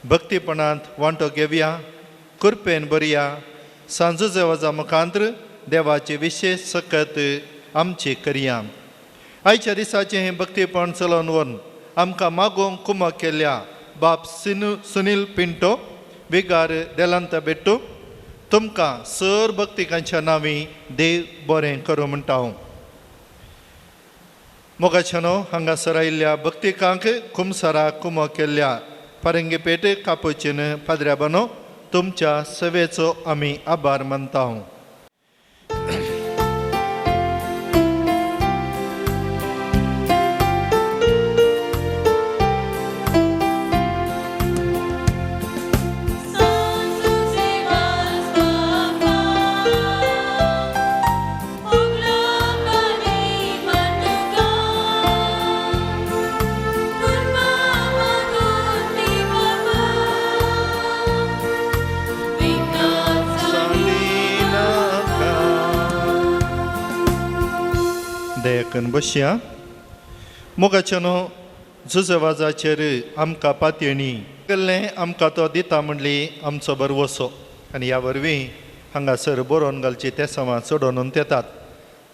भक्तीपणांत वांटो घेवया, कृपेन बरया. सांजू जेवाजा मुखांत्र देवाची विशेश सकत आमची करया. आयच्या दिसाचें हें भक्तीपण चलोवन व्हरून आमकां मागोवंक कुमक केल्या बाप सुनील पिंटो विगार देलांत बेट्टू तुमकां सर भक्तिकांच्या नांवी देव बरें करूं म्हणटा हांव. मोगाच्यानो हांगासर आयिल्ल्या भक्तिकांक कुमसाराक कुमक केल्ल्या परंगीपेट कापुचीन पाद्र्या बानो तुमच्या सेवेचो आमी आभार मानता. दयाकन बसया. मोगाच्यानो झुजवाजाचेर आमकां पातयेणी केल्लें आमकां तो दिता म्हणली आमचो बरवसो आनी ह्या वरवीं हांगासर बरोवन घालची तेसांवां चडोवन येतात.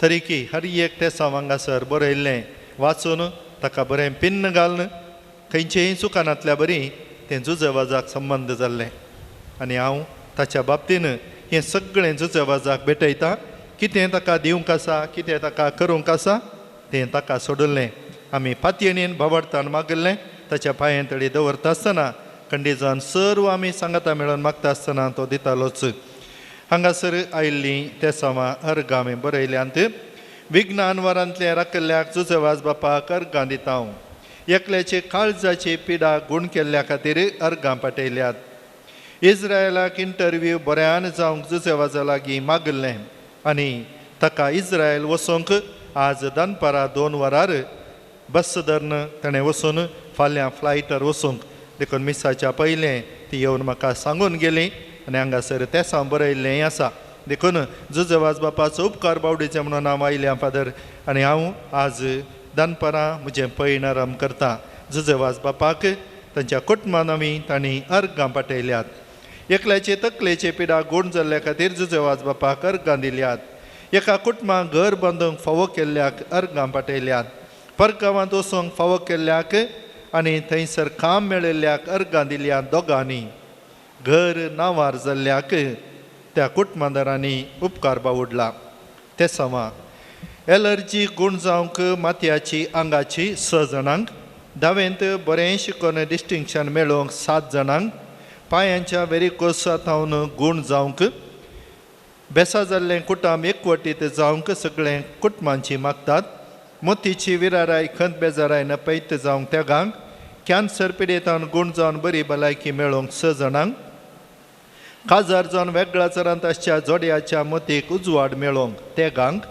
तरीकी हर एक तेसांव हांगासर बरयल्लें वाचून ताका बरें पिन्न घालून खंयचेय चुकानांतल्या बरी तें झुजवाजाक संबंद जाल्लें आनी हांव ताच्या बाबतीन हें सगळें झुजवाजाक भेटयता. कितें ताका दिवंक आसा, कितें ताका करूंक आसा तें ताका सोडलें. आमी पातयेणीन भावार्थान मागिल्लें ताच्या पांये तडी दवरता आसतना खंडीजान सर्व आमी सांगाता मेळून मागता आसतना तो दितालोच. हांगासर आयिल्लीं तेसांवां अर्गां आमी बरयल्यांत. विज्ञान वरांतलें राखिल्ल्याक जुजवाज बापाक अर्गां दिता हांव. एकल्याचे काळजाची पिडा गूण केल्ल्या खातीर अर्गां पाटयल्यात. इस्रायलाक इंटरव्यू बऱ्यान जावंक जुजवाजा लागीं मागिल्लें आनी ताका इस्रायल वचोंक आज दनपारां 2 वरार बस धरून ताणें वचून फाल्यां फ्लायटार वचूंक देखून मिसाच्या पयलें ती येवन म्हाका सांगून गेली आनी हांगासर तेसांव बरयल्लें आसा. देखून जुजवाज बापाचो उपकार बावडीचें म्हणून हांव आयल्या फादर आनी हांव आज दनपारां म्हजें पयण आराम करता. जुजवाज बापाक तांच्या कुटुंबान आमी तांणी अर्गां पाटयल्यात. एकल्याचे तकलेचे पिडा गूण जाल्ल्या खातीर जुजवाज बापाक अर्गां दिल्यात. एका कुटुंबाक घर बांदूंक फावो केल्ल्याक अर्गां पाटयल्यात. परगांवांत वचूंक फावो केल्ल्याक आनी थंयसर काम मेळिल्ल्याक अर्गां दिल्यात. दोगांनी घर नांवार जाल्ल्याक त्या कुटुंबादारांनी उपकार बावडला. तेसांवां एलर्जी गूण जावंक मातयाची आंगाची 6 जाणांक, धावेंत बरें शिकोवन डिस्टिंक्शन मेळोवंक 7 जाणांक, पांयांच्या वेरिकोसा थावन गूण जावंक, बेसा जाल्लें कुटुंब एकवटीत जावंक सगळें कुटुंबांची मागतात. मोतीची विराराय खंत बेजाराय नपयत जावंक त्यागांक, कॅन्सर पिडेतान गूण जावन बरी भलायकी मेळोवंक 6 जाणांक, काजार जावन वेगळाचारांत आसच्या जोडयाच्या मोतीक उजवाड मेळोवंक तेगांक,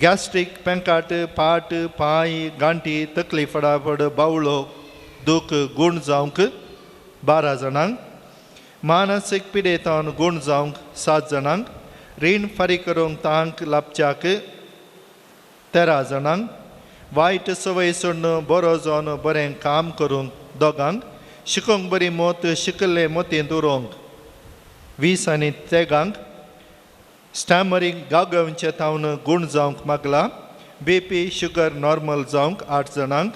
गॅस्ट्रीक पेंकाट पाट पांय गांठी तकली फडाफड बावळो दूख गूण जावंक 12 जाणांक, मानसीक पिडेतान गूण जावंक 7 जाणांक, रीण फारीक करूंक तांक लाभच्याक 13 जाणांक, वायट संवय सोडून बरो जावन बरें काम करूंक 2गांक, शिकोवंक बरी मोत शिकल्ले मोतींत उरोवंक 20 आनी 3गांक, स्टॅमरींग गावगांवचे थावन गूण जावंक मागला. बीपी शुगर नॉर्मल जावंक 8 जाणांक,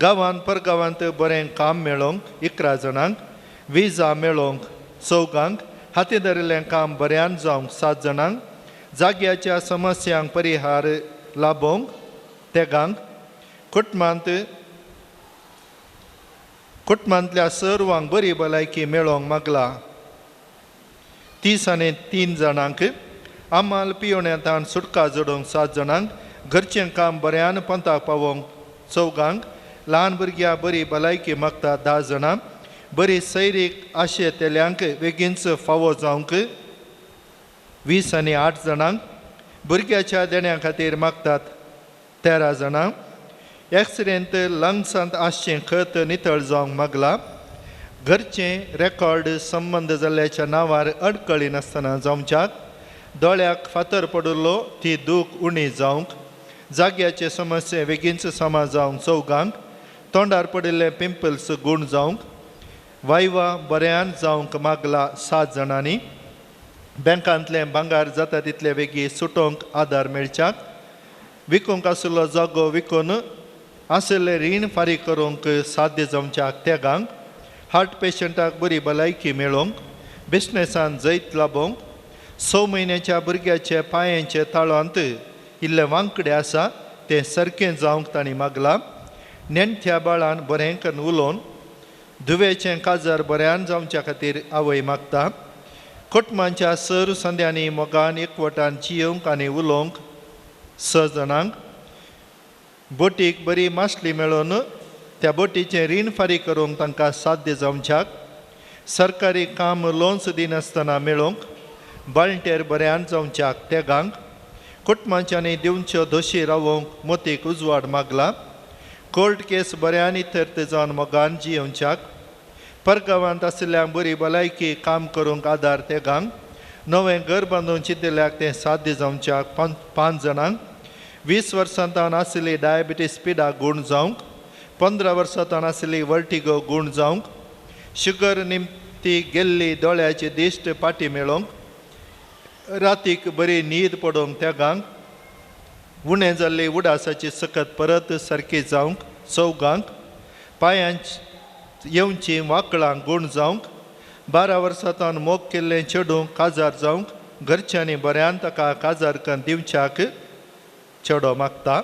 गांवांत परगांवांत बरें काम मेळोवंक 11 जाणांक, विजा मेळोवंक 4गांक, हाती धरिल्लें काम बऱ्यान जावंक 7 जाणांक, जाग्याच्या समस्यांक परिहार लाभोवंक 3गांक, कुटुंबांतल्या सर्वांक बरी भलायकी मेळोवंक मागला 30 आनी 3 जाणांक, आमाल पियोण्यांत सुटका जोडूंक 7 जाणांक, घरचें काम बऱ्यान पंताक पावोवंक 4गांक, ल्हान भुरग्यां बरी भलायकी मागता 10 जाणां, बरी सैरीक आशेतल्यांक बेगीनच फावो जावंक 20 आनी 8 जाणांक, भुरग्याच्या देण्या खातीर मागतात 13 जाणां, एक्सिडेंट लंग्सांत आसचें खत नितळ जावंक मागला. घरचें रेकॉर्ड संबंद जाल्ल्याच्या नांवार अडकळी नासतना जावच्याक. दोळ्याक फातर पडिल्लो ती दूख उणी जावंक. जाग्याचे समस्ये बेगीनच समा जावंक चौगांक. तोंडार पडिल्ले पिंपल्स गूण जावंक. वायवा बऱ्यान जावंक मागला 7 जाणांनी. बँकांतलें भांगार जाता तितले बेगी सुटोवंक आदार मेळच्याक. विकूंक आशिल्लो जागो विकून आशिल्लें रीण फारीक करूंक साध्य जावच्याक तेगांक. हार्ट पेशंटाक बरी भलायकी मेळोवंक. बिजनेसान जैत लाबोवंक. 6 म्हयन्याच्या भुरग्याचे पांयांचे ताळांत इल्लें वांकडे आसा तें सारकें जावंक तांणी मागलां. नेणट्या बाळान बरें करून उलोवन धुवेचें काजार बऱ्यान जावच्या खातीर आवय मागता. कुटुंबाच्या सर संद्यांनी मोगान एकवटान जियोवंक आनी उलोवंक 6 जाणांक. बोटीक बरी मासली मेळोवन त्या बोटीचें रीण फारीक करूंक तांकां साध्य जावच्याक. सरकारी काम लोन्स दिनासतना मेळोवंक. बाळंटेर बऱ्यान जावच्याक तेगांक. कुटुंबांच्यांनी दिवच्यो दोशी रावोवंक मोतीक उजवाड मागला. कोर्ट केस बऱ्यान इतर्त जावन मोगान जियोवच्याक. परगांवांत आशिल्ल्यांक बरी भलायकी काम करूंक आदार तेगांक. नवें घर बांदून चिंतिल्ल्याक तें साध्य जावच्याक 5 जाणांक. 20 वर्सां तावन आशिल्ली डायबिटीस पिडा गूण जावंक. 15 वर्सां तावन आशिल्ली वर्टिगो गूण जावंक. शुगर निमती गेल्ली दोळ्याची दिश्ट पाटी मेळोवंक. रातीक बरी न्हीद पडोवंक तेगांक. उणें जाल्ली उडासाची सकत परत सारकी जावंक 4गांक. पांयांची येवची वाकळां गूण जावंक. 12 वर्सां तावन मोग केल्लें चेडूं काजार जावंक. घरच्यांनी बऱ्यान ताका काजार करून दिवच्याक चेडो मागता.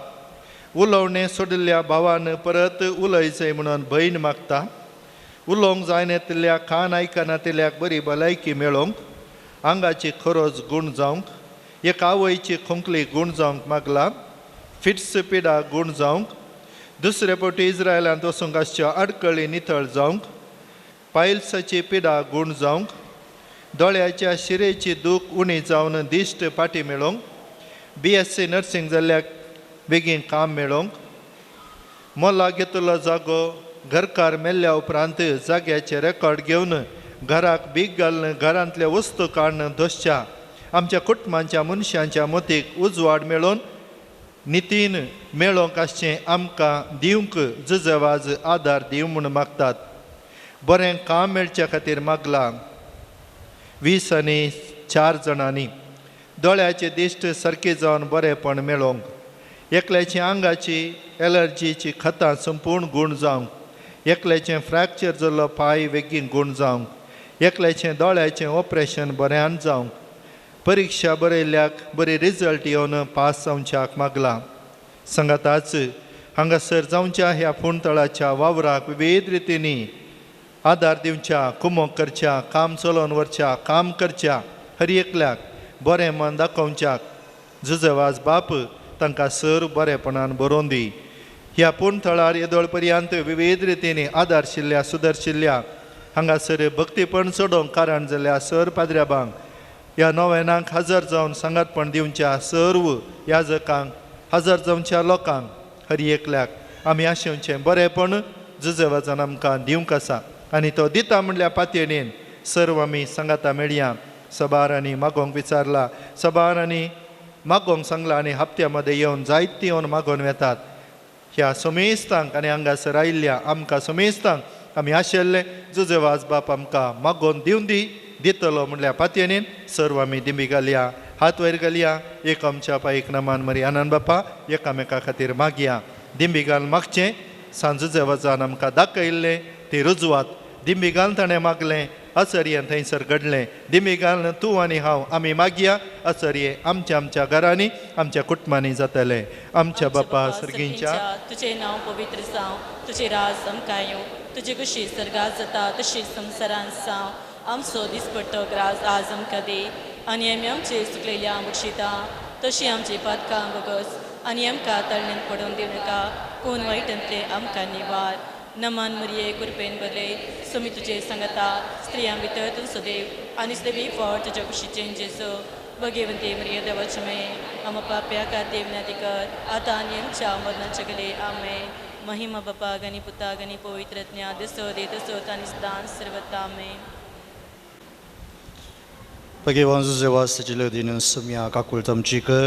उलोवणें सोडिल्ल्या भावान परत उलयचें म्हणून भयण मागता. उलोवंक जायनातिल्ल्या कान आयकनातिल्ल्याक बरी भलायकी मेळोवंक. आंगाची खरोज गूण जावंक. एक आवयची खोंकली गूण जावंक मागला. फिट्स पिडा गूण जावंक. दुसरे फावटी इस्रायलांत वचूंक आसच्यो आडकळी नितळ जावंक. पायल्साची पिडा गूण जावंक. दोळ्याच्या शिरेची दूख उणी जावन दिश्ट पाटी मेळोवंक. BSc nursing जाल्ल्याक बेगीन काम मेळोवंक. मोला घेतलो जागो घरकार मेल्ल्या उपरांत जाग्याचे रेकॉर्ड घेवन घराक बीग घालून घरांतले वस्तू काडून दोसच्या आमच्या कुटुंबांच्या मनशांच्या मतीक उजवाड मेळोवन नितीन मेळोवंक आसचें आमकां दिवंक जुजवाज आदार दिवं म्हूण मागतात. बरें काम मेळच्या खातीर मागलां 20 आनी 4 जाणांनी. दोळ्याचे दिश्ट सारकी जावन बरेंपण मेळोवंक. एकल्याची आंगाची एलर्जीची खतां संपूर्ण गूण जावंक. एकल्याचें फ्रॅक्चर जाल्लो पांय बेगीन गूण जावंक. एकल्याचें दोळ्याचें ऑपरेशन बऱ्यान जावंक. परिक्षा बरयल्ल्याक बरी रिजल्ट येवन पास जावच्याक मागलां. सांगाताच हांगासर जावच्या ह्या फोंडतळाच्या वावराक विविध रितींनी आदार दिवच्या, कुमोक करच्या, काम चलोवन व्हरच्या, काम करच्या हर एकल्याक बरें मन दाखोवच्याक जुजवाज बाप तांकां सर बरेपणान बरोवन दी. ह्या पूर्ण थळार येदोळ पर्यंत विविध रितींनी आदारशिल्ल्या सुदरशिल्ल्या हांगासर भक्तीपण चडोवंक कारण जाल्ल्या सर पाद्र्याबांक ह्या नोवेनाक हजर जावन सांगातपण दिवच्या सर्व याजकांक हजर जावच्या लोकांक हर एकल्याक आमी आशेवचें बरेंपण जुजवाजान आमकां दिवंक आसा आनी तो दिता म्हणल्यार पातयेन सर्व आमी सांगाता मेळया. सबार आनी मागोवंक विचारला, सबार आनी मागोवंक सांगला आनी हप्त्या मदें येवन जायतीं येवन मागोवन वेतात. ह्या समेस्तांक आनी हांगासर आयिल्ल्या आमकां समेस्तांक आमी आशिल्ले जुजवाज बाप आमकां मागोवन दिवन दी दितलो म्हणल्यार पातयेन सर्व आमी दिंबी घालया, हात वयर घालया, एक आमच्या पायक नमान मरी आनंद बापा एकामेका खातीर मागया. दिंबी घाल मागचें सांजुजेवाजान आमकां दाखयल्लें ती रुजवात. दिंबी घाल ताणें मागलें आचर्येन थंयसर घडलें. दिंबी घाल तूं आनी हांव आमी मागया आचर्ये आमच्या आमच्या घरांनी आमच्या कुटुंबांनी जातलें. आमच्या बापा सर्गींच्या
तुजें नांव पवित्र जावं, तुजें राज आमकां येवं, तुजी खुशी सर्गात जाता तशी संवसारांत जावं. आमचो दिसपट्टो ग्रास आज आमकां दी आनी आमी आमचे चुकलेल्या बक्षिता तशी आमची पातकां बगस आनी आमकां तळणेंत पडून दिवं नाका, कोण वायटांतलें आमकां निवार. नमन मरिये कृपेन भरले, स्वामी तुजे सांगता, स्त्रियां भितर तूं सदैव आनी सदैवी फळ तुज्या कुशीचें जेजू. भगवंती मरिये देवाचे माये, आमा पाप्या खातीर विनंती कर आतां आनी आमच्या मरणाच्या घडये आमेन. महिमा बापा गणी पुता गणी पवित्र ज्ञा दिसो देत सोत आनी सदां सर्वता आमेन.
Paghivan Zuzeva Sicilodin Sumia Kakultam Chika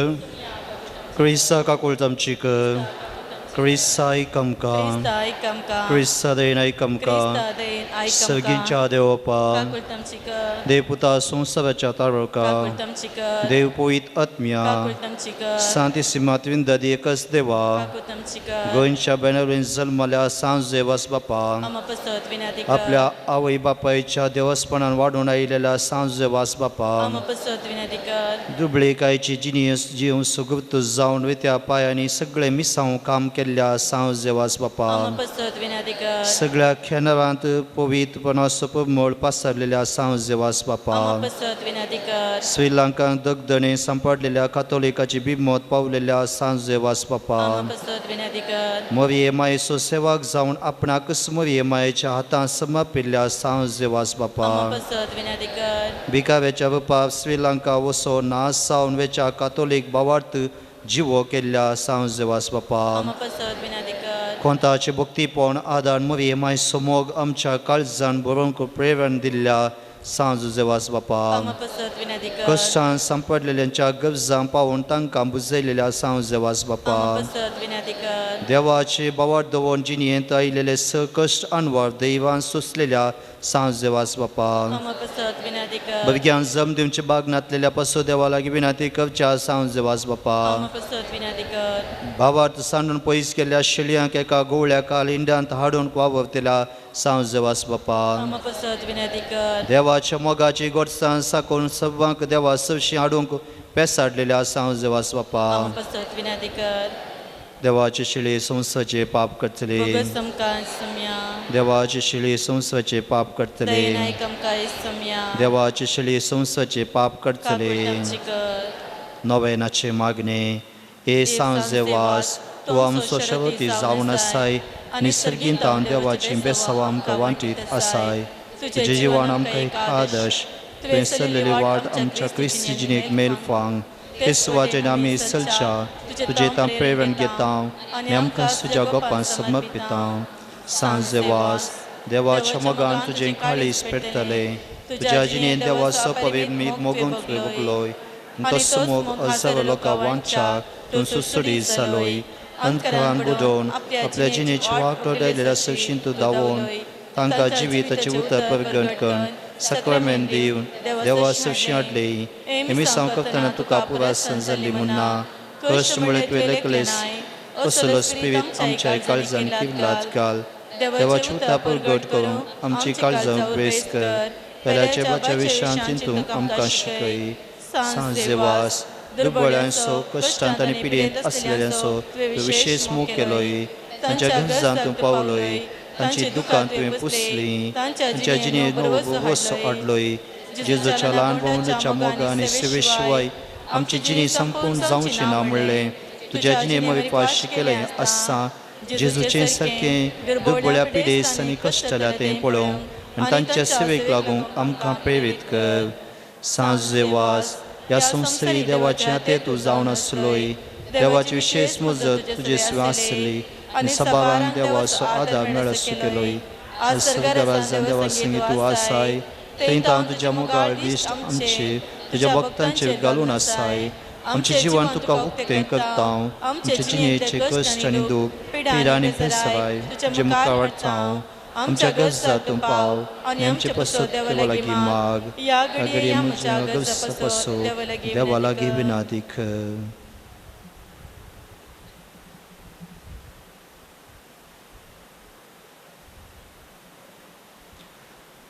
Krista Kakultam Chika Krista Ikamka Krista Dena Ikamka Sergincha Deopa Deputa Sumsavacha Taroka Devpoit Atmia Santissima Trinidad Ekas Deva गोंयच्या बेनवलीन जल्मल्या सांजुजेवास बापा आपल्या आवय बापायच्या देवस्पणान वाडून आयिल्ल्या सांजुजेवास बापा दुबळेकायची जिनियस जिवन सुगृत जावन वेत्या पायांनी सगळे मिसांव काम केल्ल्या सांजुजेवास बापा सगळ्या खेनारांत पवित्रपणाचो परमळ पासारलेल्या सांजुजेवास बापा श्रीलंकांत दगदणे सांपडलेल्या कातोलिकाची बिमत पावलेल्या सांजुजेवास बापा मरिये मायेचो सेवक जावन आपणाकच मरिये मायेच्या हातांत समर्पिल्ल्या सांजुजेवास बापा भिकाव्याच्या रुपार श्रीलंका वसो नाश जावन वेच्या कातोलीक भावार्थ जिवो केल्ल्या सांजुजेवास बापा कोंताचे भक्तीपण आदार मरिये मायेचो मोग आमच्या काळजान बरोवंक प्रेरण दिल्ल्या सांजुजेवास बापा कश्टान सांपडलेल्यांच्या गरजां पावून तांकां बुजयलेल्या सांजुजेवास बापा देवाचे भावार्थ दवरून जिणेंत आयिल्ले स कश्ट अनवर दैवान सोंसलेल्या सांजुजेवास बापा भुरग्यांक जम दिवचे बागनांतलेल्या पसो देवा लागीं विनंती करच्या सांजुजेवास बापा भावार्थ सांडून पयस केल्ल्या शेळयांक एका गोवळ्या कालिंडांत हाडून वावरतल्या सांजुजेवास बापा देवाच्या मोगाची गोडसाण साकून सबांक देवा सवशी हाडूंक पेसाडलेल्या सांजुजेवास बापा देवाचे शिळे संसाचे पाप करतले देवाचे शिळे संसाचे पाप करतले देवाचे शिळे संसाचे पाप करतले. नोवेनाचे मागणे. हे सांजुजेवास तूं आमचो शरवती जावन आसाय आनी सर्गींतावन देवाची बेसांव आमकां वांटीत आसाय. तुजें जिवन आमकां एक आदर्श तुवें चल्लेली वाट आमच्या क्रिस्ती जिणेक मेलफांग ते सुवातेन आमी चलच्या तुजें तां प्रेरण घेता आनी आमकां तुज्या गोपान समर्पिता. सांजुजेवास देवाच्या मोगान तुजें काळीज पेटतलें तुज्या जिणेन देवाचो पवित्र मोगून तुवें भोगलोय तसो मोग हजारो लोकां वांटच्याक तूं सुसुडीत जालोय. अंधकारान बुडोवन आपल्या जिणेची वाट आयिल्ल्या सवशीन तूं धांवोवन तांकां जिविताचें उतर परगट करून साक्रामेंत दिवन देवा सवशीं हाडली. हें मिसांव करतना तुका पुरासन जाल्ली म्हूण ना कश्ट म्हळ्यार तुवें लेखलेस असलो स्पिरीत आमच्या काळजान किवलात घाल. देवाची उतर परगट करून आमची काळजां उपेस कर. पेल्याच्या बाच्या विशयांत चिंतूंक आमकां शिकय. सांजुजेवास दुर्बळ्यांचो कश्टांत आनी पिडेंत आसलेल्यांचो तुवें विशेश मोग केलोय. तांच्या गरजांत तूं पावलोय. तांची दुकां तुवें पुसलीं. तांच्या जिणेंत नवो वसो हाडलोय. जेजूच्या ल्हान भावंडाच्या मोगा आनी सेवे शिवाय आमची जिणी संपूर्ण जावची ना म्हणलें तुज्या जिणे मविपास शिकयलें आसा. जेजूचें सारकें दुर्बळ्या पिडेस्त आनी कश्टल्या तें पळोवंक आनी तांच्या सेवेक लागूंक आमकां प्रेरीत कर. सांजुजेवास ह्या संवसारी देवाचे हाते तूं जावन आसलोय. देवाची विशेश मुजत तुजे सुवां आसली आनी सबावान देवाचो आदार मेळसो केलोय. आज सर्गराजान देवा संगी तूं आसाय थंय तांव तुज्या मोगाळ दिश्ट आमचे तुज्या भक्तांचेर घालून आसाय. आमचें जिवन तुका उक्तें करता. आमचे जिणेचे कश्ट आनी दूख पिडा आनी पेसराय तुजे मुखार हाडटा. आमच्या गरजा तूं पाव आनी आमचे पसत देवा लागीं माग. ह्या घडये म्हज्या गरजा पसत देवा लागीं विनंती कर.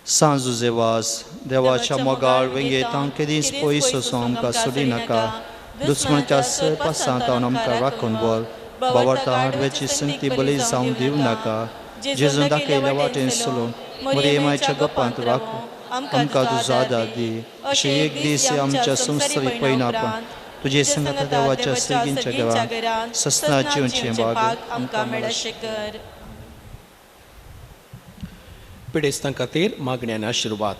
सांजुजेवास देवाच्या मोगाळ वेंगेत हांव केदींच पयस वचूं आमकां सोडिनाका. दुस्मनच्या सरपासांत हांव आमकां राखून व्हर. बावार्था हाडव्याची संगती बळी जावन दिवं नाका. जेजून दाखयल्या वाटेन चलून मरिये मायच्या गपांत राखूं आमकां तुजो आदार दी. अशें एक दीस आमच्या संवसारी पयना पण तुजे संगता देवाच्या सर्गींच्या घरांत सस्ना जिवचें भाग आमकां मेळशें कर.
पिडेस्तां खातीर मागण्यान आशिर्वाद.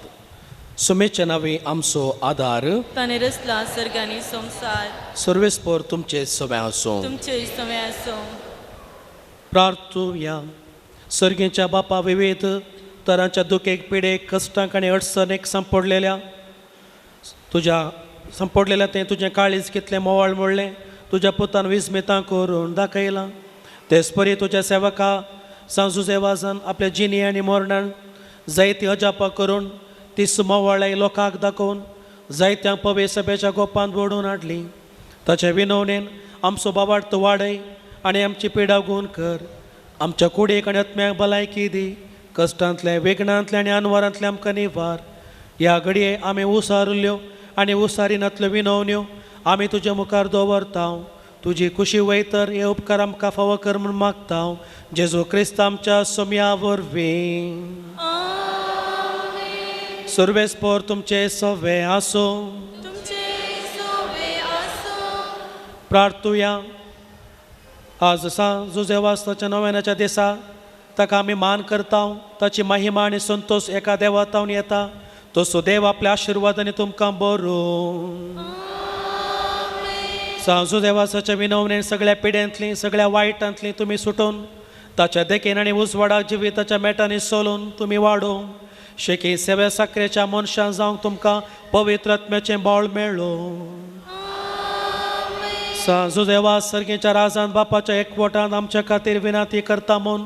सुमेच्या नांवी आमचो आदार.
ताणें रचला सर्ग आनी संवसार.
सर्वेस्पर तुमचे सवे आसूं.
तुमचे सवे आसूं.
प्रार्थुया. सर्गेच्या बापा, विविध तरांच्या दुखेक, पिडेक, कश्टांक आनी अडचणेक सांपडलेल्या तुज्या सांपडलेल्या तें तुजें काळीज कितलें मोवाळ मोडलें तुज्या पुतान विस्मितां करून दाखयलां. तेच परी तुज्या सेवका सांजुजेवाजान आपल्या जिणी आनी मरणान जायती अजापां करून ती सुमवाळाय लोकांक दाखोवन जायत्या पवे सभेच्या गोपांत ओडून हाडली. ताचे विनवणेन आमचो बाबार्थ वाडय आनी आमची पिडा गूण कर. आमच्या कुडीक आनी आत्म्याक भलायकी दी. कश्टांतले, वेगणांतले आनी अनवरांतले आमकां निवार. ह्या घडये आमी उसारुल्ल्यो आनी उसारिनातल्यो विनवण्यो आमी तुजे मुखार दवरता. तुजी खुशी वयतर हे उपकार आमकां फावो कर म्हूण मागता. जेजू क्रिस्त आमच्या सोम्या वरवीं. सर्वेस्पर तुमचे सवे आसूं. प्रार्थुया. आज सांजुजेवासाच्या नव्यानाच्या दिसा ताका आमी मान करता. ताची महिमा आनी संतोश एका देवातावन येता. तसो देव आपल्या आशिर्वादांनी तुमकां बरो. सांजुदेवासाच्या विनवणेन सगळ्या पिड्यांतली, सगळ्या वायटांतली तुमी सुटून ताच्या देखेन आनी उजवाडाक जिविताच्या मेटांनी सोलून तुमी वाडोवंक शेकी सेवे साकरेच्या मनशां जावंक तुमकां पवित्र आत्म्याचें बावळ मेळ्ळो. सांजुदेवा सर्गेच्या राजान बापाच्या एकवटान आमच्या खातीर विनंती करता म्हूण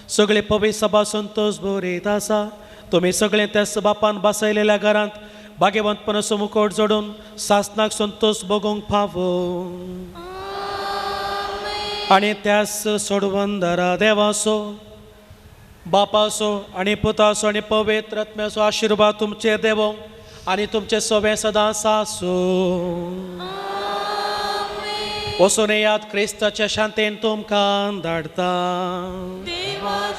सगळे पवित्र सभा संतोष बरीत आसा. तुमी सगळे त्याच बापान बसयलेल्या घरांत भाग्यवंतपणाचो मुकोट जोडून सासनाक संतोष भोगूंक फावो. आनी त्याच सोडवंदरा देवाचो, बापाचो आनी पुताचो आनी पवित्र आत्म्याचो आशिर्वाद तुमचेर देवो आनी तुमचे सवे सदां सासूं. वचून येयात, क्रिस्ताच्या शांतेन तुमकां धाडटा.
Thank you.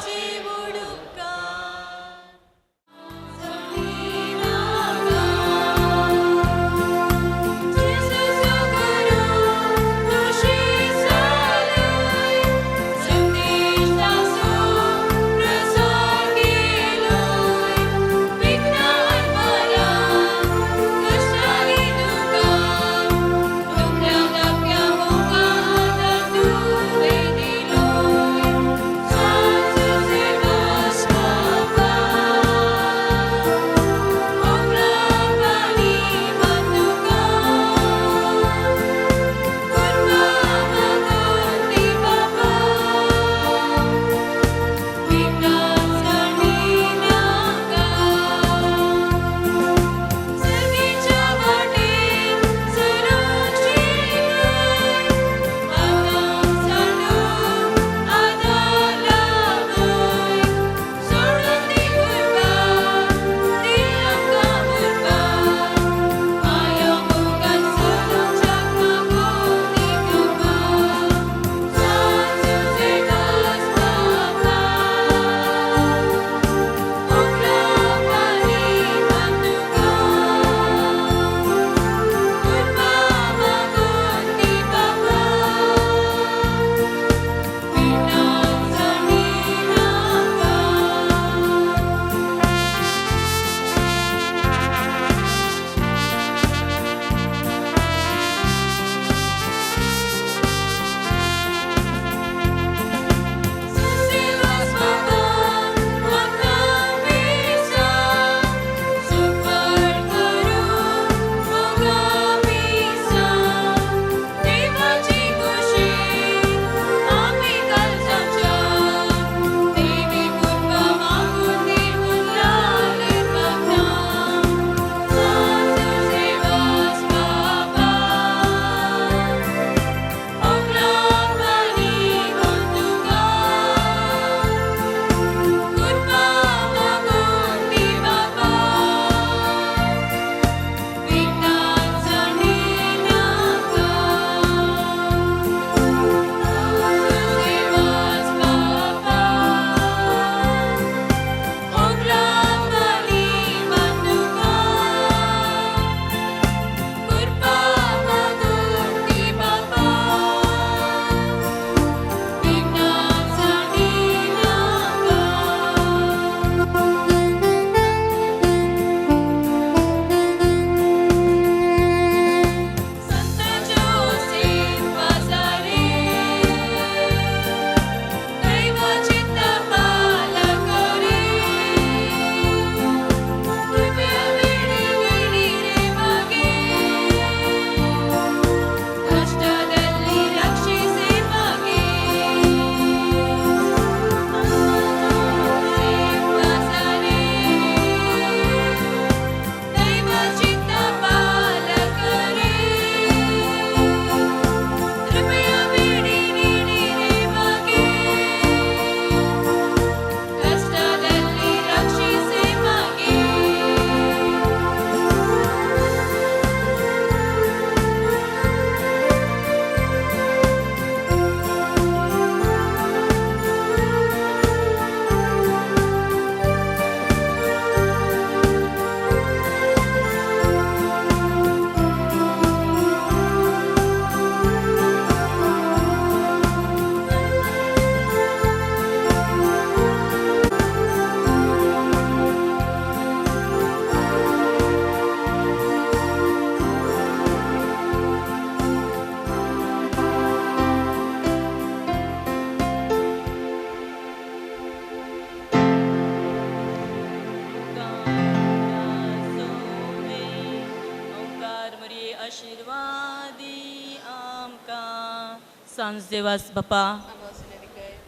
आशिर्वादी आमकां. सांज देवास बापा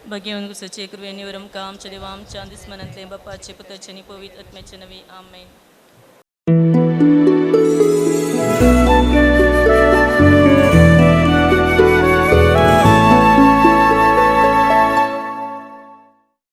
भगेवन गुसाचे कृपेन निवर आमकां आमच्या देवा आमच्या दुस्मनांतले बापाचे पुताचे आनी पवित्र आत्म्याचे नवी. आमेन.